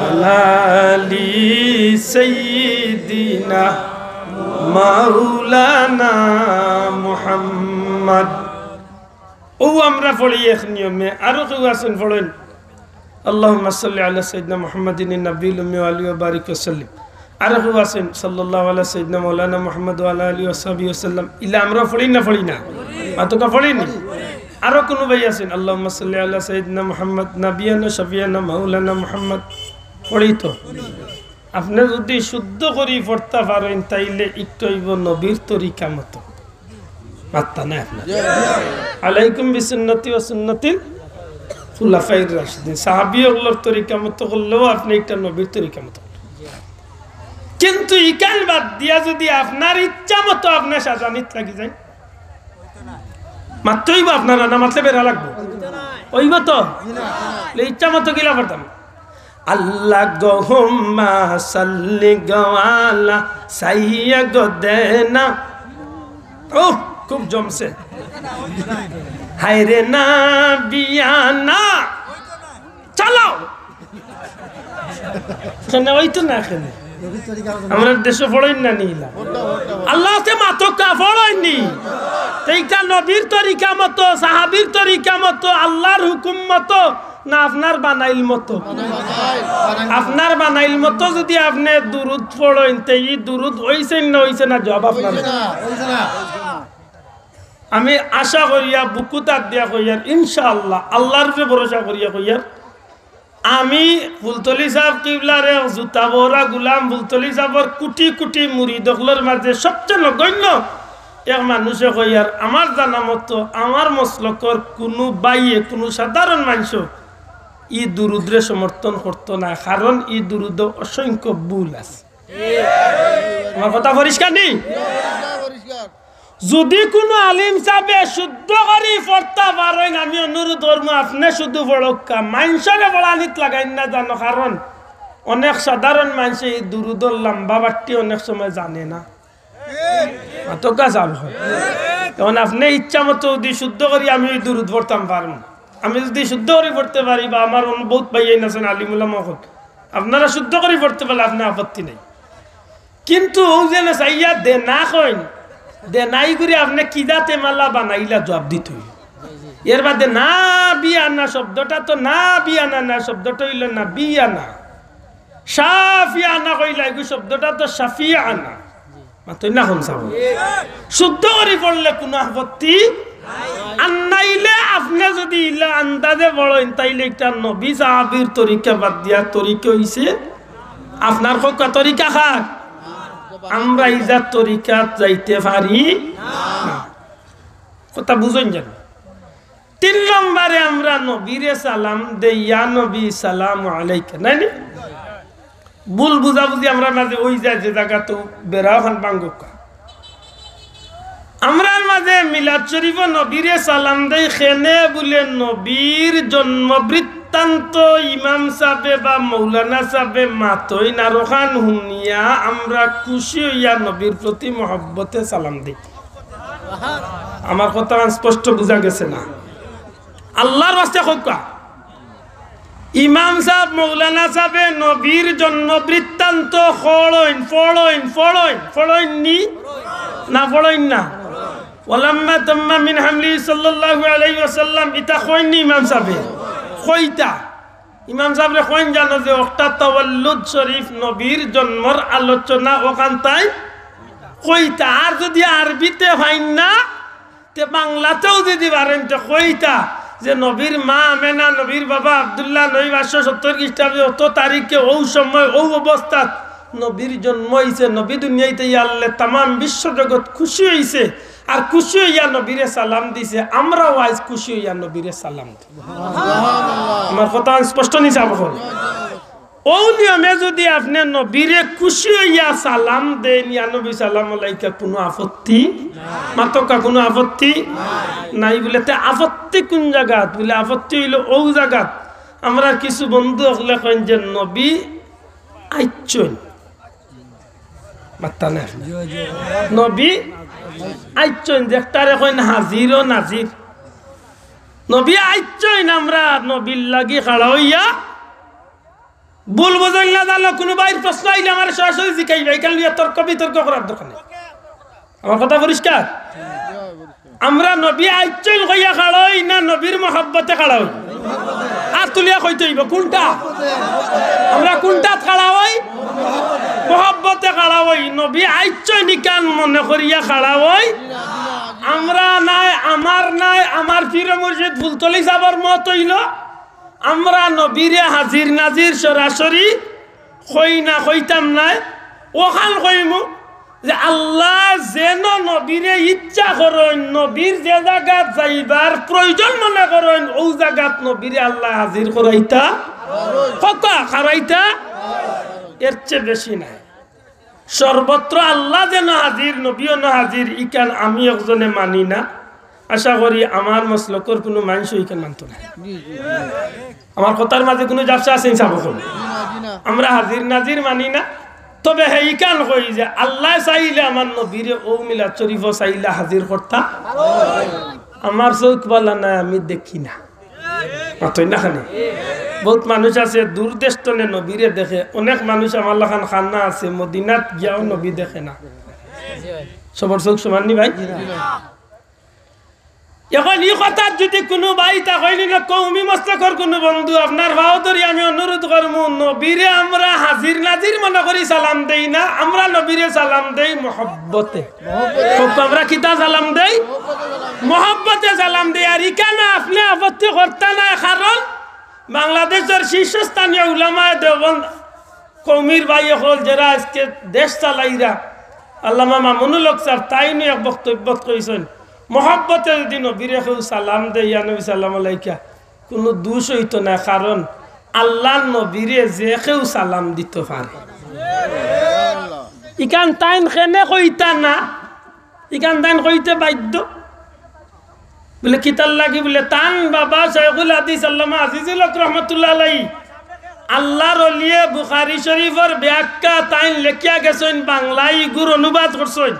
আলা আলি সাইয়্যিদিনা মাওলানা মুহাম্মদ। অউ আমরা পড়ি এক নিয়মে, আরো কেউ আছইন পড়ইন। আল্লাহুম্মা সাল্লি আলা সাইয়্যিদিনা মুহাম্মাদিন নাবিয়্যিল উম্মি ওয়া আলিহি ওয়া বারিক ওয়া সাল্লিম। আরো কেউ আছইন, সাল্লাল্লাহু আলা সাইয়্যিদিনা মাওলানা মুহাম্মদ ওয়া আলা আলিহি ওয়া সাহবিহি ওয়া সাল্লাম। ইলা আমরা পড়ি না, পড়ি না? মাতউক্কা, পড়ি নি? আরো কুনু ভাই আছইন, আল্লাহুম্মা সাল্লি আলা সাইয়্যিদিনা মুহাম্মদ নাবিয়ানা শাফিয়ানা মাওলানা মুহাম্মদ, পড়ি তো? আপনে যুদি শুদ্ধ করি পড়তা পারইন, তাইলে ইকটা অইবো নবীর তরিকা মতো। মাতরা নাই আপনে। আলাইকুম বিসুন্নতি ওয়া সুন্নতিল খুলাফাইর রাশিদিন। সাহাবী অকলর তরিকা মতো করলেও আপনে ইকটা নবীর তরিকা মতো। কিন্তু ইখান বাদ দিয়া যুদি আপনার ইচ্ছা মতো আপনে সাজানিত লাগি যাইন, মাততে অইবো আপনারে, না মাতলে বেড়া লাগবো? অইবো তো? লে ইচ্ছা মতো কিলা পড়তাম? আল্লাহুম্মা সাল্লি আলা সাইয়্যিদিনা। ওহ, খুব জমছে। হায়রে নাবিয়ানা। চালাও। কেনে অইতো না কেনে? আমরার দেশো পড়ইন না নি ইলা? আল্লাহ আছে মাতউক্কা, পড়ইন নি? তে ইটা নবীর তরিকা মতো, সাহাবীর তরিকা মতো, আল্লাহর হুকুম মতো, না আপনার বানাইল মতো? আপনার বানাইল মতো যুদি আপনে দুরূদ পড়ইন, তে ই দুরূদ অইছে না অইছে না? জবাব আপনার। আমি আশা করিয়া, বুকুত আত দিয়া কইয়ার, ইনশাআল্লাহ, আল্লাহর উপরে ভরসা করিয়া কইয়ার, আমি ফুলতলি সাব কিবলার এক জুতা বওরা গুলাম, ফুলতলি সাবর কুটি কুটি মুরিদ অকলর মাঝে সবচে নগণ্য এক মানুষে কইয়ার, আমার জানা মতো, আমার মসলকর কুনু ভাইয়ে, কুনু সাধারণ মানষে ই দুরূদরে সমর্থন করতো না, কারণ ই দুরূদো অসংখ্য ভুল আছে। আমার কথা পরিষ্কার নি? যুদি কুনু আলিম সাবে শুদ্ধ করি পড়তা পারইন, আমি অনুরোধ করমু, আপনে শুধু পড়উক্কা, মানষরে পড়ানিত লাগাইন না জানো, কারণ অনেক সাধারণ মানষে ই দুরূদর লাম্বা বাট্টি অনেক সময় জানে না। মাতউক্কা চাল হয়। তখন আপনে ইচ্ছা মতো যুদি শুদ্ধ করি আমি ই দুরূদ পড়তাম পারমু, আমি যুদি শুদ্ধ করি পড়তে পারি, বা আমার অন্য বউত ভাইয়াইন আছইন আলিম উলামা অকল, আপনারা শুদ্ধ করি পড়তে পারলে আপনে আপত্তি নাই। কিন্তু অউ যে না চাইয়া দেনা কইন, দেনাই করি আপনে কি জাতে মালা বানাইলা জবাব দিতে অইবো। এর বাদে নাবিয়ানা শব্দটা তো নাবিয়ানা না, শব্দটা অইলো নাবিয়ানা। শাফিয়ানা কইলা, এগু শব্দটা তো শাফিয়ানা। মাতইন না কেনে চাও? শুদ্ধ করি পড়লে কুনু আপত্তি আর নাইলে আপনে যুদি ইলা আন্দাজে পড়ইন, তাইলে ইটা নবী সাহাবীর তরিকা বাদ দিয়া তরিকা অইছে আপনার। কউক্কা তরিকা কার? আমরা ইজার তরিকাত যাইতে পারি না। কথা বুঝইন যেন। তিন নম্বরে আমরা নবীরে সালাম দেই, ইয়া নবী সালাম আলাইকা, নায় নি? ভুল বুঝাবুঝি আমরার মাঝে অই যায়, যে জাগাত বেড়া অখান ভাঙ্গুক্কা। আমরার মাঝে মিলাদ শরীফো নবীরে সালাম দেই, কেনে বুলে নবীর জন্ম বৃত্তান্ত ইমাম সাবে বা মৌলানা সাবে মাতইন, আর অখান হুনিয়া আমরা খুশি অইয়া নবীর প্রতি মহব্বতে সালাম দেই। আমার কথা স্পষ্ট বুঝা গেছে না? আল্লাহর ওয়াস্তে কউক্কা। ইমাম সাব, মৌলানা সাবে নবীর জন্ম বৃত্তান্ত পড়ইন, পড়ইন, পড়ইন, পড়ইন নি? না পড়ইন না? ওয়ালাম্মা তাম্মা মিন হামলি সাল্লাল্লাহু আলাইহি ওয়াসাল্লাম, ইতা কইন নি ইমাম সাবে? কইতা। ইমাম সাবরে কইন জানো যে অকটা তাওয়াল্লুদ শরীফ, নবীর জন্মর আলোচনা, অখান তাইন কইতা। আর যুদি আরবিতে পাইন না, তে বাংলাতেও যুদি পারইন, তে কইতা যে নবীর মা আমেনা, নবীর বাবা আব্দুল্লাহ, নবী পাঁচশো সত্তর খ্রিস্টাব্দে অত তারিখে অউ সময় অউ অবস্থাত নবীর জন্ম অইছে, নবী দুনিয়াইত আইলে তামাম বিশ্বজগৎ খুশি অইছে, আর খুশি অইয়া নবীরে সালাম দিছে, আমরাও আইজ খুশি অইয়া নবীরে সালাম দেই। আমার কথা স্পষ্ট নি সাব অকল? অউ নিয়মে যুদি আপনে নবীরে খুশি অইয়া সালাম দেইন, ইয়া নবী সালাম আলাইকা, কুনু আপত্তি? মাতউক্কা, কুনু আপত্তি নাই? বুলে, তে আপত্তি কুন জাগাত? বুলে, আপত্তি অইলো অউ জাগাত। আমরার কিছু বন্ধু অকলে কইন যে নবী আইচ্ছইন, মাত্তা না। নবী আইচ্ছইন, যেটারে কইন হাজির ও নাজির। নবী আইচ্ছইন, আমরা নবীর লাগি খাড়া অইয়া। ভুল বুঝইন না জানো, কুনু ভাইর প্রশ্ন আইলে আমারে সরাসরি জিকাইবা, ইখান লইয়া তর্ক বিতর্ক করার দরকার নাই। আমার কথা পরিষ্কার? আমরা নবী আইচ্ছইন কইয়া খাড়া অই না নবীর মহব্বতে খাড়া অই? আত তুলিয়া কইতে অইবো, কুনটা? আমরা কুনটাত খাড়া অই? মহব্বতে খাড়া অই। নবী আইচ্ছইন ইখান মনে করিয়া খাড়া অই। আমরা নায়, আমার নায়, আমার পীর মুর্শিদ ফুলতলি সাবর মত অইলো। আমরা নবীরে হাজির নাজির সরাসরি কই না, কইতাম নায়। অখান কইমু যে আল্লায় যেন নবীরে ইচ্ছা করইন, নবীর যে জাগাত যাইবার প্রয়োজন মনে করইন, অউ জাগাত নবীরে আল্লায় হাজির করাইতা, কউক্কা, খাড়াইতা, এর চেয়ে বেশি নায়। সর্বত্র আল্লা যেন হাজির, নবীও না হাজির, ইখান আমি একজনে মানি না। আশা করি আমার মসলকর কুনু মানষও ইখান মানতো না। আমার কথার মাঝে কুনু ঝাপসা আছে নি সাব অকল? আমরা হাজির নাজির মানি না। তবে হে ইখান কই যে আল্লায় চাইলে আমার নবীরে অউ মিলাদ শরীফো চাইলে হাজির করতা। আমার চউখ বালা নায়, আমি দেখি না। মাতইন না কেনে? বউত মানুষ আছে দূর দেশ তনে নবীরে দেখে। অনেক মানুষ আমার লাখান কানা আছে, মদিনাত গিয়াও নবী দেখে না। সবর চউখ সমান নি ভাই? অখন ই কথাত যুদি কুনু ভাই তা কইলি না, কওমি মসলকর কুনু বন্ধু, আপনার পাও ধরি আমি অনুরোধ করমু, নবীরে আমরা হাজির নাজির মনে করি সালাম দেই না, আমরা নবীরে সালাম দেই মহব্বতে। কউক্কা, আমরা কিতা সালাম দেই? মহব্বতে সালাম দেই। আর ইখানো আপনে আপত্তি করতা নায়, কারণ বাংলাদেশর শীর্ষস্থানীয় উলামায়ে দেওবন্দ, কওমির ভাই অকল যেরা আইজকে দেশ চালাইরা, আল্লামা মামুনুল হক সাব, তাইনও এক বক্তব্যত কইছইন, মহব্বতে যুদি নবীরে কেউ সালাম দেয়, ইয়া নবী সালাম আলাইকা, কুনু দুষ অইতো নায়, কারণ আল্লার নবীরে যে কেউ সালাম দিতো পারে। ইখান তাইন কেনে কইতা না, ইখান তাইন কইতে বাধ্য। বুলে, কিতার লাগি? বুলে, তান বাবা শাইখুল হাদিস আল্লামা আজিজুল হক রহমতুল্লাহ আলাইহি, আল্লার অলিয়ে বুখারী শরীফর ব্যাখ্যা তাইন লেখিয়া গেছইন, বাংলায় ইগুর অনুবাদ করছইন।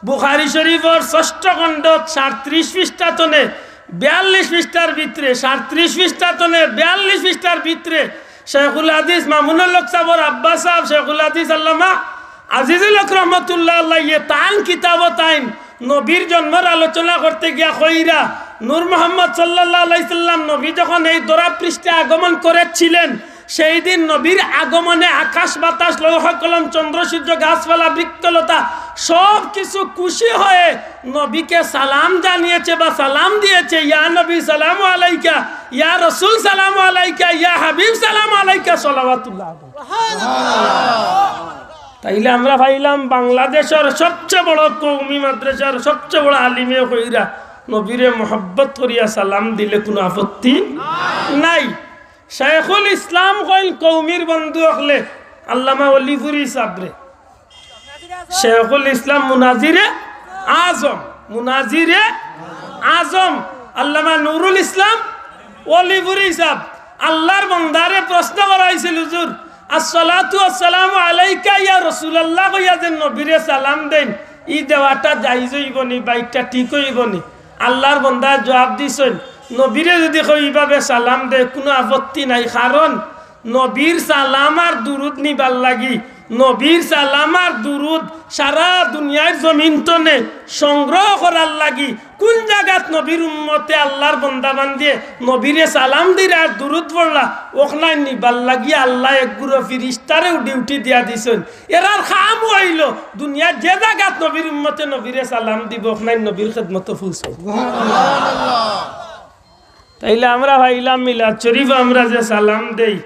বুখারী শরীফর ষষ্ঠ খণ্ডত সাতত্রিশ পৃষ্ঠা তনে বিয়াল্লিশ পৃষ্ঠার ভিতরে, সাতত্রিশ পৃষ্ঠা তনে বিয়াল্লিশ পৃষ্ঠার ভিতরে শাইখুল হাদিস মামুনুল হক সাবর আব্বা সাব, শাইখুল হাদিস আল্লামা আজিজুল হক রহমতুল্লাহ আলাইহি তান কিতাবো তাইন নবীর জন্মর আলোচনা করতে গিয়া কইরা, নূর মোহাম্মদ সাল্লাল্লাহু আলাইহি সাল্লাম নবী যখন এই ধরা পৃষ্ঠে আগমন করেছিলেন, সেই দিন নবীর আগমনে আকাশ বাতাস, লৌহ কলম, চন্দ্র সূর্য, গাছপালা, বৃক্ষলতা সব কিছু খুশি হয়ে নবীকে সালাম জানিয়েছে বা সালাম দিয়েছে, ইয়া নবী সালামু আলাইকা, ইয়া রসুল সালামু আলাইকা, ইয়া হাবিব সালামু আলাইকা, সালাওয়াতুল্লাহ। তাইলে আমরা পাইলাম বাংলাদেশর সবচেয়ে বড় কওমি মাদ্রাসার সবচেয়ে বড় আলিমে কইরা নবীরে মহব্বত করিয়া সালাম দিলে কুনু আপত্তি নাই। শাইখুল ইসলাম কইল কওমির বন্ধু অকলে আল্লামা অলিপুরী সাবরে। শাইখুল ইসলাম মুনাজিরে আজম, মুনাজিরে আজম আল্লামা নুরুল ইসলাম অলিপুরী সাব আল্লার বন্দারে প্রশ্ন করা অইছিল, হুজুর, আসসালাতু আসসালামু আলাইকা ইয়া রাসূলুল্লাহ কইয়া যে নবীরে সালাম দেইন, ই দেওয়াটা জায়েজ অইবো নি বা ইটা ঠিক অইবো নি? আল্লার বন্দায় জুয়াব দিছইন, নবীরে যুদি কেউ ইভাবে সালাম দেয়, কুনু আপত্তি নাই, কারণ নবীর সালাম আর দুরুদ নিবার লাগি, নবীর সালাম আর দুরুদ সারা দুনিয়ার জমিন তনে সংগ্রহ করার লাগি, কুন জাগাত নবীর উম্মতে আল্লার বন্দা বান্দিয়ে নবীরে সালাম দিরা আর দুরুদ পড়লা, অখনাইন নিবার লাগি আল্লায় এক গুরু ফিরিস্তারেও ডিউটি দিয়া দিছইন। এরার কাম অইলো দুনিয়ার যে জাগাত নবীর উম্মতে নবীরে সালাম দিবো, অখনাইন নবীর খেদমতো পৌঁছাইবো। তাইলে আমরা পাইলাম মিলাদ শরীফো আমরা যে সালাম দেই,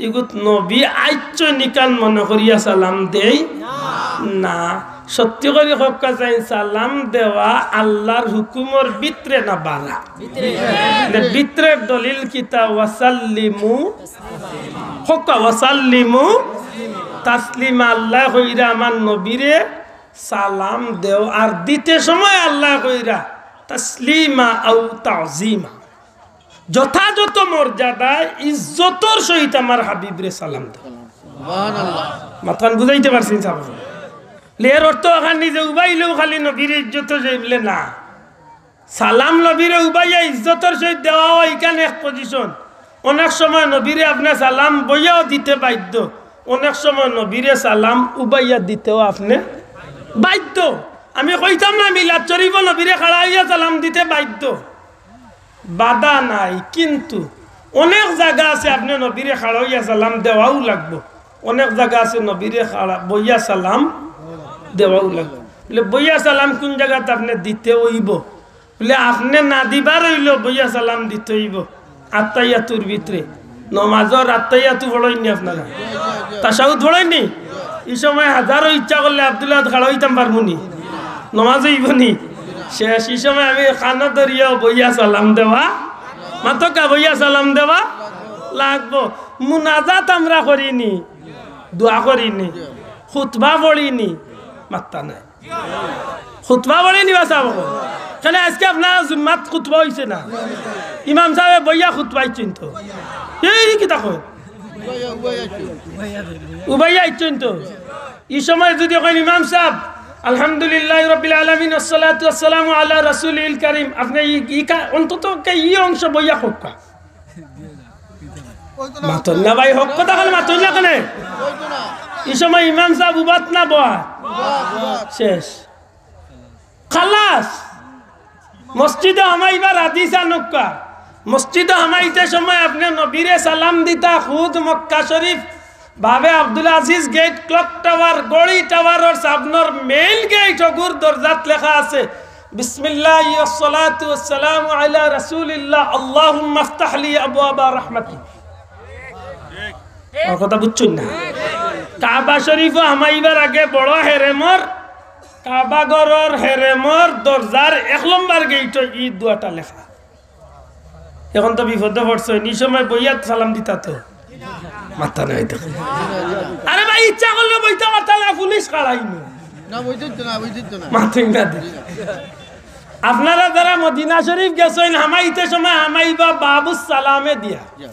ইগুত নবী আইচ্ছইন ইখান মনে করিয়া সালাম দেই না। সত্যি করি কউক্কা চাইন, সালাম দেওয়া আল্লার হুকুমর ভিতরে না বারা? ভিতরে। ভিতরের দলিল কিতা? ওয়াসাল্লিমু, কউক্কা, ওয়াসাল্লিমু তাসলিমা। আল্লায় কইরা আমার নবীরে সালাম দেও, আর দিতে সময় আল্লায় কইরা তাসলিমা আও তাজিমা। যথাযথ মর্যাদায় ইজ্জতর সহিত আমার হাবিবরে সালাম দেও। সুবহানাল্লাহ। মাতখান বুঝাইতে পারছি ইনশাআল্লাহ? এর অর্থ অখান নি যে উবাইলেউ খালি নবীরে ইজ্জতর সহিত বুলে না। সালাম নবীরে উবাইয়া ইজ্জতর সহিত দেওয়া অয়, ইখান এক position। অনেক সময় নবীরে আপনে সালাম বইয়াও দিতে বাধ্য, অনেক সময় নবীরে সালাম উবাইয়া দিতেও আপনে বাধ্য। আমি কইতাম না মিলাদ শরীফো নবীরে খাড়া অইয়া সালাম দিতে বাধ্য, বাধা নাই, কিন্তু অনেক জাগা আছে আপনে নবীরে খাড়া অইয়া সালাম দেওয়াউ লাগবো, অনেক জাগা আছে নবীরে খাড়া বইয়া সালাম দেওয়াউ লাগবো। বুলে বইয়া সালাম কুন জাগাত আপনে দিতে অইবো? বুলে আপনে না দিবার অইলো বইয়া সালাম দিতে অইবো। আত্তাহিয়াতুর ভিতরে, নমাজর আত্তাহিয়াতু পড়ইন নি আপনারা? তাশাহুদ পড়ইন নি? ই সময় হাজারো ইচ্ছা করলে আব্দুল্লাহ খাড়া অইতাম পারমু নি? নমাজ অইবো নি? শেষ। ই সময় আমি কানো ধরিয়াও বইয়া সালাম দেওয়া, মাতকা বইয়া সালাম দেওয়া লাগবো। মুনাজাত আমরা করি নি, দোয়া করি নি, খুতবা পড়ি নি, মাত্তা নাই। খুতবা পড়ি নি বা সাব অকল। কেনে আইজকে আপনারা জুম্মাত খুতবা অইছে না? ইমাম সাবে বইয়া খুতবা দিছইন তো। এই কিতা কয়? উবাইয়া দিছইন তো। ই সময় যুদি কইন, "ইমাম সাব, আলহামদুলিল্লাহি রাব্বিল আলামিন, ওয়াসসালাতু ওয়াসসালামু আলা রাসূলিল কারীম", আপনে ই, ই কা-, অন্তত কে ই অংশ বইয়া কউক্কা। মাতইন না ভাই, হক কথা কইলে মাতইন না কেনে? ই সময় ইমাম সাব উবাত না বওয়াত? শেষ। খালাস। মসজিদো হামাইবার হাদিস আনউক্কা। মসজিদো হামাইতে সময় আপনে নবীরে সালাম দিতা, খুদ মক্কা শরীফ, বাবে আব্দুল আজিজ গেইট, ক্লক টাওয়ার, ঘড়ি টাওয়ারর সামনর মেইন গেইট, অগুর দরজাত লেখা আছে, "বিসমিল্লাহি ওয়াসসালাতু ওয়াসসালামু আলা রাসূলিল্লাহ, আল্লাহুম্মা ইফতাহ লি আবওয়াবা রাহমাতিক।" আমার কথা বুঝছইন না? কাবা শরীফো হামাইবার আগে বড় হেরেমর, কাবা ঘরর হেরেমর দরজার এক নম্বর গেইটো ই দোয়াটা লেখা। এখন তো বিপদো পড়ছইন, ই সময় বইয়া সালাম দিতা তো। মাত্তা নাই দেখি। আরে ভাই, ইচ্ছা করলে বইতা পারতা না, পুলিশ খাড়াইন। না, বইতে দিত না, বইতে দিত না। মাতইন না দি। আপনারা যারা মদিনা শরীফ গেছইন, হামাইতে সময় হামাইবা বাবুস সালামে দিয়া।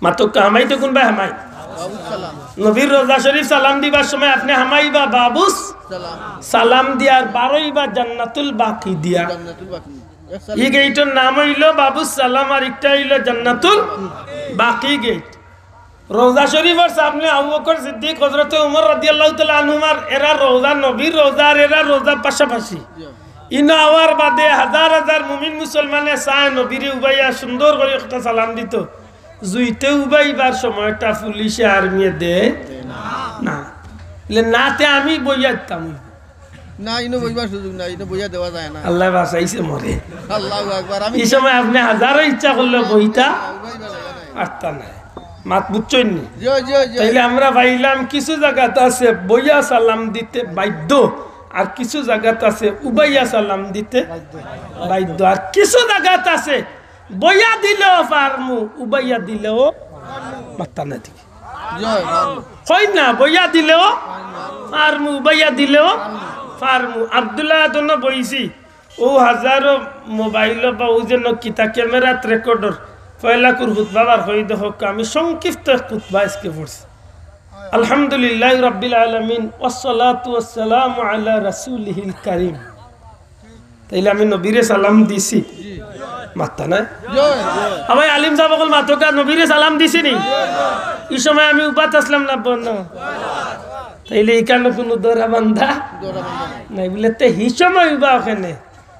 মাতউক্কা, হামাইতে কুনবায় হামাই? বাবুস সালাম। নবীর রওজা শরীফ সালাম দিবার সময় আপনে হামাইবা বাবুস সালাম। সালাম দিয়া আর বারইবা জান্নাতুল বাকি দিয়া। জান্নাতুল বাকি। ই গেইটর নাম অইলো বাবুস সালাম, আর একটা অইলো জান্নাতুল বাকি গেইট। রওজা শরীফর সামনে আবু বকর সিদ্দিক, হযরতে উমর রাদিয়াল্লাহু তাআলা আনহুমার, এরা রওজা, নবীর রওজা আর এরা রওজা পাশাপাশি। ইনো আওয়ার বাদে হাজার হাজার মুমিন মুসলমানে চায় নবীরে উবাইয়া সুন্দর করি একটা সালাম দিতো। জুইতে উবাইবার সময়টা পুলিশে আর্মিয়ে দে না। লে নাতে আমি বইয়া দিতাম। না, ইনো বইবার সুযোগ নাই, ইনো বইয়া দেওয়া যায় না। আল্লায় বাঁচাইছে মরে। আল্লাহু আকবার। আমি ই সময় আপনে হাজারো ইচ্ছা করলে বইতা উবাইবার জায়গা নাই। পারতা না। মাত বুঝছইন নি? জি, জি, জি। তাইলে আমরা পাইলাম কিছু জাগাত আছে বইয়া সালাম দিতে বাধ্য, আর কিছু জাগাত আছে উবাইয়া সালাম দিতে বাধ্য, আর কিছু জাগাত আছে বইয়া দিলেও পারমু, উবাইয়া দিলেও মাত্তা না দিকে। জি, পারমু। কই না, বইয়া দিলেও পারমু, উবাইয়া দিলেও পারমু। আব্দুল্লাহ আদন বইছি, ও হাজারো মোবাইল বা ও যেন কিতা ক্যামেরাত রেকর্ডর, পয়লাকুর খুতবা বার করি দেখউক্কা, আমি সংক্ষিপ্ত এক খুতবা আইজকে পড়ছি। আলহামদুলিল্লাহি রাব্বিল আলামিন, ওয়াসসালাতু ওয়াসসালামু আলা রাসূলিহিল কারীম। তাইলে আমি নবীরে সালাম দিছি? মাত্তা নাই? জি, জি। আবার আলিম সাব অকল মাতউক্কা, নবীরে সালাম দিছি নি? ই সময় আমি উবাত আছলাম না বন? তাইলে ইখানো কুনু ধরা বান্ধা নাই। বুলে তে হি সময় উবা কেনে?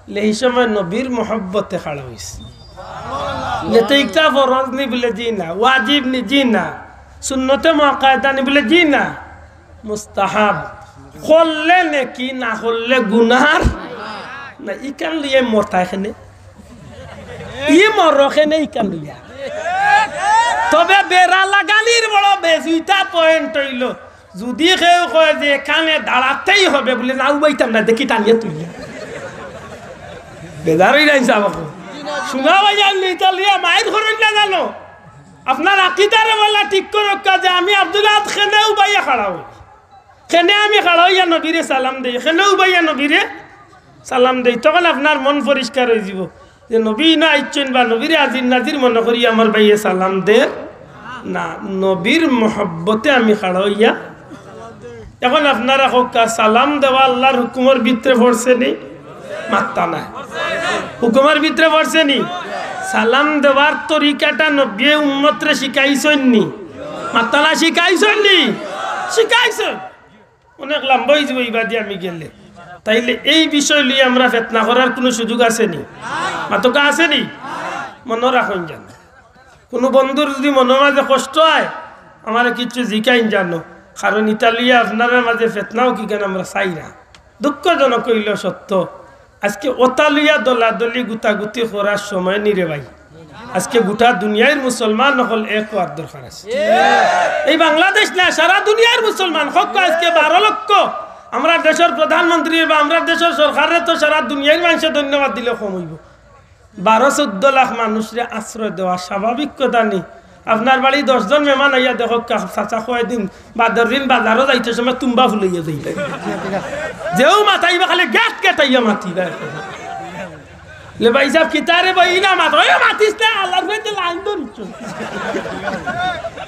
বুলে হি সময় নবীর মহব্বতে খাড়া অইছি। বুলে তে ইটা ফরজ নি? বুলে জি না। ওয়াজিব নি? জি না। সুন্নতে মুআক্কাদা নি? বুলে জি না। মুস্তাহাব। করলে নেকি, না করলে গুনার। না, ইখান লইয়া মরতা কেনে। ই মরো কেনে ইখান লইয়া। তবে বেড়া লাগানির বড় বেজুইতা point অইলো, যুদি কেউ কয় যে এখানে দাঁড়াতেই হবে বুলে, না উবাইতাম না, দেখি টানিয়া তুলিয়া। বেজার অইরা ইনসাফ অকো। শুনা ভাই, আর ইতালিয়া মাইর করইন না জানো? আপনার আকিদারে বলা ঠিক করউক্কা যে আমি আব্দুল আহাদ কেনে উবাইয়া খাড়া অই। কেনে আমি খাড়া অইয়া নবীরে সালাম দেই, কেনে উবাইয়া নবীরে সালাম দেই, তখন আপনার মন পরিষ্কার অইযিবো যে নবী ইনো আইচ্ছইন বা নবীরে আজির নাজির মনো করি আমার ভাইয়ে সালাম দের না, নবীর মহব্বতে আমি খাড়া অইয়া। এখন আপনারা কউক্কা, সালাম দেওয়া আল্লার হুকুমর ভিতরে পড়ছে নি? মাত্তা নাই। হুকুমর ভিতরে পড়ছে নি? সালাম দেওয়ার তরিকাটা নবিয়ে উম্মতরে শিখাইছইন নি? মাত্তা না, শিখাইছইন নি? শিখাইছইন। অনেক লম্বা অইযিবো ইবাদি আমি গেলে। তাইলে এই বিষয় লইয়া আমরা ফিতনা করার কুনু সুযোগ আছে নি? মাতকা আছে নি? মনো রাখইন যেন। কুনু বন্ধুর যুদি মনর মাঝে কষ্ট অয়, আমারে কিচ্ছু জিকাইন জানো, কারণ ইতা লইয়া আপনারার মাঝে ফিতনাও কিখান আমরা চাই না। দুঃখজনক অইলেও সত্য, আজকে অতা লইয়া দলাদলি গুতাগুতি করার সময় নি রে ভাই। আজকে গুটা দুনিয়ার মুসলমান অকল এক অওয়ার দরকার আছে। এই বাংলাদেশ না, সারা দুনিয়ার মুসলমান, কউক্কা আজকে বারো লক্ষ। আমরার দেশর প্রধানমন্ত্রী বা আমরার দেশর সরকাররে তো সারা দুনিয়ার মানষে ধন্যবাদ দিলে কম অইবো। বারো চৌদ্দ লাখ মানুষরে আশ্রয় দেওয়া স্বাভাবিক কথা নি? আপনার বাড়ি দশ জন মেহমান আইয়া দেখউক্কা, চাচা কয়দিন বাদর দিন বাজারো যাইতে সময় তুম্বা ফুলাইয়া যাইবা। যেউ মাতাইবা খালি গেট গেট আইয়া মাতিবা। লে ভাই সাব, কিতারে বই না মাত, ওই মাতিস না, আল্লার ফেতে লাইন ধরিছ।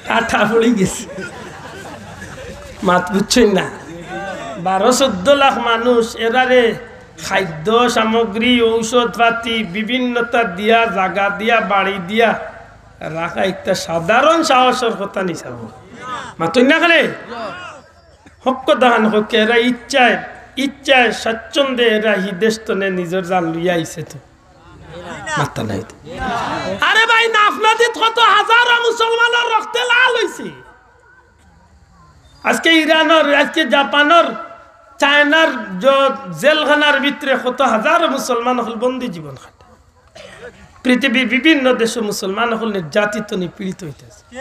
কাটা পড়ি গেছে। মাত বুঝছইন না? বারো চৌদ্দ লাখ মানুষ, এরারে খাদ্য সামগ্রী, ঔষধ পাতি, বিভিন্নতা দিয়া, জাগা দিয়া, বাড়ি দিয়া রাখা একটা সাধারণ সাহসর কথা নি সাব। মাতইন না কেনে? হক কথা খান কউক্কা, এরা ইচ্ছায়, ইচ্ছায় স্বচ্ছন্দে এরা হি দেশ তনে নিজর জান লইয়া আইছে তো। মাত্তা নাই তো। আরে ভাই, নাফ নদীত কত হাজারো মুসলমানর রক্তে লাল অইছে। আজকে ইরানর, আজকে জাপানর, চায়নার জ-, জেলখানার ভিতরে কত হাজারো মুসলমান অকল বন্দি জীবন কাটে। পৃথিবীর বিভিন্ন দেশো মুসলমান অকল নির্যাতিত, নিপীড়িত অইতাছে।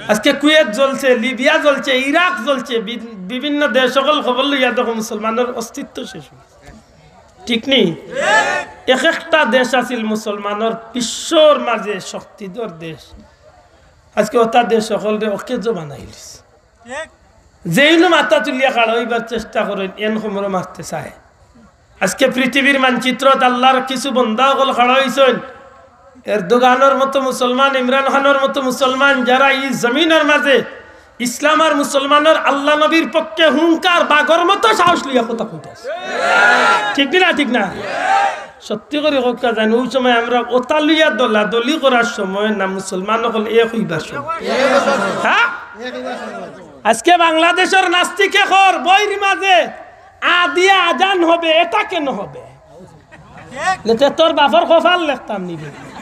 আজকে কুয়েত জ্বলছে, লিবিয়া জ্বলছে, ইরাক জ্বলছে, বি-, বিভিন্ন দেশ অকল খবর লইয়া দেখো মুসলমানর অস্তিত্ব শেষ অইছে। ঠিক নি? এক একটা দেশ আছিল মুসলমানর বিশ্বর মাঝে শক্তিধর দেশ। আজকে অতা দেশ অকলরে অকেজো বানাইলিছে। যেইনু মাথা তুলিয়া খাড়া অইবার চেষ্টা করইন, এন খমরো মারতে চায়। আজকে পৃথিবীর মানচিত্রত আল্লার কিছু বন্দা অকল খাড়া অইছইন। এরদোগানর মতো মুসলমান, ইমরান খানর মতো মুসলমান, যারা ই জমিনর মাঝে ইসলাম আর মুসলমানর আল্লা নবীর পক্ষে হুঙ্কার বাঘর মতো সাহস লইয়া কথা কইতাছে। ঠিক নি না? ঠিক না? সত্যি করি কউক্কা জানি, ওই সময় আমরা ওতা লইয়া দলাদলি করার সময় না, মুসলমান অকল এক অইবার সময়। হ্যাঁ? আজকে বাংলাদেশর নাস্তিকে কর বইর মাঝে আ দিয়া আজান হবে, এটা কেন হবে? লেতে তোর বাপর কপাল লেখতাম নিবে।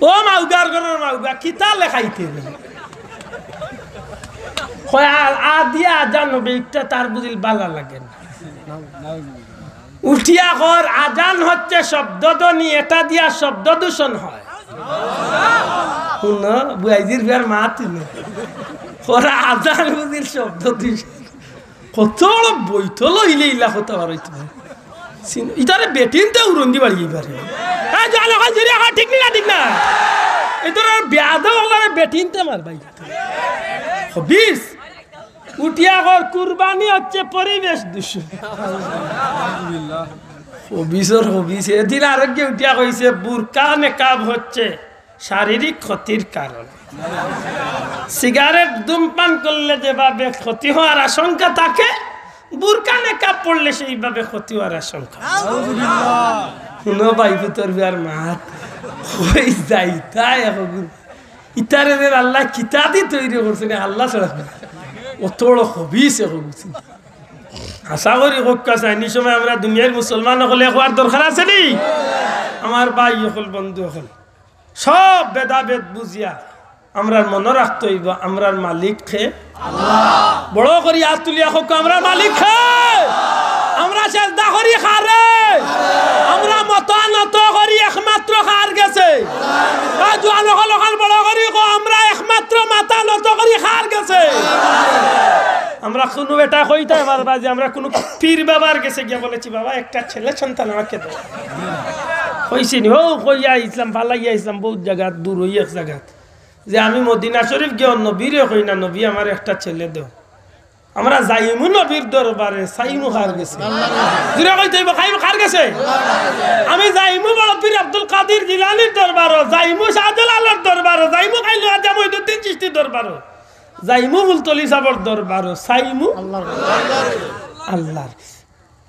ও মাউগার ঘরর মাউগা, কিতা লেখাইতে রে? কয়, আ, আ দিয়া আজান হবে, ইটা তার বুঝিল বালা লাগে না। উঠিয়া কর, আজান হচ্ছে শব্দধ্বনি, এটা দিয়া শব্দ দূষণ হয়। হুনো, বুয়াইজির বিয়ার মাত হুনো। কর আজান বুঝিল শব্দ দূষণ। কত বড় বৈতল অইলে ইলা কথা বার অইতো। চিন-, ইতারে বেটিনতে উড়ন্দি বাড়ি ইবারে। এই জোয়ান অকল জুরে অকল, ঠিক নি না, ঠিক না? এই তোর আর বেয়াদব অকলরে বেটিনতে মার ভাই। খবিস। উঠিয়া কর, কুরবানি হচ্ছে পরিবেশ দূষণ। খবিসর খবিস। এদিন আরেকগে উঠিয়া কইছে, বুরকা নেকাব হচ্ছে শারীরিক ক্ষতির কারণ। সিগারেট ধূমপান করলে যেভাবে ক্ষতি হওয়ার আশঙ্কা থাকে, বুরকা নেকাব পড়লে সেইভাবে ক্ষতি হওয়ার আশঙ্কা। হুনো ভাই, পুতর বিয়ার মাত। কই যাইতায় এখন? ইতারে রে আল্লায় কিতা দি তৈরি করছে রে, আল্লা ছাড়া। অত বড় খবিস এখন। আশা করি কউক্কা চাইনি সময় আমরা দুনিয়ার মুসলমান অকল এক অওয়ার দরকার আছে নি? আমার ভাই অকল, বন্ধু অকল, সব ভেদাভেদ বুঝিয়া আমরার মনো রাখতে অইবো, আমরার মালিক কে? বড় করি আত তুলিয়া কউক্কা, আমরার মালিক কে? আমরা সেজদা করি কারে? আমরা মাথা নত করি একমাত্র কার গেছে? আর জোয়ান অকল, অকল বড় করি কও, আমরা একমাত্র মাথা নত করি কার গেছে? আমরা কুনু বেটায় কইতায় পারবা যে আমরা কুনু পীর বাবার গেছে গিয়া বলেছি, "বাবা, একটা ছেলে সন্তান আমাকে দাও।" কইছি নি? ও, কইয়া আইছলাম, ফালাইয়া আইছলাম, বউত জাগাত, দূর অই এক জাগাত, যে আমি মদিনা শরীফ গিয়া নবীরে কই না, "নবী, আমার একটা ছেলে দেও।" আমরা যাইমু নবীর দরবারে, চাইমু কার গেছে? জুরে কইতে অইবো, চাইমু কার গেছে? আমি যাইমু বড় পীর আব্দুল কাদির জিলানীর দরবারো, যাইমু শাহজালালর দরবারো, যাইমু খাইলু খাজা মঈনুদ্দিন চিশতির দরবারো। যাইমু ফুলতলি সাবর দরবারো, চাইমু আল্লাহর কাছে। আল্লাহর কাছে।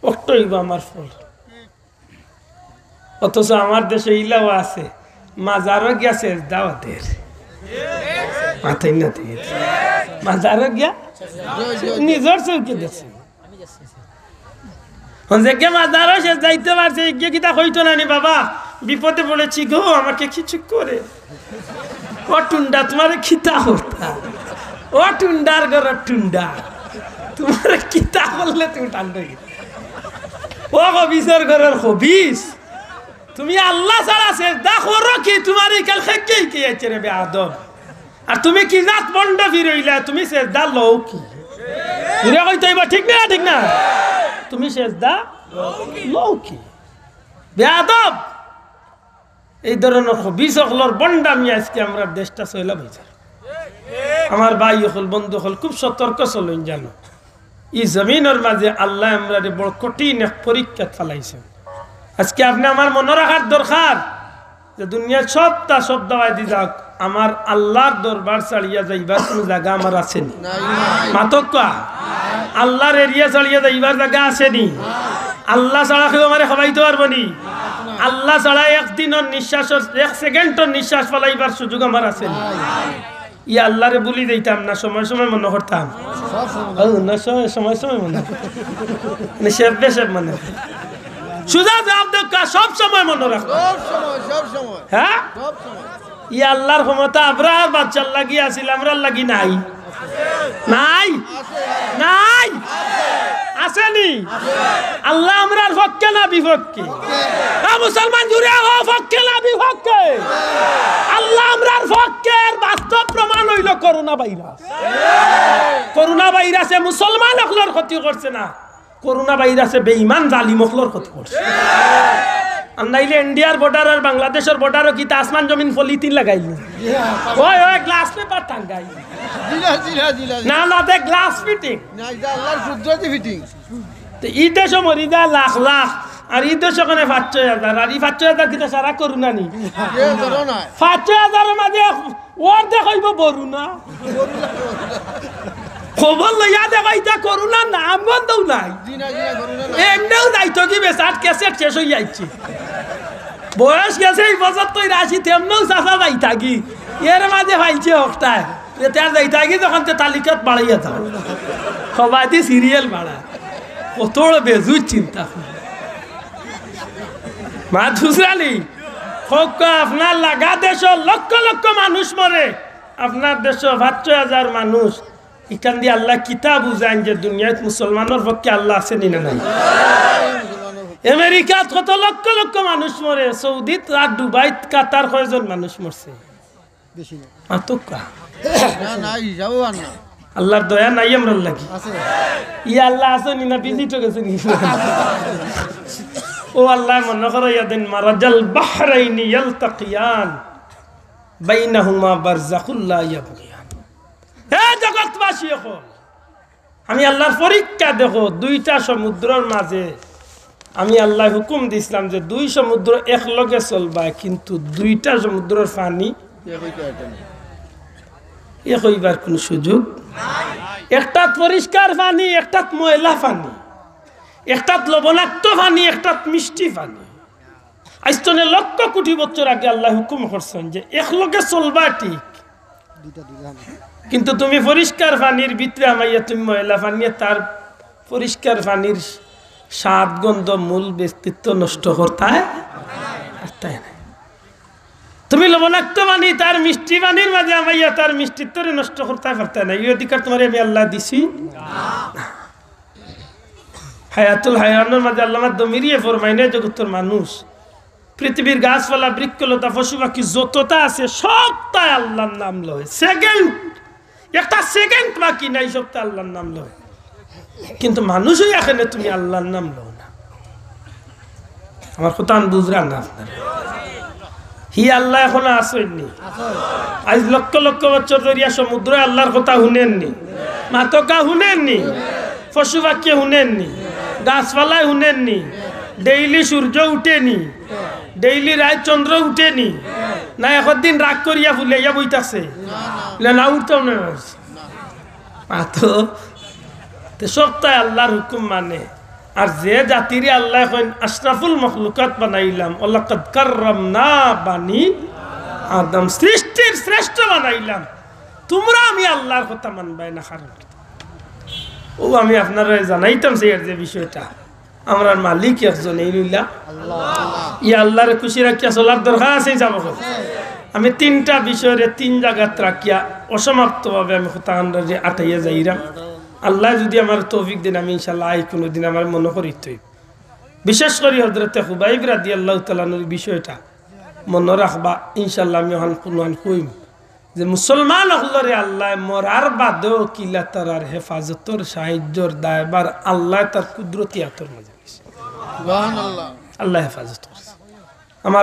অখটা অইবো আমার ফল। অথচ আমার দেশো ইলাও আছে, মাজারো গিয়া সেজদাও দের। মাতইন না তে। মাজারো গিয়া নিজর চউখে দেখছি। অখন যেগিয়ে মাজারো সেজদা দিতো পারছে, ইগিয়ে কিতা কইতো না নি, "বাবা, বিপদে পড়েছি গো, আমাকে কিছু করে।" ও টুন্ডা, তুমারে কিতা করতা? ও টুন্ডার ঘরর টুন্ডা, তুমারে কিতা করলে তুমি ঠান্ডা অইগেলে? ও খবিছর ঘরর খবিছ, তুমি আল্লাহ ছাড়া সেজদা করো কি? তুমারে ইখান কে শিখাইছে রে বেয়াদব? আর তুমি কি জাত ভন্ড ফির অইলা? তুমি সেজদা লও কি? জুরে কইতে অইবো, ঠিক না? ঠিক না? তুমি সেজদা লও কি? বেয়াদব! এই ধরনর খবিছ অকলর ভন্ডামি আইজকে আমরার দেশটা সইলাব অইযার। আমার ভাই অকল, বন্ধু অকল, খুব সতর্ক চলইন জানো। ই জমিনর মাঝে আল্লায় আমরারে বড় কঠিন এক পরীক্ষাত ফালাইছইন। আইজকে আপনে আমার মনো রাখার দরকার যে দুনিয়ার সবতা সব দাওয়াই দি যাউক, আমার আল্লাহর দরবার ছাড়িয়া যাইবার কুনু জাগা আমার আছে নি? নাই। মাতউক্কা। আল্লাহর area ছাড়িয়া যাইবার জাগা আছে নি? আল্লাহ ছাড়া কেউ আমারে খাবাইতো পারবো নি? আল্লাহ ছাড়া এক দিনর নিঃশ্বাসর, এক সেকেন্ডর নিঃশ্বাস ফালাইবার সুযোগ আমার আছে নি? ই আল্লাহরে ভুলি যাইতাম না, সময় সময় মনো করতাম। সব সময়। ও, না, সময়, সময়, সময় মনো। মানে, সেব বেসেব মনো। সুজা জবাব দেউক্কা, সব সময় মনো রাখতাম। সব সময়, সব সময়। হ্যাঁ? সব সময়। ই আল্লাহর ক্ষমতা আব্রাহার বাদশার লাগি আছিল, আমরার লাগি নাই? নাই? নাই? আছে নি? আল্লাহ আমরার পক্ষে না বিপক্ষে? এ মুসলমান, জুরে কও, পক্ষে না বিপক্ষে? আল্লাহ আমরার পক্ষে। এর বাস্তব প্রমাণ অইলো করোনা ভাইরাস। করোনা ভাইরাসে মুসলমান অকলর ক্ষতি করছে না, করোনা ভাইরাসে বেঈমান জালিম অকলর ক্ষতি করছে। আর নাইলে ইন্ডিয়ার border আর বাংলাদেশর border-ও কিতা আসমান জমিন পলিথিন লাগাইল? ওই, ওই, glass paper টাঙ্গাইল। জি না, জি না, জি না, জি না। না, না, তে glass fitting। না, ইটা আল্লাহর কুদরতি fitting। তে ই দেশো মরি যায় লাখ লাখ, আর ই দেশো কেনে পাঁচ ছয় হাজার, আর ই পাঁচ ছয় হাজার কিতা সারা করোনা নি? কেউ করোনা নাই। পাঁচ ছয় হাজারর মাঝে অর্ধেক অইবো করোনা। খবর লইয়া দেখো, ইটা করোনার নাম গন্ধও নাই। জি না, জি না, করোনা নাই। এমনেও যাইতো কি বেচার cassette শেষ অইয়া আইছে। বয়স গেছে, ই বছর তো রাশি তেমনেও চাচা যাইতা কি। এর মাঝে পাইছে হকটায়। এতে আর যাইতা কি যখন তে তালিকাত বাড়াইয়া যাও। সবাই দি serial বাড়া। কত বড় বেজুর চিন্তা। মাত বুঝরানি? কউক্কা, আপনার লাগা দেশো লক্ষ লক্ষ মানুষ মরে, আপনার দেশো পাঁচ ছয় হাজার মানুষ। ইখান দি আল্লায় কিতা বুঝাইন যে দুনিয়াত মুসলমানর পক্ষে আল্লাহ আছে নি না নাই? আমেরিকাত কত লক্ষ লক্ষ মানুষ মরে, সৌদিত আর দুবাইত, কাতার কয়জন মানুষ মরছে? বেশি না। মাতউক্কা। না, না, হিসাবও আর না। আল্লাহর দয়া নাই আমরার লাগি। আছে। ই আল্লাহ আছে নি না, visit-ও গেছে নি? ও আল্লাহ, মনো করাইয়া দেন, মারাজাল বাহরাইনি ইয়ালতাকিয়ান, বাইনাহুমা বারজাখুল লা ইয়াবগিয়ান। হে জগৎবাসী অকল, আমি আল্লাহর পরীক্ষা দেখো, দুইটা সমুদ্রর মাঝে আমি আল্লায় হুকুম দিছলাম যে দুই সমুদ্র একলগে চলবায়, কিন্তু দুইটা সমুদ্রর পানি এক অইবার কুনু সুযোগ। একটাত পরিষ্কার পানি, একটাত ময়লা পানি, একটাত লবণাক্ত পানি, একটাত মিষ্টি পানি। আইজ তনে লক্ষ কোটি বছর আগে আল্লায় হুকুম করছইন যে একলগে চলবা ঠিক, কিন্তু তুমি পরিষ্কার পানির ভিতরে হামাইয়া তুমি ময়লা পানিয়ে তার পরিষ্কার পানির স্বাদ, গন্ধ, মূল ব্যক্তিত্ব নষ্ট করতায় পারতায় নায়। তুমি লবণাক্ত পানি তার মিষ্টি পানির মাঝে হামাইয়া তার মিষ্টিত্বরে নষ্ট করতায় পারতায় নায়। ই অধিকার তুমারে আমি আল্লায় দিছি। হায়াতুল হায়াওয়ানর মাঝে আল্লামা দমিরিয়ে ফরমাইন, এ জগতর মানুষ, পৃথিবীর গাছপালা, বৃক্ষলতা, পশু পাখি যততা আছে, সবতায় আল্লাহর নাম লয়। সেকেন্ড, একটা সেকেন্ড বাকি নাই, সবতায় আল্লাহর নাম লয়। কিন্তু মানুষ অইয়া কেনে তুমি আল্লাহর নাম লও না? আমার কথা আমি বুঝরাম না আপনারা। হি আল্লাহ এখনো আছইন নি? আইজ লক্ষ লক্ষ বছর ধরিয়া সমুদ্র আল্লাহর কথা হুনেন নি? মাতউক্কা, হুনেন নি? পশু পাখিয়ে হুনেন নি? গাছপালায় হুনেন নি? ডেইলি সূর্য উঠে নি? ডেইলি রাইত চন্দ্র উঠে নি? না একদিন রাগ করিয়া ফুলাইয়া বই থাকছে? না, না। না, না, উঠতাম না। মাতো। তে সবতায় আল্লার হুকুম মানে। আর যে জাতিরে আল্লায় কইন, "আশরাফুল মখলুকাত বানাইলাম, ওয়ালাকাদ কাররামনা বানি আদম, সৃষ্টির শ্রেষ্ঠ বানাইলাম, তুমরা আমি আল্লার কথা মানবায় না।" কারণ অউ আমি আপনারারে জানাইতাম চাইয়ার যে বিষয়টা, আমরার মালিক একজন, এইন অইলা আল্লাহ। ই আল্লারে খুশি রাখিয়া চলার দরকার আছে, যাবো। আমি তিনটা বিষয়রে তিন জাগাত রাখিয়া অসমাপ্তভাবে আমি কথাখানরে আটাইয়া যাইরাম। আল্লায় যুদি আমারে তৌফিক দেইন, আমি ইনশাআল্লাহ আই কুনুদিন আমার মনো করিতই। বিশেষ করি হযরতে খুবাইব রাদিয়াল্লাহু তাআলা আনহুর বিষয়টা মনো রাখবা, ইনশাআল্লাহ আমি অখান কুনুখান কইমু। যে মুসলমান অকলরে আল্লায় মরার বাদেও কিলা তারার হেফাজতর, সাহায্যর দায়ভার আল্লায় তার কুদরতি আতর মাঝে দিছে। সুবহানাল্লাহ। আল্লায় হেফাজত করছে। আমার